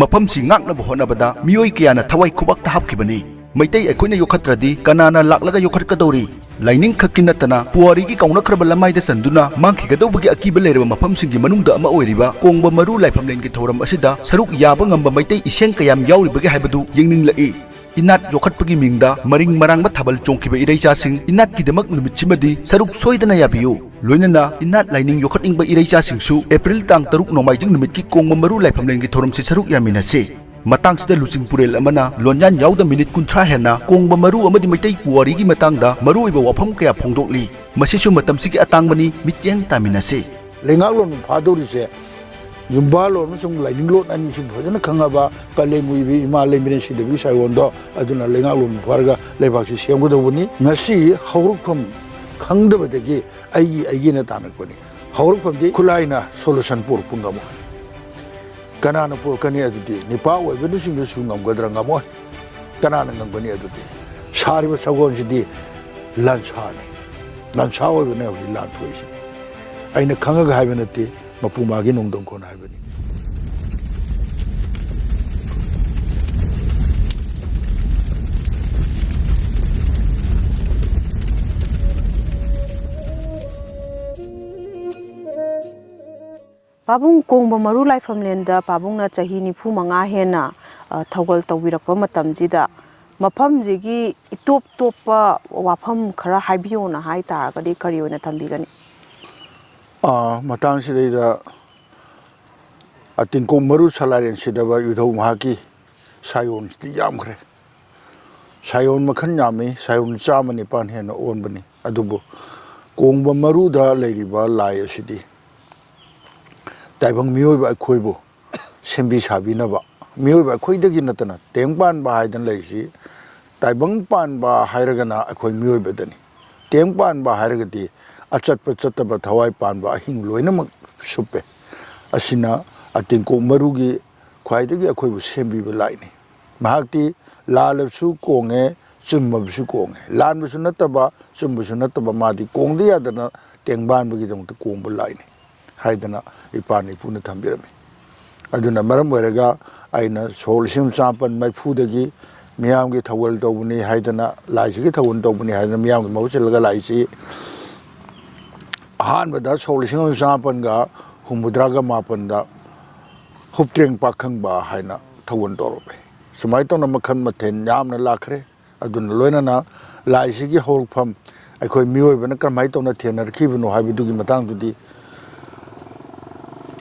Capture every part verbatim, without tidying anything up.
ꯃꯐꯝꯁꯤ ꯉꯥꯛꯅꯕ ꯍꯣꯠꯅꯕꯗ ꯃꯤꯑꯣꯏ ꯀꯌꯥꯅ ꯊꯋꯥꯏ ꯈꯨꯕꯥꯛꯇ ꯍꯥꯞꯈꯤꯕꯅꯤ꯫ ꯃꯩꯇꯩ ꯑꯩꯈꯣꯏꯅ ꯌꯣꯛꯈꯠꯇ꯭ꯔꯗꯤ ꯀꯅꯥꯅ ꯂꯥꯛꯂꯒ ꯌꯣꯛꯈꯠꯀꯗꯧꯔꯤ? ꯂꯥꯏꯅꯤꯡ ꯈꯛꯀꯤ ꯅꯠꯇꯅ ꯄꯨꯋꯥꯔꯤꯒꯤ ꯀꯥꯎꯅꯈ꯭ꯔꯕ ꯂꯃꯥꯏꯗ ꯆꯟꯗꯨꯅ ꯃꯥꯡꯈꯤꯒꯗꯧꯕꯒꯤ ꯑꯀꯤꯕ ꯂꯩꯔꯕ ꯃꯐꯝꯁꯤꯡꯒꯤ ꯃꯅꯨꯡꯗ ꯑꯃ ꯑꯣꯏꯔꯤꯕ ꯀꯣꯡꯕ ꯃꯔꯨ ꯂꯥꯏꯐꯝꯂꯦꯟꯒꯤ ꯊꯧꯔꯝ ꯑꯁꯤꯗ ꯁꯔꯨꯛ ꯌꯥꯕ ꯉꯝꯕ ꯃꯩꯇꯩ ꯏꯁꯦꯡ ꯀꯌꯥꯝ ꯌꯥꯎꯔꯤꯕꯒꯦ ꯍꯥꯏꯕꯗꯨ ꯌꯦꯡꯅꯤꯡꯂꯛꯏ꯫ ꯏꯅꯥꯠ ꯌꯣꯛꯈꯠꯄꯒꯤ ꯃꯤꯡꯗ ꯃꯔꯤꯡ ꯃꯔꯥꯡꯕ ꯊꯥꯕꯜ ꯆꯣꯡꯈꯤꯕ ꯏꯔꯩꯆꯥꯁꯤꯡ, ꯏꯅꯥꯠꯀꯤꯗꯃꯛ ꯅꯨꯃꯤꯠꯁꯤꯃꯗꯤ ꯁꯔꯨꯛ ꯁꯣꯏꯗꯅ ꯌꯥꯕꯤꯌꯨ꯫ ꯂꯣꯏꯅꯅ ꯏꯅꯥꯠ ꯂꯥꯏꯅꯤꯡ ꯌꯣꯛꯈꯠꯅꯤꯡꯕ ꯏꯔꯩꯆꯥꯁꯤꯡꯁꯨ ꯑꯦꯄ꯭ꯔꯤꯜ ꯇꯥꯡ ꯇꯔꯨꯛ ꯅꯣꯡꯃꯥꯏꯖꯤꯡ ꯅꯨꯃꯤꯠꯀꯤ ꯀꯣꯡꯕ ꯃꯔꯨ ꯂꯥꯏꯐꯝꯂꯦꯟꯒꯤ ꯊꯧꯔꯝꯁꯤ ꯁꯔꯨꯛ ꯌꯥꯃꯤꯟꯅꯁꯤ꯫ ꯃꯇꯥꯡꯁꯤꯗ ꯂꯨꯆꯤꯡ ꯄꯨꯔꯦꯜ ꯑꯃꯅ ꯂꯣꯟꯌꯥꯟ ꯌꯥꯎꯗ ꯃꯤꯅꯤꯠ ꯀꯨꯟꯊ꯭ꯔꯥ ꯍꯦꯟꯅ ꯀꯣꯡꯕ ꯃꯔꯨ ꯑꯃꯗꯤ ꯃꯩꯇꯩ ꯄꯨꯋꯥꯔꯤꯒꯤ ꯃꯇꯥꯡꯗ ꯃꯔꯨꯑꯣꯏꯕ ꯋꯥꯐꯝ ꯀꯌꯥ ꯐꯣꯡꯗꯣꯛꯂꯤ꯫ ꯃꯁꯤꯁꯨ ꯃꯇꯝꯁꯤꯒꯤ ꯑꯇꯥꯡꯕꯅꯤ, ꯃꯤꯠꯌꯦꯡ ꯇꯥꯃꯤꯟꯅꯁꯤ꯫ ꯂꯩꯉꯥꯛꯂꯣꯟ ꯐꯥꯗꯧꯔꯤꯁꯦ ꯌꯨꯝꯕꯥꯜꯂꯣꯟ ꯑꯃꯁꯨꯡ ꯂꯥꯏꯅꯤꯡꯂꯣꯟ ꯑꯅꯤꯁꯤ ꯐꯖꯅ ꯈꯪꯉꯕ ꯄꯂꯦꯝ ꯑꯣꯏꯕꯤ ꯏꯃꯥ ꯂꯩꯃꯔꯦꯟ ꯁꯤꯗꯕꯤ ꯁꯥꯏꯑꯣꯟꯗꯣ, ꯑꯗꯨꯅ ꯂꯩꯉꯥꯛꯂꯣꯟ ꯐꯥꯔꯒ ꯂꯩꯕꯥꯛꯁꯤ ꯁꯦꯝꯒꯗꯧꯕꯅꯤ꯫ ꯉꯁꯤ ꯍꯧꯔꯛꯐꯝ ꯈꯪꯗꯕꯗꯒꯤ ꯑꯩꯒꯤ ꯑꯩꯒꯤꯅ ꯇꯥꯟꯅꯔꯛꯄꯅꯤ꯫ ꯍꯧꯔꯛꯐꯝꯗꯤ ꯈꯨꯠꯂꯥꯏꯅ solution ꯄꯨꯔꯛꯄ ꯉꯝꯃꯣꯏ꯫ ꯀꯅꯥꯅ ꯄꯨꯔꯛꯀꯅꯤ ꯑꯗꯨꯗꯤ? ꯅꯤꯄꯥ ꯑꯣꯏꯕꯅꯆꯤꯡꯕꯁꯨ ꯉꯝꯒꯗ꯭ꯔꯥ? ꯉꯝꯃꯣꯏ꯫ ꯀꯅꯥꯅ ꯉꯝꯒꯅꯤ ꯑꯗꯨꯗꯤ? ꯁꯥꯔꯤꯕ ꯁꯒꯣꯜꯁꯤꯗꯤ ꯂꯥꯟꯁꯥꯅꯤ꯫ ꯂꯥꯟꯁꯥ ꯑꯣꯏꯕꯅ ꯍꯧꯖꯤꯛ ꯂꯥꯟ ꯊꯣꯛꯏꯁꯤꯅꯤ꯫ ꯑꯩꯅ ꯈꯪꯉꯒ ꯍꯥꯏꯕ ꯅꯠꯇꯦ, ꯃꯄꯨ ꯃꯥꯒꯤ ꯅꯣꯡꯗꯝꯈꯣꯟ ꯍꯥꯏꯕꯅꯤ꯫ ꯄꯥꯕꯨꯡ, ꯀꯣꯡꯕ ꯃꯔꯨ ꯂꯥꯏꯐꯝꯂꯦꯟꯗ ꯄꯥꯕꯨꯡꯅ ꯆꯍꯤ ꯅꯤꯐꯨ ꯃꯉꯥ ꯍꯦꯟꯅ, ꯑ, ꯊꯧꯒꯜ ꯇꯧꯕꯤꯔꯛꯄ ꯃꯇꯝꯁꯤꯗ ꯃꯐꯝꯁꯤꯒꯤ ꯏꯇꯣꯞ ꯇꯣꯞꯄ ꯋꯥꯐꯝ ꯈꯔ ꯍꯥꯏꯕꯤꯌꯣꯅ ꯍꯥꯏ ꯇꯥꯔꯒꯗꯤ ꯀꯔꯤ ꯑꯣꯏꯅ ꯊꯝꯕꯤꯒꯅꯤ? ꯑ, ꯃꯇꯥꯡꯁꯤꯗꯩꯗ, ꯑ, ꯇꯤꯡꯀꯣꯡ ꯃꯔꯨ ꯁꯂꯥꯏꯔꯦꯟ ꯁꯤꯗꯕ ꯏꯙꯧ ꯃꯍꯥꯛꯀꯤ ꯁꯥꯏꯑꯣꯟꯁꯤꯗꯤ ꯌꯥꯝꯈ꯭ꯔꯦ꯫ ꯁꯥꯏꯑꯣꯟ ꯃꯈꯜ ꯌꯥꯝꯃꯤ, ꯁꯥꯏꯑꯣꯟ ꯆꯥꯝꯃ ꯅꯤꯄꯥꯟ ꯍꯦꯟꯅ ꯑꯣꯟꯕꯅꯤ꯫ ꯑꯗꯨꯕꯨ ꯀꯣꯡꯕ ꯃꯔꯨꯗ ꯂꯩꯔꯤꯕ ꯂꯥꯏ ꯑꯁꯤꯗꯤ ꯇꯥꯏꯕꯪ ꯃꯤꯑꯣꯏꯕ ꯑꯩꯈꯣꯏꯕꯨ ꯁꯦꯝꯕꯤ ꯁꯥꯕꯤꯅꯕ, ꯃꯤꯑꯣꯏꯕ ꯑꯩꯈꯣꯏꯗꯒꯤ ꯅꯠꯇꯅ ꯇꯦꯡ ꯄꯥꯟꯕ ꯍꯥꯏꯗꯅ ꯂꯩꯔꯤꯁꯤ, ꯇꯥꯏꯕꯪ ꯄꯥꯟꯕ ꯍꯥꯏꯔꯒꯅ ꯑꯩꯈꯣꯏ ꯃꯤꯑꯣꯏꯕꯗꯅꯤ꯫ ꯇꯦꯡ ꯄꯥꯟꯕ ꯍꯥꯏꯔꯒꯗꯤ ꯑꯆꯠꯄ ꯆꯠꯇꯕ ꯊꯋꯥꯏ ꯄꯥꯟꯕ ꯑꯍꯤꯡ ꯂꯣꯏꯅꯃꯛ ꯁꯨꯞꯄꯦ꯫ ꯑꯁꯤꯅ ꯑꯇꯤꯡꯀꯣꯛ ꯃꯔꯨꯒꯤ ꯈ꯭ꯋꯥꯏꯗꯒꯤ ꯑꯩꯈꯣꯏꯕꯨ ꯁꯦꯝꯕꯤꯕ ꯂꯥꯏꯅꯤ꯫ ꯃꯍꯥꯛꯇꯤ ꯂꯥꯜꯂꯕꯁꯨ ꯀꯣꯡꯉꯦ, ꯆꯨꯝꯃꯕꯁꯨ ꯀꯣꯡꯉꯦ꯫ ꯂꯥꯟꯕꯁꯨ ꯅꯠꯇꯕ, ꯆꯨꯝꯕꯁꯨ ꯅꯠꯇꯕ, ꯃꯥꯗꯤ ꯀꯣꯡꯗ ꯌꯥꯗꯅ ꯇꯦꯡꯕꯥꯟꯕꯒꯤꯗꯃꯛꯇ ꯀꯣꯡꯕ ꯂꯥꯏꯅꯤ ꯍꯥꯏꯗꯅ ꯏꯄꯥꯅ ꯏꯄꯨꯅ ꯊꯝꯕꯤꯔꯝꯃꯤ꯫ ꯑꯗꯨꯅ ꯃꯔꯝ ꯑꯣꯏꯔꯒ ꯑꯩꯅ ꯁꯣꯛ ꯂꯤꯁꯤꯡ ꯆꯥꯃꯥꯄꯟ ꯃꯔꯤꯐꯨꯗꯒꯤ ꯃꯤꯌꯥꯝꯒꯤ ꯊꯧꯒꯜ ꯇꯧꯕꯅꯤ ꯍꯥꯏꯗꯅ, ꯂꯥꯏꯁꯤꯒꯤ ꯊꯧꯒꯜ ꯇꯧꯕꯅꯤ ꯍꯥꯏꯗꯅ ꯃꯤꯌꯥꯝꯒꯤ ꯃꯍꯨꯠ ꯁꯤꯜꯂꯒ ꯂꯥꯏꯁꯤ ꯑꯍꯥꯟꯕꯗ ꯁꯣꯛ ꯂꯤꯁꯤꯡ ꯑꯃ ꯆꯥꯃꯥꯄꯟꯒ ꯍꯨꯝꯐꯨꯇꯔꯥꯒ ꯃꯥꯄꯟꯗ ꯍꯨꯞꯇ꯭ꯔꯦꯡ ꯄꯥꯈꯪꯕ ꯍꯥꯏꯅ ꯊꯧꯒꯜ ꯇꯧꯔꯝꯃꯤ꯫ ꯁꯨꯃꯥꯏꯅ ꯇꯧꯅ ꯃꯈꯜ ꯃꯊꯦꯜ ꯌꯥꯝꯅ ꯂꯥꯛꯈ꯭ꯔꯦ꯫ ꯑꯗꯨꯅ ꯂꯣꯏꯅꯅ ꯂꯥꯏꯁꯤꯒꯤ ꯍꯧꯔꯛꯐꯝ, ꯑꯩꯈꯣꯏ ꯃꯤꯑꯣꯏꯕꯅ ꯀꯔꯝꯍꯥꯏꯅ ꯇꯧꯅ ꯊꯦꯡꯅꯔꯛꯈꯤꯕꯅꯣ ꯍꯥꯏꯕꯗꯨꯒꯤ ꯃꯇꯥꯡꯗꯨꯗꯤ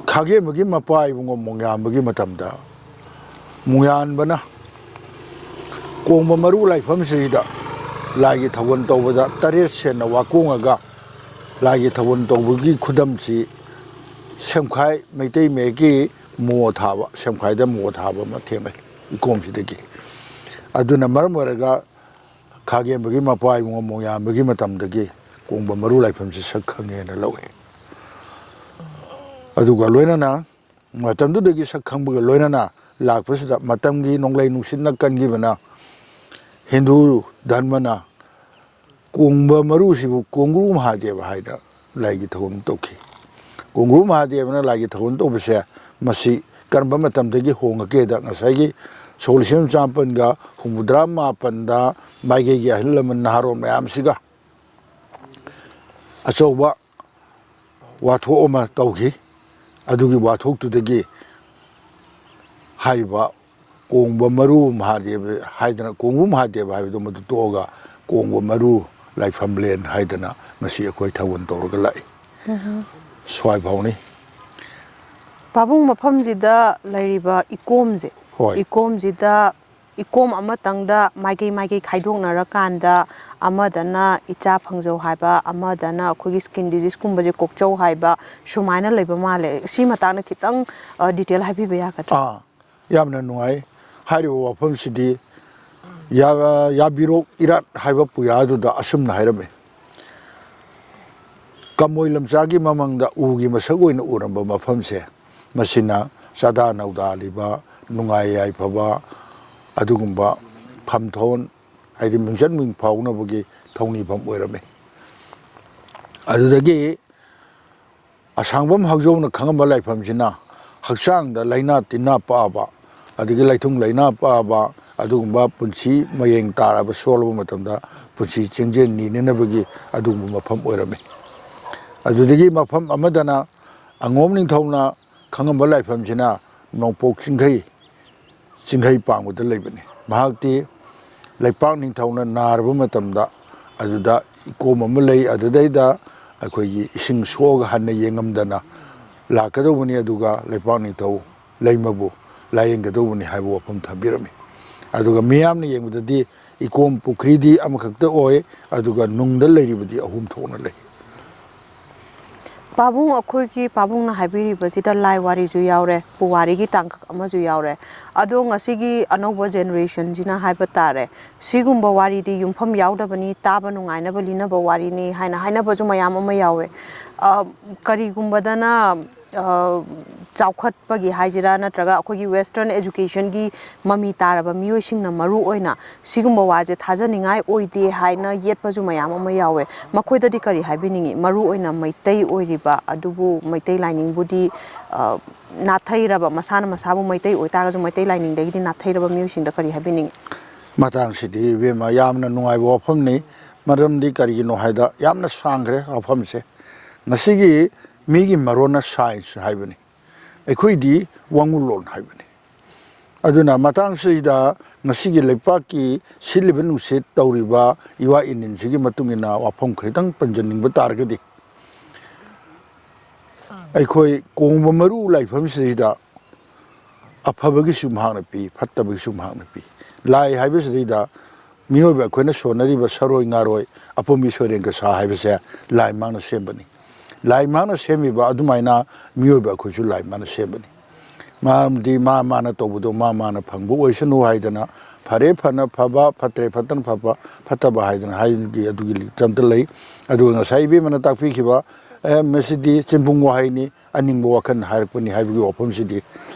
ꯈꯥꯒꯦꯝꯕꯒꯤ ꯃꯄꯥ ꯏꯕꯨꯡꯉꯣ ꯃꯣꯡꯌꯥꯝꯕꯒꯤ ꯃꯇꯝꯗ ꯃꯣꯡꯌꯥꯟꯕꯅ ꯀꯣꯡꯕ ꯃꯔꯨ ꯂꯥꯏꯐꯝꯁꯤꯗ ꯂꯥꯏꯒꯤ ꯊꯧꯒꯜ ꯇꯧꯕꯗ ꯇꯔꯦꯠ ꯁꯦꯟꯅ ꯋꯥꯀꯣꯡꯉꯒ ꯂꯥꯏꯒꯤ ꯊꯧꯒꯜ ꯇꯧꯕꯒꯤ ꯈꯨꯗꯝꯁꯤ ꯁꯦꯝꯈꯥꯏ, ꯃꯩꯇꯩ ꯃꯌꯦꯛꯀꯤ ꯃꯣ ꯊꯥꯕ, ꯁꯦꯝꯈꯥꯏꯗ ꯃꯣ ꯊꯥꯕ ꯑꯃ ꯊꯦꯡꯅꯩ ꯏꯀꯣꯝꯁꯤꯗꯒꯤ꯫ ꯑꯗꯨꯅ ꯃꯔꯝ ꯑꯣꯏꯔꯒ ꯈꯥꯒꯦꯝꯕꯒꯤ ꯃꯄꯥ ꯏꯕꯨꯡꯉꯣ ꯃꯣꯡꯌꯥꯝꯕꯒꯤ ꯃꯇꯝꯗꯒꯤ ꯀꯣꯡꯕ ꯃꯔꯨ ꯂꯥꯏꯐꯝꯁꯤ ꯁꯛ ꯈꯪꯉꯦꯅ ꯂꯧꯏ꯫ ꯑꯗꯨꯒ ꯂꯣꯏꯅꯅ ꯃꯇꯝꯗꯨꯗꯒꯤ ꯁꯛ ꯈꯪꯕꯒ ꯂꯣꯏꯅꯅ ꯂꯥꯛꯄꯁꯤꯗ ꯃꯇꯝꯒꯤ ꯅꯣꯡꯂꯩ ꯅꯨꯡꯁꯤꯠꯅ ꯀꯟꯈꯤꯕꯅ ꯍꯤꯟꯗꯨ ꯙꯔꯃꯅ ꯀꯣꯡꯕ ꯃꯔꯨꯁꯤꯕꯨ ꯀꯣꯡꯒ꯭ꯔꯨ ꯃꯍꯥꯗꯦꯕ ꯍꯥꯏꯅ ꯂꯥꯏꯒꯤ ꯊꯧꯒꯜ ꯇꯧꯈꯤ꯫ ꯀꯣꯡꯒ꯭ꯔꯨ ꯃꯍꯥꯗꯦꯕꯅ ꯂꯥꯏꯒꯤ ꯊꯧꯒꯜ ꯇꯧꯕꯁꯦ ꯃꯁꯤ ꯀꯔꯝꯕ ꯃꯇꯝꯗꯒꯤ ꯍꯣꯡꯉꯛꯀꯦꯗ, ꯉꯁꯥꯏꯒꯤ ꯁꯣꯛ ꯂꯤꯁꯤꯡ ꯆꯥꯃꯥꯄꯟꯒ ꯍꯨꯝꯐꯨꯇꯔꯥ ꯃꯥꯄꯟꯗ ꯃꯥꯏꯀꯩꯒꯤ ꯑꯍꯜ ꯂꯃꯟ ꯅꯍꯥꯔꯣꯜ ꯃꯌꯥꯝꯁꯤꯒ ꯑꯆꯧꯕ ꯋꯥꯊꯣꯛ ꯑꯃ ꯇꯧꯈꯤ꯫ ꯑꯗꯨꯒꯤ ꯋꯥꯊꯣꯛꯇꯨꯗꯒꯤ ꯍꯥꯏꯔꯤꯕ ꯀꯣꯡꯕ ꯃꯔꯨ ꯃꯍꯥꯗꯦꯕ ꯍꯥꯏꯗꯅ, ꯀꯣꯡꯕ ꯃꯍꯥꯗꯦꯕ ꯍꯥꯏꯕꯗꯣ ꯃꯗꯨ ꯇꯣꯛꯑꯒ ꯀꯣꯡꯕ ꯃꯔꯨ ꯂꯥꯏꯐꯝꯂꯦꯟ ꯍꯥꯏꯗꯅ ꯉꯁꯤ ꯑꯩꯈꯣꯏ ꯊꯧꯒꯜ ꯇꯧꯔꯒ ꯂꯥꯛꯏ꯫ ꯁ꯭ꯋꯥꯏ ꯐꯥꯎꯅꯤ꯫ ꯄꯥꯕꯨꯡ, ꯃꯐꯝꯁꯤꯗ ꯂꯩꯔꯤꯕ ꯏꯀꯣꯝꯁꯦ, ꯍꯣꯏ꯫ ꯏꯀꯣꯝꯁꯤꯗ ꯏꯀꯣꯝ ꯑꯃꯇꯪꯗ ꯃꯥꯏꯀꯩ ꯃꯥꯏꯀꯩ ꯈꯥꯏꯗꯣꯛꯅꯔꯀꯥꯟꯗ ꯑꯃꯗꯅ ꯏꯆꯥ ꯐꯪꯖꯧ ꯍꯥꯏꯕ, ꯑꯃꯗꯅ ꯑꯩꯈꯣꯏꯒꯤ skin diseaseꯀꯨꯝꯕꯁꯦ ꯀꯣꯛꯆꯧ ꯍꯥꯏꯕ, ꯁꯨꯃꯥꯏꯅ ꯂꯩꯕ ꯃꯥꯜꯂꯦ꯫ ꯁꯤ ꯃꯇꯥꯡꯗ ꯈꯤꯇꯪ, ꯑ, detail ꯍꯥꯏꯕꯤꯕ ꯌꯥꯒꯗ꯭ꯔꯥ? ꯑꯥ, ꯌꯥꯝꯅ ꯅꯨꯡꯉꯥꯏ꯫ ꯍꯥꯏꯔꯤꯕ ꯋꯥꯐꯝꯁꯤꯗꯤ ꯌꯥ-, ꯌꯥꯕꯤꯔꯣꯛ ꯏꯔꯥꯠ ꯍꯥꯏꯕ ꯄꯨꯌꯥꯗꯨꯗ ꯑꯁꯨꯝꯅ ꯍꯥꯏꯔꯝꯃꯤ: "ꯀꯃꯣꯏ ꯂꯝꯆꯥꯒꯤ ꯃꯃꯥꯡꯗ ꯎꯒꯤ ꯃꯁꯛ ꯑꯣꯏꯅ ꯎꯔꯝꯕ ꯃꯐꯝꯁꯦ, ꯃꯁꯤꯅ ꯆꯥꯗꯥ ꯅꯧꯗꯥꯜꯂꯤꯕ, ꯅꯨꯡꯉꯥꯏ ꯌꯥꯏꯐꯕ, ꯑꯗꯨꯒꯨꯝꯕ ꯐꯝꯊꯣꯟ, ꯍꯥꯏꯗꯤ ꯃꯤꯡꯆꯠ ꯃꯤꯡ ꯐꯥꯎꯅꯕꯒꯤ ꯊꯧꯅꯤꯐꯝ ꯑꯣꯏꯔꯝꯃꯤ꯫ ꯑꯗꯨꯗꯒꯤ ꯑꯁꯥꯡꯕꯝ ꯍꯧꯖꯧꯅ ꯈꯪꯉꯝꯕ ꯂꯥꯏꯐꯝꯁꯤꯅ ꯍꯛꯆꯥꯡꯗ ꯂꯥꯏꯅꯥ ꯇꯤꯟꯅꯥ ꯄꯛꯑꯕ, ꯑꯗꯒꯤ ꯂꯩꯊꯨꯡ ꯂꯥꯏꯅꯥ ꯄꯛꯑꯕ, ꯑꯗꯨꯒꯨꯝꯕ ꯄꯨꯟꯁꯤ ꯃꯌꯦꯡ ꯇꯥꯔꯕ, ꯁꯣꯜꯂꯕ ꯃꯇꯝꯗ ꯄꯨꯟꯁꯤ ꯆꯦꯟꯖꯦꯜ ꯅꯤꯅꯅꯕꯒꯤ ꯑꯗꯨꯒꯨꯝꯕ ꯃꯐꯝ ꯑꯣꯏꯔꯝꯃꯤ꯫ ꯑꯗꯨꯗꯒꯤ ꯃꯐꯝ ꯑꯃꯗꯅ ꯑꯉꯣꯝ ꯅꯤꯡꯊꯧꯅ ꯈꯪꯉꯝꯕ ꯂꯥꯏꯐꯝꯁꯤꯅ ꯅꯣꯡꯄꯣꯛ ꯆꯤꯡꯈꯩ, ꯆꯤꯡꯈꯩ ꯄꯥꯡꯕꯗ ꯂꯩꯕꯅꯤ꯫ ꯃꯍꯥꯛꯇꯤ ꯂꯩꯄꯥꯛ ꯅꯤꯡꯊꯧꯅ ꯅꯥꯔꯕ ꯃꯇꯝꯗ ꯑꯗꯨꯗ ꯏꯀꯣꯝ ꯑꯃ ꯂꯩ, ꯑꯗꯨꯗꯩꯗ ꯑꯩꯈꯣꯏꯒꯤ ꯏꯁꯤꯡ ꯁꯣꯛꯑꯒ ꯍꯟꯅ ꯌꯦꯡꯉꯝꯗꯅ ꯂꯥꯛꯀꯗꯧꯕꯅꯤ, ꯑꯗꯨꯒ ꯂꯩꯄꯥꯛ ꯅꯤꯡꯊꯧ ꯂꯩꯃꯕꯨ ꯂꯥꯏꯌꯦꯡꯒꯗꯧꯕꯅꯤ ꯍꯥꯏꯕ ꯋꯥꯐꯝ ꯊꯝꯕꯤꯔꯝꯃꯤ꯫ ꯑꯗꯨꯒ ꯃꯤꯌꯥꯝꯅ ꯌꯦꯡꯕꯗꯗꯤ ꯏꯀꯣꯝ ꯄꯨꯈ꯭ꯔꯤꯗꯤ ꯑꯃꯈꯛꯇ ꯑꯣꯏ, ꯑꯗꯨꯒ ꯅꯨꯡꯗ ꯂꯩꯔꯤꯕꯗꯤ ꯑꯍꯨꯝ ꯊꯣꯛꯅ ꯂꯩ꯫ ꯄꯥꯕꯨꯡ, ꯑꯩꯈꯣꯏꯒꯤ ꯄꯥꯕꯨꯡꯅ ꯍꯥꯏꯕꯤꯔꯤꯕꯁꯤꯗ ꯂꯥꯏ ꯋꯥꯔꯤꯁꯨ ꯌꯥꯎꯔꯦ, ꯄꯨꯋꯥꯔꯤꯒꯤ ꯇꯥꯡꯀꯛ ꯑꯃꯁꯨ ꯌꯥꯎꯔꯦ꯫ ꯑꯗꯣ ꯉꯁꯤꯒꯤ ꯑꯅꯧꯕ ꯖꯦꯅꯦꯔꯦꯁꯟꯁꯤꯅ ꯍꯥꯏꯕ ꯇꯥꯔꯦ, ꯁꯤꯒꯨꯝꯕ ꯋꯥꯔꯤꯗꯤ ꯌꯨꯝꯐꯝ ꯌꯥꯎꯗꯕꯅꯤ, ꯇꯥꯕ ꯅꯨꯡꯉꯥꯏꯅꯕ ꯂꯤꯅꯕ ꯋꯥꯔꯤꯅꯤ ꯍꯥꯏꯅ ꯍꯥꯏꯅꯕꯁꯨ ꯃꯌꯥꯝ ꯑꯃ ꯌꯥꯎꯋꯦ꯫ ꯑ, ꯀꯔꯤꯒꯨꯝꯕꯗꯅ, ꯑ, ꯆꯥꯎꯈꯠꯄꯒꯤ ꯍꯥꯏꯁꯤꯔꯥ, ꯅꯠꯇ꯭ꯔꯒ ꯑꯩꯈꯣꯏꯒꯤ ꯋꯦꯁꯇꯔꯟ ꯑꯦꯖꯨꯀꯦꯁꯟꯒꯤ ꯃꯃꯤ ꯇꯥꯔꯕ ꯃꯤꯑꯣꯏꯁꯤꯡꯅ ꯃꯔꯨ ꯑꯣꯏꯅ ꯁꯤꯒꯨꯝꯕ ꯋꯥꯁꯦ ꯊꯥꯖꯅꯤꯡꯉꯥꯏ ꯑꯣꯏꯗꯦ ꯍꯥꯏꯅ ꯌꯦꯠꯄꯁꯨ ꯃꯌꯥꯝ ꯑꯃ ꯌꯥꯎꯋꯦ꯫ ꯃꯈꯣꯏꯗꯗꯤ ꯀꯔꯤ ꯍꯥꯏꯕꯤꯅꯤꯡꯉꯤ? ꯃꯔꯨ ꯑꯣꯏꯅ ꯃꯩꯇꯩ ꯑꯣꯏꯔꯤꯕ ꯑꯗꯨꯕꯨ ꯃꯩꯇꯩ ꯂꯥꯏꯅꯤꯡꯕꯨꯗꯤ, ꯑ, ꯅꯥꯊꯩꯔꯕ, ꯃꯁꯥꯅ ꯃꯁꯥꯕꯨ ꯃꯩꯇꯩ ꯑꯣꯏꯇꯥꯔꯒꯁꯨ ꯃꯩꯇꯩ ꯂꯥꯏꯅꯤꯡꯗꯒꯤꯗꯤ ꯅꯥꯊꯩꯔꯕ ꯃꯤꯑꯣꯏꯁꯤꯡꯗ ꯀꯔꯤ ꯍꯥꯏꯕꯤꯅꯤꯡꯉꯤ? ꯃꯇꯥꯡꯁꯤꯗꯤ ꯏꯕꯦꯝꯃ ꯌꯥꯝꯅ ꯅꯨꯡꯉꯥꯏꯕ ꯋꯥꯐꯝꯅꯤ꯫ ꯃꯔꯝꯗꯤ ꯀꯔꯤꯒꯤꯅꯣ ꯍꯥꯏꯗ, ꯌꯥꯝꯅ ꯁꯥꯡꯈ꯭ꯔꯦ ꯋꯥꯐꯝꯁꯦ꯫ ꯉꯁꯤꯒꯤ ꯃꯤꯒꯤ ꯃꯔꯣꯟꯅ ꯁꯥꯏꯟꯁ ꯍꯥꯏꯕꯅꯤ, ꯑꯩꯈꯣꯏꯗꯤ ꯋꯥꯉꯨꯂꯣꯟ ꯍꯥꯏꯕꯅꯤ꯫ ꯑꯗꯨꯅ ꯃꯇꯥꯡꯁꯤꯗ ꯉꯁꯤꯒꯤ ꯂꯩꯄꯥꯛꯀꯤ ꯁꯤꯠꯂꯤꯕ ꯅꯨꯡꯁꯤꯠ ꯇꯧꯔꯤꯕ ꯏꯋꯥ ꯏꯅꯤꯟꯁꯤꯒꯤ ꯃꯇꯨꯡ ꯏꯟꯅ ꯋꯥꯐꯝ ꯈꯤꯇꯪ ꯄꯟꯖꯅꯤꯡꯕ ꯇꯥꯔꯒꯗꯤ, ꯑꯩꯈꯣꯏ ꯀꯣꯡꯕ ꯃꯔꯨ ꯂꯥꯏꯐꯝꯁꯤꯗꯩꯗ ꯑꯐꯕꯒꯤꯁꯨ ꯃꯍꯥꯛꯅ ꯄꯤ, ꯐꯠꯇꯕꯒꯤꯁꯨ ꯃꯍꯥꯛꯅ ꯄꯤ꯫ ꯂꯥꯏ ꯍꯥꯏꯕꯁꯤꯗꯩꯗ ꯃꯤꯑꯣꯏꯕ ꯑꯩꯈꯣꯏꯅ ꯁꯣꯟꯅꯔꯤꯕ ꯁꯔꯣꯏ ꯉꯥꯔꯣꯏ, ꯑꯄꯨꯝꯕꯤ ꯁꯣꯏꯔꯦꯡ ꯀꯁꯥ ꯍꯥꯏꯕꯁꯦ ꯂꯥꯏ ꯃꯍꯥꯛꯅ ꯁꯦꯝꯕꯅꯤ꯫ ꯂꯥꯏ ꯃꯍꯥꯛꯅ ꯁꯦꯝꯃꯤꯕ ꯑꯗꯨꯃꯥꯏꯅ ꯃꯤꯑꯣꯏꯕ ꯑꯩꯈꯣꯏꯁꯨ ꯂꯥꯏ ꯃꯍꯥꯛꯅ ꯁꯦꯝꯕꯅꯤ꯫ ꯃꯔꯝꯗꯤ ꯃꯥ ꯃꯥꯅ ꯇꯧꯕꯗꯣ ꯃꯥ ꯃꯥꯅ ꯐꯪꯕ ꯑꯣꯏꯁꯅꯨ ꯍꯥꯏꯗꯅ, ꯐꯔꯦ ꯐꯅ ꯐꯕ, ꯐꯠꯇ꯭ꯔꯦ ꯐꯠꯇꯅ ꯐꯕ, ꯐꯠꯇꯕ ꯍꯥꯏꯗꯅ ꯍꯥꯏꯕꯒꯤ ꯑꯗꯨꯒꯤ ꯂꯤꯛꯇ ꯑꯝꯇ ꯂꯩ꯫ ꯑꯗꯨꯒ ꯉꯁꯥꯏ ꯏꯕꯦꯝꯃꯅ ꯇꯥꯛꯄꯤꯈꯤꯕ, "ꯑꯦ, ꯃꯁꯤꯗꯤ ꯆꯤꯟꯕꯨꯡ ꯋꯥꯍꯩꯅꯤ, ꯑꯅꯤꯡꯕ ꯋꯥꯈꯜ ꯍꯥꯏꯔꯛꯄꯅꯤ" ꯍꯥꯏꯕꯒꯤ ꯋꯥꯐꯝꯁꯤꯗꯤ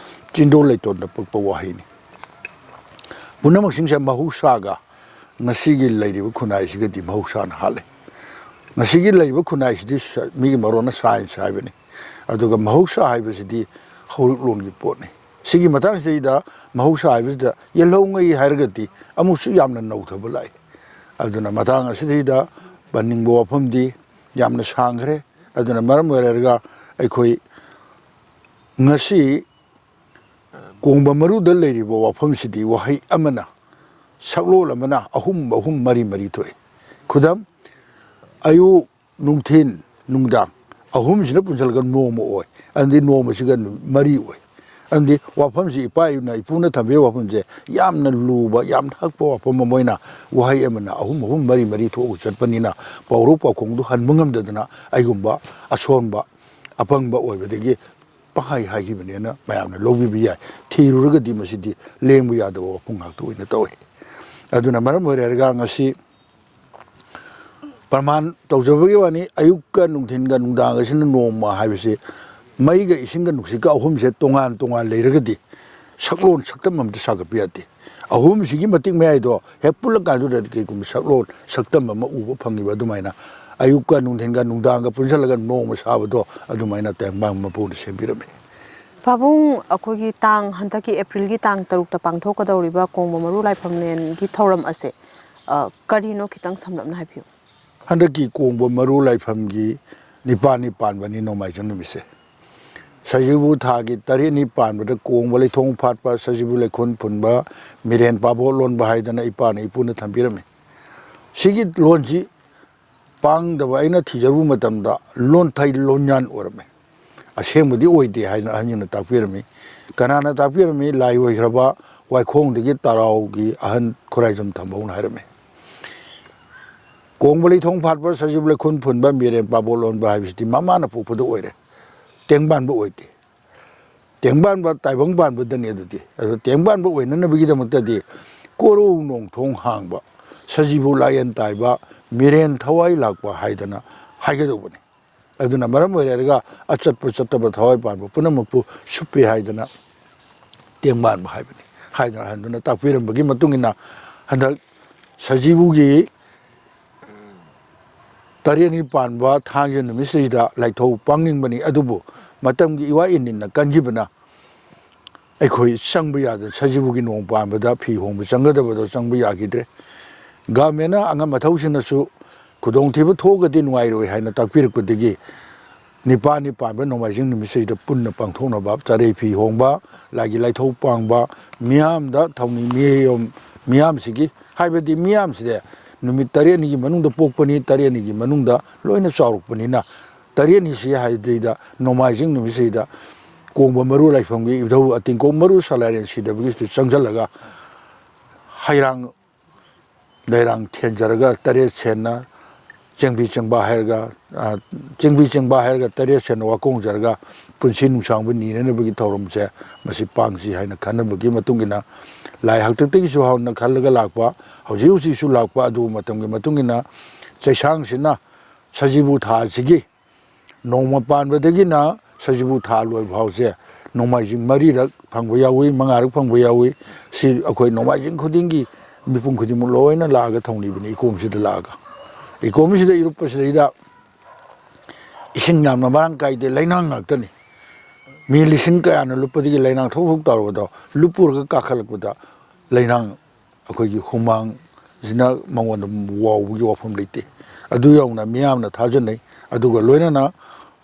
ꯆꯤꯟꯗꯣ ꯂꯩꯇꯣꯟꯗ ꯄꯛꯄ ꯋꯥꯍꯩꯅꯤ꯫ ꯄꯨꯝꯅꯃꯛꯁꯤꯡꯁꯦ ꯃꯍꯧꯁꯥꯒ ꯉꯁꯤꯒꯤ ꯂꯩꯔꯤꯕ ꯈꯨꯟꯅꯥꯏꯁꯤꯒꯗꯤ ꯃꯍꯧꯁꯥꯅ ꯍꯥꯠꯂꯦ꯫ ꯉꯁꯤꯒꯤ ꯂꯩꯔꯤꯕ ꯈꯨꯟꯅꯥꯏꯁꯤꯗꯤ ꯁ-, ꯃꯤꯒꯤ ꯃꯔꯣꯟꯅ ꯁꯥꯏꯟꯁ ꯍꯥꯏꯕꯅꯤ꯫ ꯑꯗꯨꯒ ꯃꯍꯧꯁꯥ ꯍꯥꯏꯕꯁꯤꯗꯤ ꯍꯧꯔꯛꯂꯣꯟꯒꯤ ꯄꯣꯠꯅꯤ꯫ ꯁꯤꯒꯤ ꯃꯇꯥꯡꯁꯤꯗ ꯃꯍꯧꯁꯥ ꯍꯥꯏꯕꯁꯤꯗ ꯌꯦꯜꯍꯧꯉꯩ ꯍꯥꯏꯔꯒꯗꯤ ꯑꯃꯨꯛꯁꯨ ꯌꯥꯝꯅ ꯅꯧꯊꯕ ꯂꯥꯛꯏ꯫ ꯑꯗꯨꯅ ꯃꯇꯥꯡ ꯑꯁꯤꯗꯩꯗ ꯄꯟꯅꯤꯡꯕ ꯋꯥꯐꯝꯗꯤ ꯌꯥꯝꯅ ꯁꯥꯡꯈ꯭ꯔꯦ꯫ ꯑꯗꯨꯅ ꯃꯔꯝ ꯑꯣꯏꯔꯒ ꯑꯩꯈꯣꯏ ꯉꯁꯤ ꯀꯣꯡꯕ ꯃꯔꯨꯗ ꯂꯩꯔꯤꯕ ꯋꯥꯐꯝꯁꯤꯗꯤ ꯋꯥꯍꯩ ꯑꯃꯅ ꯁꯛꯂꯣꯟ ꯑꯃꯅ ꯑꯍꯨꯝ ꯑꯍꯨꯝ ꯃꯔꯤ ꯃꯔꯤ ꯊꯣꯛꯏ꯫ ꯈꯨꯗꯝ, ꯑꯌꯨꯛ, ꯅꯨꯡꯊꯤꯟ, ꯅꯨꯡꯗꯥꯡ, ꯑꯍꯨꯝꯁꯤꯅ ꯄꯨꯟꯁꯤꯜꯂꯒ ꯅꯣꯡꯃ ꯑꯣꯏ꯫ ꯑꯗꯨꯗꯤ ꯅꯣꯡꯃꯁꯤꯒ ꯅꯨꯃꯤꯠ ꯃꯔꯤ ꯑꯣꯏ꯫ ꯑꯗꯨꯗꯤ ꯋꯥꯐꯝꯁꯤ ꯏꯄꯥ ꯏꯄꯨꯅ ꯏꯄꯨꯅ ꯊꯝꯕꯤꯔꯤꯕ ꯋꯥꯐꯝꯁꯦ ꯌꯥꯝꯅ ꯂꯨꯕ, ꯌꯥꯝꯅ ꯍꯛꯄ ꯋꯥꯐꯝ ꯑꯃ ꯑꯣꯏꯅ ꯋꯥꯍꯩ ꯑꯃꯅ ꯑꯍꯨꯝ ꯑꯍꯨꯝ ꯃꯔꯤ ꯃꯔꯤ ꯊꯣꯛꯑꯒ ꯆꯠꯄꯅꯤꯅ ꯄꯥꯎꯔꯧ ꯄꯥꯎꯈꯣꯡꯗꯨ ꯍꯟꯕ ꯉꯝꯗꯗꯅ ꯑꯩꯒꯨꯝꯕ ꯑꯁꯣꯟꯕ, ꯑꯄꯪꯕ ꯑꯣꯏꯕꯗꯒꯤ ꯄꯪꯍꯥꯏ ꯍꯥꯏꯈꯤꯕꯅꯦꯅ ꯃꯌꯥꯝꯅ ꯂꯧꯕꯤꯕ ꯌꯥꯏ꯫ ꯊꯤꯔꯨꯔꯒꯗꯤ ꯃꯁꯤꯗꯤ ꯂꯦꯡꯕ ꯌꯥꯗꯕ ꯋꯥꯐꯝ ꯉꯥꯛꯇ ꯑꯣꯏꯅ ꯇꯧꯏ꯫ ꯑꯗꯨꯅ ꯃꯔꯝ ꯑꯣꯏꯔꯒ ꯉꯁꯤ ꯄ꯭ꯔꯃꯥꯟ ꯇꯧꯖꯕꯒꯤ ꯋꯥꯅꯤ, ꯑꯌꯨꯛꯀ ꯅꯨꯡꯊꯤꯟꯒ ꯅꯨꯡꯗꯥꯡꯒꯁꯤꯅ ꯅꯣꯡꯃ ꯍꯥꯏꯕꯁꯤ ꯃꯩꯒ ꯏꯁꯤꯡꯒ ꯅꯨꯡꯁꯤꯠꯀ ꯑꯍꯨꯝꯁꯦ ꯇꯣꯉꯥꯟ ꯇꯣꯉꯥꯟ ꯂꯩꯔꯒꯗꯤ ꯁꯛꯂꯣꯟ ꯁꯛꯇꯝ ꯑꯝꯇ ꯁꯥꯒꯠꯄ ꯌꯥꯗꯦ꯫ ꯑꯍꯨꯝꯁꯤꯒꯤ ꯃꯇꯤꯛ ꯃꯌꯥꯏꯗꯣ ꯍꯦꯛ ꯄꯨꯜꯂꯀꯥꯟꯗꯨꯗꯗꯤ ꯀꯩꯒꯨꯝꯕ ꯁꯛꯂꯣꯟ ꯁꯛꯇꯝ ꯑꯃ ꯎꯕ ꯐꯪꯉꯤꯕ ꯑꯗꯨꯃꯥꯏꯅ ꯑꯌꯨꯛꯀ ꯅꯨꯡꯊꯤꯟꯒ ꯅꯨꯡꯗꯥꯡꯒ ꯄꯨꯟꯁꯤꯜꯂꯒ ꯅꯣꯡꯃ ꯁꯥꯕꯗꯣ ꯑꯗꯨꯃꯥꯏꯅ ꯇꯦꯡꯕꯥꯡ ꯃꯄꯨꯅ ꯁꯦꯝꯕꯤꯔꯝꯃꯤ꯫ ꯄꯥꯕꯨꯡ, ꯑꯩꯈꯣꯏꯒꯤ ꯇꯥꯡ, ꯍꯟꯗꯛꯀꯤ ꯑꯦꯄ꯭ꯔꯤꯜꯒꯤ ꯇꯥꯡ ꯇꯔꯨꯛꯇ ꯄꯥꯡꯊꯣꯛꯀꯗꯧꯔꯤꯕ ꯀꯣꯡꯕ ꯃꯔꯨ ꯂꯥꯏꯐꯝꯂꯦꯟꯒꯤ ꯊꯧꯔꯝ ꯑꯁꯦ, ꯑ, ꯀꯔꯤꯅꯣ ꯈꯤꯇꯪ ꯁꯝꯂꯞꯅ ꯍꯥꯏꯕꯤꯌꯨ꯫ ꯍꯟꯗꯛꯀꯤ ꯀꯣꯡꯕ ꯃꯔꯨ ꯂꯥꯏꯐꯝꯒꯤ ꯅꯤꯄꯥꯜꯅꯤ ꯄꯥꯟꯕꯅꯤ ꯅꯣꯡꯃꯥꯏꯖꯤꯡ ꯅꯨꯃꯤꯠꯁꯦ꯫ ꯁꯖꯤꯕꯨ ꯊꯥꯒꯤ ꯇꯔꯦꯠꯅꯤ ꯄꯥꯟꯕꯗ ꯀꯣꯡꯕ ꯂꯩꯊꯣꯡ ꯐꯥꯠꯄ, ꯁꯖꯤꯕꯨ ꯂꯩꯈꯨꯟ ꯐꯨꯟꯕ, ꯃꯤꯔꯦꯟ ꯄꯥꯕꯣ ꯂꯣꯟꯕ ꯍꯥꯏꯗꯅ ꯏꯄꯥꯅ ꯏꯄꯨꯅ ꯊꯝꯕꯤꯔꯝꯃꯤ꯫ ꯁꯤꯒꯤ ꯂꯣꯟꯁꯤ ꯄꯥꯡꯗꯕ ꯑꯩꯅ ꯊꯤꯖꯔꯨꯕ ꯃꯇꯝꯗ ꯂꯣꯟꯊꯩ ꯂꯣꯟꯌꯥꯟ ꯑꯣꯏꯔꯝꯃꯤ꯫ ꯑꯁꯦꯡꯕꯗꯤ ꯑꯣꯏꯗꯦ ꯍꯥꯏꯗꯅ ꯑꯍꯟꯁꯤꯡꯅ ꯇꯥꯛꯄꯤꯔꯝꯃꯤ꯫ ꯀꯅꯥꯅ ꯇꯥꯛꯄꯤꯔꯝꯃꯤ? ꯂꯥꯏ ꯑꯣꯏꯈ꯭ꯔꯕ ꯋꯥꯏꯈꯣꯡꯗꯒꯤ ꯇꯔꯥꯎꯒꯤ ꯑꯍꯟ ꯈꯨꯔꯥꯏꯖꯝ ꯊꯝꯕꯧꯅ ꯍꯥꯏꯔꯝꯃꯤ꯫ ꯀꯣꯡꯕ ꯂꯩꯊꯣꯡ ꯐꯥꯠꯄ, ꯁꯖꯤꯕꯨ ꯂꯩꯈꯨꯟ ꯐꯨꯟꯕ, ꯃꯤꯔꯦꯟ ꯄꯥꯕꯣ ꯂꯣꯟꯕ ꯍꯥꯏꯕꯁꯤꯗꯤ ꯃꯃꯥꯅ ꯄꯣꯛꯄꯗ ꯑꯣꯏꯔꯦ꯫ ꯇꯦꯡꯕꯥꯟꯕ ꯑꯣꯏꯗꯦ꯫ ꯇꯦꯡꯕꯥꯟꯕ, ꯇꯥꯏꯕꯪ ꯄꯥꯟꯕꯗꯅꯤ ꯑꯗꯨꯗꯤ꯫ ꯑꯗꯣ ꯇꯦꯡꯕꯥꯟꯕ ꯑꯣꯏꯅꯅꯕꯒꯤꯗꯃꯛꯇꯗꯤ ꯀꯣꯔꯧ ꯅꯣꯡꯊꯣꯡ ꯍꯥꯡꯕ, ꯁꯖꯤꯕꯨ ꯂꯥꯏꯌꯦꯟ ꯇꯥꯏꯕ, ꯃꯤꯔꯦꯟ ꯊꯋꯥꯏ ꯂꯥꯛꯄ ꯍꯥꯏꯗꯅ ꯍꯥꯏꯒꯗꯧꯕꯅꯤ꯫ ꯑꯗꯨꯅ ꯃꯔꯝ ꯑꯣꯏꯔꯒ ꯑꯆꯠꯄ ꯆꯠꯇꯕ ꯊꯋꯥꯏ ꯄꯥꯟꯕ ꯄꯨꯝꯅꯃꯛꯄꯨ ꯁꯨꯞꯄꯤ ꯍꯥꯏꯗꯅ ꯇꯦꯡꯕꯥꯟꯕ ꯍꯥꯏꯕꯅꯤ ꯍꯥꯏꯗꯅ ꯑꯍꯟꯗꯨꯅ ꯇꯥꯛꯄꯤꯔꯝꯕꯒꯤ ꯃꯇꯨꯡ ꯏꯟꯅ ꯍꯟꯗꯛ ꯁꯖꯤꯕꯨꯒꯤ ꯇꯔꯦꯠꯅꯤ ꯄꯥꯟꯕ ꯊꯥꯡꯖ ꯅꯨꯃꯤꯠꯁꯤꯗ ꯂꯥꯏꯊꯧ ꯄꯥꯡꯅꯤꯡꯕꯅꯤ꯫ ꯑꯗꯨꯕꯨ ꯃꯇꯝꯒꯤ ꯏꯋꯥ ꯏꯟꯅꯤꯟꯅ ꯀꯟꯈꯤꯕꯅ ꯑꯩꯈꯣꯏ ꯆꯪꯕ ꯌꯥꯗꯅ, ꯁꯖꯤꯕꯨꯒꯤ ꯅꯣꯡ ꯄꯥꯟꯕꯗ ꯐꯤ ꯍꯣꯡꯕ ꯆꯪꯒꯗꯕꯗꯣ ꯆꯪꯕ ꯌꯥꯈꯤꯗ꯭ꯔꯦ꯫ ꯒꯃꯦꯟꯅ ꯑꯉꯝ ꯑꯊꯧꯁꯤꯡꯅꯁꯨ ꯈꯨꯗꯣꯡꯊꯤꯕ ꯊꯣꯛꯑꯒꯗꯤ ꯅꯨꯡꯉꯥꯏꯔꯣꯏ ꯍꯥꯏꯅ ꯇꯥꯛꯄꯤꯔꯛꯄꯗꯒꯤ ꯅꯤꯄꯥꯜꯅꯤ ꯄꯥꯟꯕ ꯅꯣꯡꯃꯥꯏꯖꯤꯡ ꯅꯨꯃꯤꯠꯁꯤꯗ ꯄꯨꯟꯅ ꯄꯥꯡꯊꯣꯛꯅꯕ ꯆꯥꯔꯩ ꯐꯤ ꯍꯣꯡꯕ, ꯂꯥꯏꯒꯤ ꯂꯥꯏꯊꯧ ꯄꯥꯡꯕ, ꯃꯤꯌꯥꯝꯗ ꯊꯧꯅꯤ, ꯃꯤꯌꯣꯝ-, ꯃꯤꯌꯥꯝꯁꯤꯒꯤ, ꯍꯥꯏꯕꯗꯤ ꯃꯤꯌꯥꯝꯁꯤꯗꯤ ꯅꯨꯃꯤꯠ ꯇꯔꯦꯠꯅꯤꯒꯤ ꯃꯅꯨꯡꯗ ꯄꯣꯛꯄꯅꯤ, ꯇꯔꯦꯠꯅꯤꯒꯤ ꯃꯅꯨꯡꯗ ꯂꯣꯏꯅ ꯆꯥꯎꯔꯛꯄꯅꯤꯅ, ꯇꯔꯦꯠꯅꯤꯁꯤ ꯍꯥꯏꯕꯗ ꯅꯣꯡꯃꯥꯏꯖꯤꯡ ꯅꯨꯃꯤꯠꯁꯤꯗ ꯀꯣꯡꯕ ꯃꯔꯨ ꯂꯥꯏꯐꯝꯒꯤ ꯏꯙꯧ ꯑꯇꯤꯡꯀꯣꯛ ꯃꯔꯨ ꯁꯂꯥꯏꯔꯦꯟ ꯁꯤꯗꯕꯒꯤꯁꯨ ꯆꯪꯁꯤꯜꯂꯒ ꯍꯩꯔꯥꯡ ꯂꯩꯔꯥꯡ ꯊꯦꯟꯖꯔꯒ ꯇꯔꯦꯠ ꯁꯦꯟꯅ ꯆꯦꯡꯕꯤ ꯆꯦꯡꯕꯥ ꯍꯥꯏꯔꯒ, ꯑ, ꯆꯦꯡꯕꯤ ꯆꯦꯡꯕꯥ ꯍꯥꯏꯔꯒ ꯇꯔꯦꯠ ꯁꯦꯟꯅ ꯋꯥꯀꯣꯡꯖꯔꯒ ꯄꯨꯟꯁꯤ ꯅꯨꯡꯁꯥꯡꯕ ꯅꯤꯅꯅꯕꯒꯤ ꯊꯧꯔꯝꯁꯦ ꯃꯁꯤ ꯄꯥꯡꯁꯤ ꯍꯥꯏꯅ ꯈꯟꯅꯕꯒꯤ ꯃꯇꯨꯡ ꯏꯟꯅ ꯂꯥꯏ ꯍꯥꯛꯇꯛꯇꯒꯤꯁꯨ ꯍꯧꯅ ꯈꯜꯂꯒ ꯂꯥꯛꯄ, ꯍꯧꯖꯤꯛ ꯍꯧꯖꯤꯛꯁꯨ ꯂꯥꯛꯄ ꯑꯗꯨ ꯃꯇꯝꯒꯤ ꯃꯇꯨꯡ ꯏꯟꯅ ꯆꯩꯁꯥꯡꯁꯤꯅ ꯁꯖꯤꯕꯨ ꯊꯥ ꯑꯁꯤꯒꯤ ꯅꯣꯡꯃ ꯄꯥꯟꯕꯗꯒꯤꯅ ꯁꯖꯤꯕꯨ ꯊꯥ ꯂꯣꯏꯕ ꯐꯥꯎꯁꯦ ꯅꯣꯡꯃꯥꯏꯖꯤꯡ ꯃꯔꯤꯔꯛ ꯐꯪꯕ ꯌꯥꯎꯏ, ꯃꯉꯥꯔꯛ ꯐꯪꯕ ꯌꯥꯎꯏ꯫ ꯁꯤ ꯑꯩꯈꯣꯏ ꯅꯣꯡꯃꯥꯏꯖꯤꯡ ꯈꯨꯗꯤꯡꯒꯤ ꯃꯤꯄꯨꯝ ꯈꯨꯗꯤꯡꯃꯛ ꯂꯣꯏꯅ ꯂꯥꯛꯑꯒ ꯊꯧꯅꯤꯕꯅꯤ ꯏꯀꯣꯝꯁꯤꯗ ꯂꯥꯛꯑꯒ꯫ ꯏꯀꯣꯝꯁꯤꯗ ꯏꯔꯨꯞꯄꯁꯤꯗꯩꯗ ꯏꯁꯤꯡ ꯌꯥꯝꯅ ꯃꯔꯥꯡ ꯀꯥꯏꯗꯦ, ꯂꯩꯅꯥꯡ ꯉꯥꯛꯇꯅꯤ꯫ ꯃꯤ ꯂꯤꯁꯤꯡ ꯀꯌꯥꯅ ꯂꯨꯞꯄꯗꯒꯤ ꯂꯩꯅꯥꯡ ꯊꯣꯛ ꯊꯣꯛ ꯇꯧꯔꯕꯗꯣ ꯂꯨꯞꯄꯨꯔꯒ ꯀꯥꯈꯠꯂꯛꯄꯗ ꯂꯩꯅꯥꯡ ꯑꯩꯈꯣꯏꯒꯤ ꯍꯨꯃꯥꯡꯁꯤꯅ ꯃꯉꯣꯟꯗ ꯋꯥꯎꯕꯒꯤ ꯋꯥꯐꯝ ꯂꯩꯇꯦ꯫ ꯑꯗꯨ ꯌꯧꯅ ꯃꯤꯌꯥꯝꯅ ꯊꯥꯖꯅꯩ꯫ ꯑꯗꯨꯒ ꯂꯣꯏꯅꯅ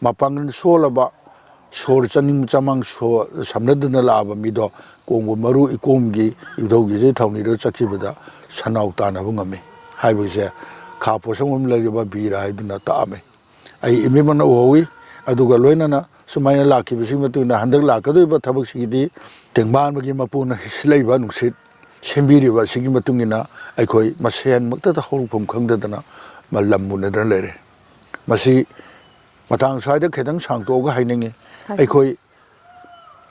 ꯃꯄꯥꯡꯒꯜ ꯁꯣꯜꯂꯕ, ꯁꯣꯔ ꯆꯅꯤꯡ ꯆꯃꯥꯡ ꯁꯣ-, ꯁꯝꯅꯗꯨꯅ ꯂꯥꯛꯑꯕ ꯃꯤꯗꯣ ꯀꯣꯡꯕ ꯃꯔꯨ ꯏꯀꯣꯝꯒꯤ ꯏꯙꯧꯒꯤꯁꯦ ꯊꯧꯅꯤꯗ ꯆꯠꯈꯤꯕꯗ ꯁꯟꯅꯥꯎ ꯇꯥꯟꯅꯕ ꯉꯝꯃꯤ ꯍꯥꯏꯕꯁꯦ ꯈꯥ ꯄꯣꯠꯁꯪꯕꯝ ꯂꯩꯔꯤꯕ ꯕꯤꯔ ꯍꯥꯏꯗꯨꯅ ꯇꯥꯛꯑꯝꯃꯤ꯫ ꯑꯩ ꯏꯃꯤꯠꯃꯛꯅ ꯎꯍꯧꯏ꯫ ꯑꯗꯨꯒ ꯂꯣꯏꯅꯅ ꯁꯨꯃꯥꯏꯅ ꯂꯥꯛꯈꯤꯕꯁꯤꯒꯤ ꯃꯇꯨꯡ ꯏꯟꯅ ꯍꯟꯗꯛ ꯂꯥꯛꯀꯗꯧꯔꯤꯕ ꯊꯕꯛꯁꯤꯒꯤꯗꯤ ꯇꯦꯡꯕꯥꯟꯕꯒꯤ ꯃꯄꯨꯅ ꯁꯤꯜꯂꯛꯏꯕ ꯅꯨꯡꯁꯤꯠ ꯁꯦꯝꯕꯤꯔꯤꯕ ꯑꯁꯤꯒꯤ ꯃꯇꯨꯡ ꯏꯟꯅ ꯑꯩꯈꯣꯏ ꯃꯁꯦꯟꯃꯛꯇꯗ ꯍꯧꯔꯛꯐꯝ ꯈꯪꯗꯗꯅ ꯃ-, ꯂꯝ ꯃꯨꯟꯅꯗꯅ ꯂꯩꯔꯦ꯫ ꯃꯁꯤ ꯃꯇꯥꯡ ꯁ꯭ꯋꯥꯏꯗ ꯈꯤꯇꯪ ꯁꯥꯡꯇꯣꯛꯑꯒ ꯍꯥꯏꯅꯤꯡꯉꯤ꯫ ꯍꯥꯏꯕꯤꯌꯨ꯫ ꯑꯩꯈꯣꯏ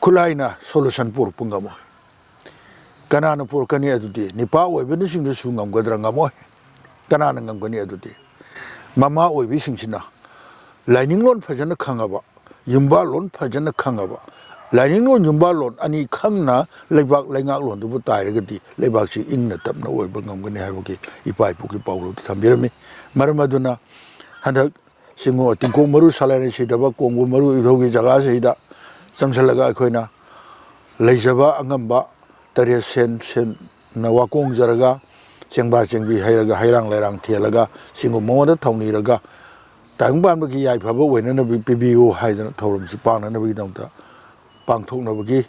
ꯈꯨꯠꯂꯥꯏꯅ solution ꯄꯨꯔꯛꯄ ꯉꯝꯃꯣꯏ꯫ ꯀꯅꯥꯅ ꯄꯨꯔꯛꯀꯅꯤ ꯑꯗꯨꯗꯤ? ꯅꯤꯄꯥ ꯑꯣꯏꯕꯅꯆꯤꯡꯗꯁꯨ ꯉꯝꯒꯗ꯭ꯔꯥ? ꯉꯝꯃꯣꯏ꯫ ꯀꯅꯥꯅ ꯉꯝꯒꯅꯤ ꯑꯗꯨꯗꯤ? ꯃꯃꯥ ꯑꯣꯏꯕꯤꯁꯤꯡꯁꯤꯅ ꯂꯥꯏꯅꯤꯡꯂꯣꯟ ꯐꯖꯅ ꯈꯪꯉꯕ, ꯌꯨꯝꯕꯥꯜꯂꯣꯟ ꯐꯖꯅ ꯈꯪꯉꯕ, ꯂꯥꯏꯅꯤꯡꯂꯣꯟ ꯌꯨꯝꯕꯥꯜꯂꯣꯟ ꯑꯅꯤ ꯈꯪꯅ ꯂꯩꯕꯥꯛ ꯂꯩꯉꯥꯛꯂꯣꯟꯗꯨꯕꯨ ꯇꯥꯏꯔꯒꯗꯤ ꯂꯩꯕꯥꯛꯁꯤ ꯏꯪꯅ ꯇꯞꯅ ꯑꯣꯏꯕ ꯉꯝꯒꯅꯤ ꯍꯥꯏꯕꯒꯤ ꯏꯄꯥ ꯏꯄꯨꯒꯤ ꯄꯥꯎꯔꯧꯗꯨ ꯊꯝꯕꯤꯔꯝꯃꯤ꯫ ꯃꯔꯝ ꯑꯗꯨꯅ ꯍꯟꯗꯛ ꯁꯤꯡꯉꯨ ꯇꯤꯡꯀꯣꯡ ꯃꯔꯨ ꯁꯥꯂꯥꯏꯅ ꯁꯤꯗꯕ ꯀꯣꯡꯒꯨ ꯃꯔꯨ ꯏꯙꯧꯒꯤ ꯖꯒꯥꯁꯤꯗ ꯆꯪꯁꯤꯜꯂꯒ ꯑꯩꯈꯣꯏꯅ ꯂꯩꯖꯕ ꯑꯉꯝꯕ ꯇꯔꯦꯠ ꯁꯦꯟ ꯁꯦꯟꯅ ꯋꯥꯀꯣꯡꯖꯔꯒ ꯆꯦꯡꯕꯥ ꯆꯦꯡꯕꯤ ꯍꯩꯔꯒ ꯍꯩꯔꯥꯡ ꯂꯩꯔꯥꯡ ꯊꯦꯜꯂꯒ ꯁꯤꯡꯉꯨ ꯃꯉꯣꯟꯗ ꯊꯧꯅꯤꯔꯒ ꯇꯥꯏꯕꯪ ꯄꯥꯟꯕꯒꯤ ꯌꯥꯏꯐꯕ ꯑꯣꯏꯅꯅꯕ ꯄꯤꯕꯤꯌꯨ ꯍꯥꯏꯗꯅ ꯊꯧꯔꯝꯁꯤ ꯄꯥꯡꯅꯅꯕꯒꯤꯗꯃꯛꯇ ꯄꯥꯡꯊꯣꯛꯅꯕꯒꯤ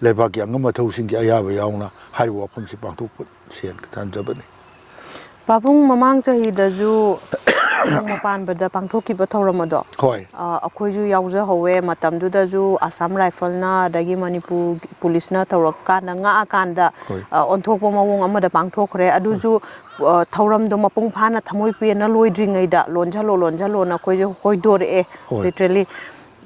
ꯂꯩꯕꯥꯛꯀꯤ ꯑꯉꯝ ꯑꯊꯧꯁꯤꯡꯒꯤ ꯑꯌꯥꯕ ꯌꯥꯎꯅ ꯍꯥꯏꯔꯤꯕ ꯋꯥꯐꯝꯁꯤ ꯄꯥꯡꯊꯣꯛꯄ ꯁꯦꯟ ꯊꯝꯖꯕꯅꯤ꯫ ꯄꯥꯕꯨꯡ, ꯃꯃꯥꯡ ꯆꯍꯤꯗꯁꯨ ꯅꯣꯡꯃ ꯄꯥꯟꯕꯗ ꯄꯥꯡꯊꯣꯛꯈꯤꯕ ꯊꯧꯔꯝ ꯑꯗꯣ ꯍꯣꯏ꯫ ꯑ, ꯑꯩꯈꯣꯏꯁꯨ ꯌꯥꯎꯖꯍꯧꯋꯦ꯫ ꯃꯇꯝꯗꯨꯗꯁꯨ ꯑꯁꯥꯝ ꯔꯥꯏꯐꯜꯅ ꯑꯗꯒꯤ ꯃꯅꯤꯄꯨꯔ ꯄꯨꯂꯤꯁꯅ ꯇꯧꯔꯀꯥꯟꯗ ꯉꯥꯛꯑꯀꯥꯟꯗ ꯍꯣꯏ꯫ ꯑ, ꯑꯣꯟꯊꯣꯛꯄ ꯃꯑꯣꯡ ꯑꯃꯗ ꯄꯥꯡꯊꯣꯛꯈ꯭ꯔꯦ꯫ ꯑꯗꯨꯁꯨ ꯑ, ꯊꯧꯔꯝꯗꯣ ꯃꯄꯨꯡ ꯐꯥꯅ ꯊꯃꯣꯏ ꯄꯦꯟꯅ ꯂꯣꯏꯗ꯭ꯔꯤꯉꯩꯗ ꯂꯣꯟꯁꯜꯂꯣ ꯂꯣꯟꯁꯜꯂꯣꯅ ꯑꯩꯈꯣꯏꯁꯦ ꯍꯣꯏꯗꯣꯔꯛꯑꯦ꯫ ꯍꯣꯏ꯫ Literally꯫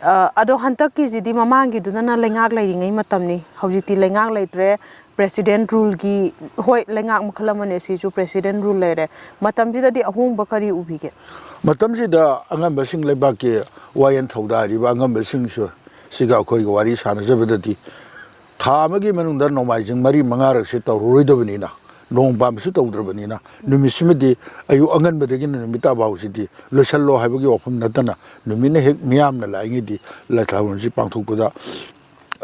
ꯑ, ꯑꯗꯣ ꯍꯟꯗꯛꯀꯤꯁꯤꯗꯤ ꯃꯃꯥꯡꯒꯤꯗꯨꯅ ꯂꯩꯉꯥꯛ ꯂꯩꯔꯤꯉꯩ ꯃꯇꯝꯅꯤ꯫ ꯍꯧꯖꯤꯛꯇꯤ ꯂꯩꯉꯥꯛ ꯂꯩꯇ꯭ꯔꯦ꯫ President ruleꯒꯤ, ꯍꯣꯏ, ꯂꯩꯉꯥꯛ ꯃꯈꯜ ꯑꯃꯅꯦ ꯁꯤꯁꯨ, President rule ꯂꯩꯔꯦ꯫ ꯃꯇꯝꯁꯤꯗꯗꯤ ꯑꯍꯣꯡꯕ ꯀꯔꯤ ꯎꯕꯤꯒꯦ? ꯃꯇꯝꯁꯤꯗ ꯑꯉꯝꯕꯁꯤꯡ, ꯂꯩꯕꯥꯛꯀꯤ ꯋꯥꯌꯦꯜ ꯊꯧꯗꯥꯔꯤꯕ ꯑꯉꯝꯕꯁꯤꯡꯁꯨ ꯁꯤꯒ ꯑꯩꯈꯣꯏꯒ ꯋꯥꯔꯤ ꯁꯥꯟꯅꯖꯕꯗꯗꯤ ꯊꯥ ꯑꯃꯒꯤ ꯃꯅꯨꯡꯗ ꯅꯣꯡꯃꯥꯏꯖꯤꯡ ꯃꯔꯤ ꯃꯉꯥꯔꯛꯁꯤ ꯇꯧꯔꯔꯣꯏꯗꯕꯅꯤꯅ, ꯅꯣꯡ ꯄꯥꯟꯕꯁꯨ ꯇꯧꯗ꯭ꯔꯕꯅꯤꯅ, ꯅꯨꯃꯤꯠꯁꯤꯃꯗꯤ ꯑꯌꯨꯛ ꯑꯉꯟꯕꯗꯒꯤꯅ ꯅꯨꯃꯤꯠ ꯇꯥꯐꯥꯎꯁꯤꯗꯤ ꯂꯣꯏꯁꯤꯜꯂꯣ ꯍꯥꯏꯕꯒꯤ ꯋꯥꯐꯝ ꯅꯠꯇꯅ, ꯅꯨꯃꯤꯠꯅ ꯍꯦꯛ ꯃꯤꯌꯥꯝꯅ ꯂꯥꯛꯏꯉꯩꯗꯤ ꯂꯥꯏ ꯊꯥꯕꯜꯁꯤ ꯄꯥꯡꯊꯣꯛꯄꯗ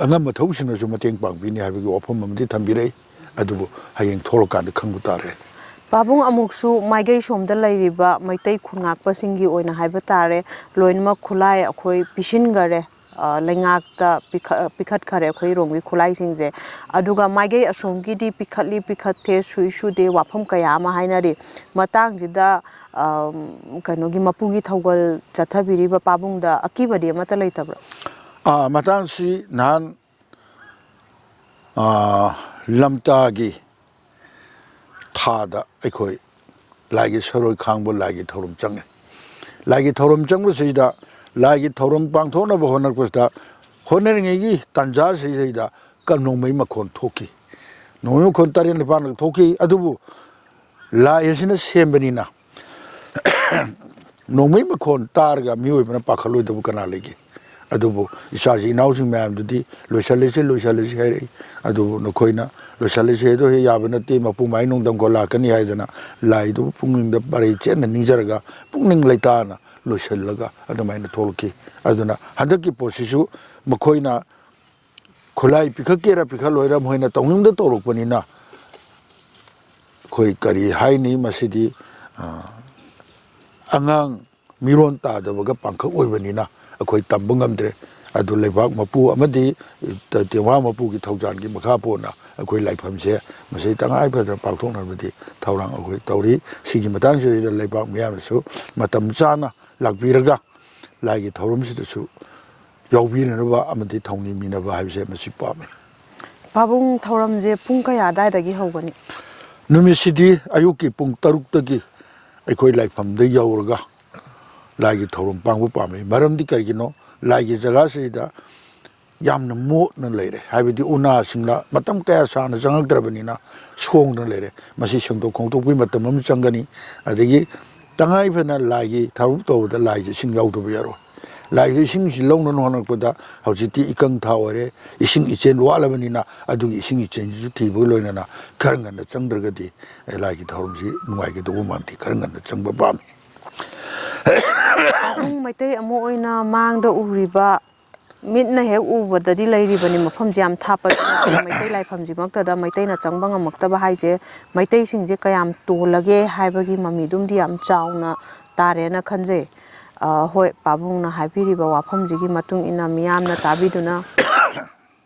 ꯑꯉꯝ ꯑꯊꯧꯁꯤꯡꯅꯁꯨ ꯃꯇꯦꯡ ꯄꯥꯡꯕꯤꯅꯤ ꯍꯥꯏꯕꯒꯤ ꯋꯥꯐꯝ ꯑꯃꯗꯤ ꯊꯝꯕꯤꯔꯛꯏ꯫ ꯑꯗꯨꯕꯨ ꯍꯌꯦꯡ ꯊꯣꯛꯂꯀꯥꯟꯗ ꯈꯪꯕ ꯇꯥꯔꯦ꯫ ꯄꯥꯕꯨꯡ, ꯑꯃꯨꯛꯁꯨ ꯃꯥꯏꯀꯩ ꯁꯣꯝꯗ ꯂꯩꯔꯤꯕ ꯃꯩꯇꯩ ꯈꯨꯟꯉꯥꯛꯄꯁꯤꯡꯒꯤ ꯑꯣꯏꯅ ꯍꯥꯏꯕ ꯇꯥꯔꯦ, ꯂꯣꯏꯅꯃꯛ ꯈꯨꯠꯂꯥꯏ ꯑꯩꯈꯣꯏ ꯄꯤꯁꯤꯟꯈꯔꯦ, ꯑ, ꯂꯩꯉꯥꯛꯇ ꯄꯤꯈꯠ-, ꯄꯤꯈꯠꯈꯔꯦ ꯑꯩꯈꯣꯏ ꯔꯣꯝꯒꯤ ꯈꯨꯠꯂꯥꯏꯁꯤꯡꯁꯦ꯫ ꯑꯗꯨꯒ ꯃꯥꯏꯀꯩ ꯑꯁꯣꯝꯒꯤꯗꯤ ꯄꯤꯈꯠꯂꯤ ꯄꯤꯈꯠꯇꯦ, ꯁꯨꯏ ꯁꯨꯗꯦ, ꯋꯥꯐꯝ ꯀꯌꯥ ꯑꯃ ꯍꯥꯏꯅꯔꯤ꯫ ꯃꯇꯥꯡꯁꯤꯗ, ꯑ, ꯀꯩꯅꯣꯒꯤ ꯃꯄꯨꯒꯤ ꯊꯧꯒꯜ ꯆꯠꯊꯕꯤꯔꯤꯕ ꯄꯥꯕꯨꯡꯗ ꯑꯀꯤꯕꯗꯤ ꯑꯃꯠꯇ ꯂꯩꯇꯕ꯭ꯔꯥ? ꯑꯥ, ꯃꯇꯥꯡꯁꯤ ꯅꯍꯥꯟ, ꯑꯥ, ꯂꯝꯇꯥꯒꯤ ꯊꯥꯗ ꯑꯩꯈꯣꯏ ꯂꯥꯏꯒꯤ ꯁꯔꯣꯏ ꯈꯥꯡꯕ ꯂꯥꯏꯒꯤ ꯊꯧꯔꯝ ꯆꯪꯉꯦ꯫ ꯂꯥꯏꯒꯤ ꯊꯧꯔꯝ ꯆꯪꯕꯁꯤꯗ, ꯂꯥꯏꯒꯤ ꯊꯧꯔꯝ ꯄꯥꯡꯊꯣꯛꯅꯕ ꯍꯣꯠꯅꯔꯛꯄꯁꯤꯗ, ꯍꯣꯠꯅꯔꯤꯉꯩꯒꯤ ꯇꯥꯟꯖꯥꯁꯤꯗꯩꯗ ꯀ-, ꯅꯣꯡꯃꯩ ꯃꯈꯣꯟ ꯊꯣꯛꯈꯤ꯫ ꯅꯣꯡꯃꯩ ꯃꯈꯣꯟ ꯇꯔꯦꯠ ꯅꯤꯄꯥꯜ ꯊꯣꯛꯈꯤ꯫ ꯑꯗꯨꯕꯨ ꯂꯥꯏ ꯑꯁꯤꯅ ꯁꯦꯝꯕꯅꯤꯅ, ꯅꯣꯡꯃꯩ ꯃꯈꯣꯟ ꯇꯥꯔꯒ ꯃꯤꯑꯣꯏꯕꯅ ꯄꯥꯈꯠꯂꯣꯏꯗꯕ ꯀꯅꯥ ꯂꯩꯒꯦ? ꯑꯗꯨꯕꯨ ꯏꯆꯥꯁꯤ ꯏꯅꯥꯎꯁꯤꯡ ꯃꯌꯥꯝꯗꯨꯗꯤ ꯂꯣꯏꯁꯤꯜꯂꯁꯤ, ꯂꯣꯏꯁꯤꯜꯂꯁꯤ ꯍꯥꯏꯔꯛꯏ꯫ ꯑꯗꯨꯕꯨ ꯅꯈꯣꯏꯅ ꯂꯣꯏꯁꯤꯜꯂꯁꯤ ꯍꯥꯏꯗꯣ ꯍꯦꯛ ꯌꯥꯕ ꯅꯠꯇꯦ, ꯃꯄꯨ ꯃꯥꯏ ꯅꯣꯡꯗꯝꯈꯣ ꯂꯥꯛꯀꯅꯤ ꯍꯥꯏꯗꯅ ꯂꯥꯏꯗꯨꯕꯨ ꯄꯨꯛꯅꯤꯡꯗ ꯄꯔꯩ ꯆꯦꯠꯅ ꯅꯤꯡꯖꯔꯒ ꯄꯨꯛꯅꯤꯡ ꯂꯩꯇꯥꯅ ꯂꯣꯏꯁꯤꯜꯂꯒ ꯑꯗꯨꯃꯥꯏꯅ ꯊꯣꯛꯂꯛꯈꯤ꯫ ꯑꯗꯨꯅ ꯍꯟꯗꯛꯀꯤ ꯄꯣꯠꯁꯤꯁꯨ ꯃꯈꯣꯏꯅ ꯈꯨꯠꯂꯥꯏ ꯄꯤꯈꯠꯀꯦꯔꯥ ꯄꯤꯈꯠꯂꯣꯏꯔꯥ ꯃꯈꯣꯏꯅ ꯇꯧꯅꯤꯡꯗ ꯇꯧꯔꯛꯄꯅꯤꯅ, ꯑꯩꯈꯣꯏ ꯀꯔꯤ ꯍꯥꯏꯅꯤ, ꯃꯁꯤꯗꯤ ꯑꯉꯥꯡ ꯃꯤꯔꯣꯟ ꯇꯥꯗꯕꯒ ꯄꯥꯡꯈꯛ ꯑꯣꯏꯕꯅꯤꯅ ꯑꯩꯈꯣꯏ ꯇꯝꯕ ꯉꯝꯗ꯭ꯔꯦ꯫ ꯑꯗꯨ ꯂꯩꯕꯥꯛ ꯃꯄꯨ ꯑꯃꯗꯤ ꯇꯦꯡꯋꯥ ꯃꯄꯨꯒꯤ ꯊꯧꯖꯥꯜꯒꯤ ꯃꯈꯥ ꯄꯣꯟꯅ ꯑꯩꯈꯣꯏ ꯂꯥꯏꯐꯝꯁꯦ ꯃꯁꯤ ꯇꯉꯥꯏ ꯐꯗꯅ ꯄꯥꯡꯊꯣꯛꯅꯕꯗꯤ ꯊꯧꯔꯥꯡ ꯑꯩꯈꯣꯏ ꯇꯧꯔꯤ꯫ ꯁꯤꯒꯤ ꯃꯇꯥꯡꯁꯤꯗ ꯂꯩꯕꯥꯛ ꯃꯤꯌꯥꯝꯅꯁꯨ ꯃꯇꯝ ꯆꯥꯅ ꯂꯥꯛꯄꯤꯔꯒ ꯂꯥꯏꯒꯤ ꯊꯧꯔꯝꯁꯤꯗꯁꯨ ꯌꯥꯎꯕꯤꯅꯅꯕ ꯑꯃꯗꯤ ꯊꯧꯅꯤꯃꯤꯟꯅꯕ ꯍꯥꯏꯕꯁꯦ ꯃꯁꯤ ꯄꯥꯝꯃꯤ꯫ ꯄꯥꯕꯨꯡ, ꯊꯧꯔꯝꯁꯦ ꯄꯨꯡ ꯀꯌꯥ ꯑꯗꯥꯏꯗꯒꯤ ꯍꯧꯒꯅꯤ? ꯅꯨꯃꯤꯠꯁꯤꯗꯤ ꯑꯌꯨꯛꯀꯤ ꯄꯨꯡ ꯇꯔꯨꯛꯇꯒꯤ ꯑꯩꯈꯣꯏ ꯂꯥꯏꯐꯝꯗ ꯌꯧꯔꯒ ꯂꯥꯏꯒꯤ ꯊꯧꯔꯝ ꯄꯥꯡꯕ ꯄꯥꯝꯃꯤ꯫ ꯃꯔꯝꯗꯤ ꯀꯔꯤꯒꯤꯅꯣ? ꯂꯥꯏꯒꯤ ꯖꯒꯥꯁꯤꯗ ꯌꯥꯝꯅ ꯃꯣꯠꯅ ꯂꯩꯔꯦ, ꯍꯥꯏꯕꯗꯤ ꯎꯅꯥꯁꯤꯡꯅ ꯃꯇꯝ ꯀꯌꯥ ꯁꯥꯡꯅ ꯆꯪꯉꯛꯇ꯭ꯔꯕꯅꯤꯅ ꯁꯣꯡꯗꯅ ꯂꯩꯔꯦ꯫ ꯃꯁꯤ ꯁꯦꯡꯗꯣꯛ ꯈꯣꯝꯗꯣꯛꯄꯒꯤ ꯃꯇꯝ ꯑꯃ ꯆꯪꯒꯅꯤ꯫ ꯑꯗꯒꯤ ꯇꯉꯥꯏ ꯐꯗꯅ ꯂꯥꯏꯒꯤ ꯊꯧꯔꯝ ꯇꯧꯕꯗ ꯂꯥꯏꯁꯦ ꯏꯁꯤꯡ ꯌꯥꯎꯗꯕ ꯌꯥꯔꯣꯏ꯫ ꯂꯥꯏꯁꯦ ꯏꯁꯤꯡꯁꯤ ꯂꯧꯅꯅ ꯍꯣꯠꯅꯔꯛꯄꯗ ꯍꯧꯖꯤꯛꯇꯤ ꯏꯀꯪ ꯊꯥ ꯑꯣꯏꯔꯦ, ꯏꯁꯤꯡ ꯏꯆꯦꯜ ꯋꯥꯠꯂꯕꯅꯤꯅ ꯑꯗꯨꯒꯤ ꯏꯁꯤꯡ ꯏꯆꯦꯜꯁꯤꯁꯨ ꯊꯤꯕꯒ ꯂꯣꯏꯅꯅ ꯈꯔ ꯉꯟꯅ ꯆꯪꯗ꯭ꯔꯒꯗꯤ ꯂꯥꯏꯒꯤ ꯊꯧꯔꯝꯁꯤ ꯅꯨꯡꯉꯥꯏꯒꯗꯧꯕ ꯃꯥꯟꯗꯦ꯫ ꯈꯔ ꯉꯟꯅ ꯆꯪꯕ ꯄꯥꯝꯃꯤ꯫ ꯄꯥꯕꯨꯡ, ꯃꯩꯇꯩ ꯑꯃ ꯑꯣꯏꯅ ꯃꯥꯡꯗ ꯎꯔꯤꯕ, ꯃꯤꯠꯅ ꯍꯦꯛ ꯎꯕꯗꯗꯤ ꯂꯩꯔꯤꯕꯅꯤ, ꯃꯐꯝꯁꯦ ꯌꯥꯝ ꯊꯥꯞꯄ꯫ ꯃꯩꯇꯩ ꯂꯥꯏꯐꯝꯁꯤꯃꯛꯇꯗ ꯃꯩꯇꯩꯅ ꯆꯪꯕ ꯉꯝꯃꯛꯇꯕ ꯍꯥꯏꯁꯦ ꯃꯩꯇꯩꯁꯤꯡꯁꯦ ꯀꯌꯥꯝ ꯇꯣꯜꯂꯒꯦ ꯍꯥꯏꯕꯒꯤ ꯃꯃꯤꯗꯨꯝꯗꯤ ꯌꯥꯝ ꯆꯥꯎꯅ ꯇꯥꯔꯦꯅ ꯈꯟꯖꯩ꯫ ꯑ, ꯍꯣꯏ, ꯄꯥꯕꯨꯡꯅ ꯍꯥꯏꯕꯤꯔꯤꯕ ꯋꯥꯐꯝꯁꯤꯒꯤ ꯃꯇꯨꯡ ꯏꯟꯅ ꯃꯤꯌꯥꯝꯅ ꯇꯥꯕꯤꯗꯨꯅ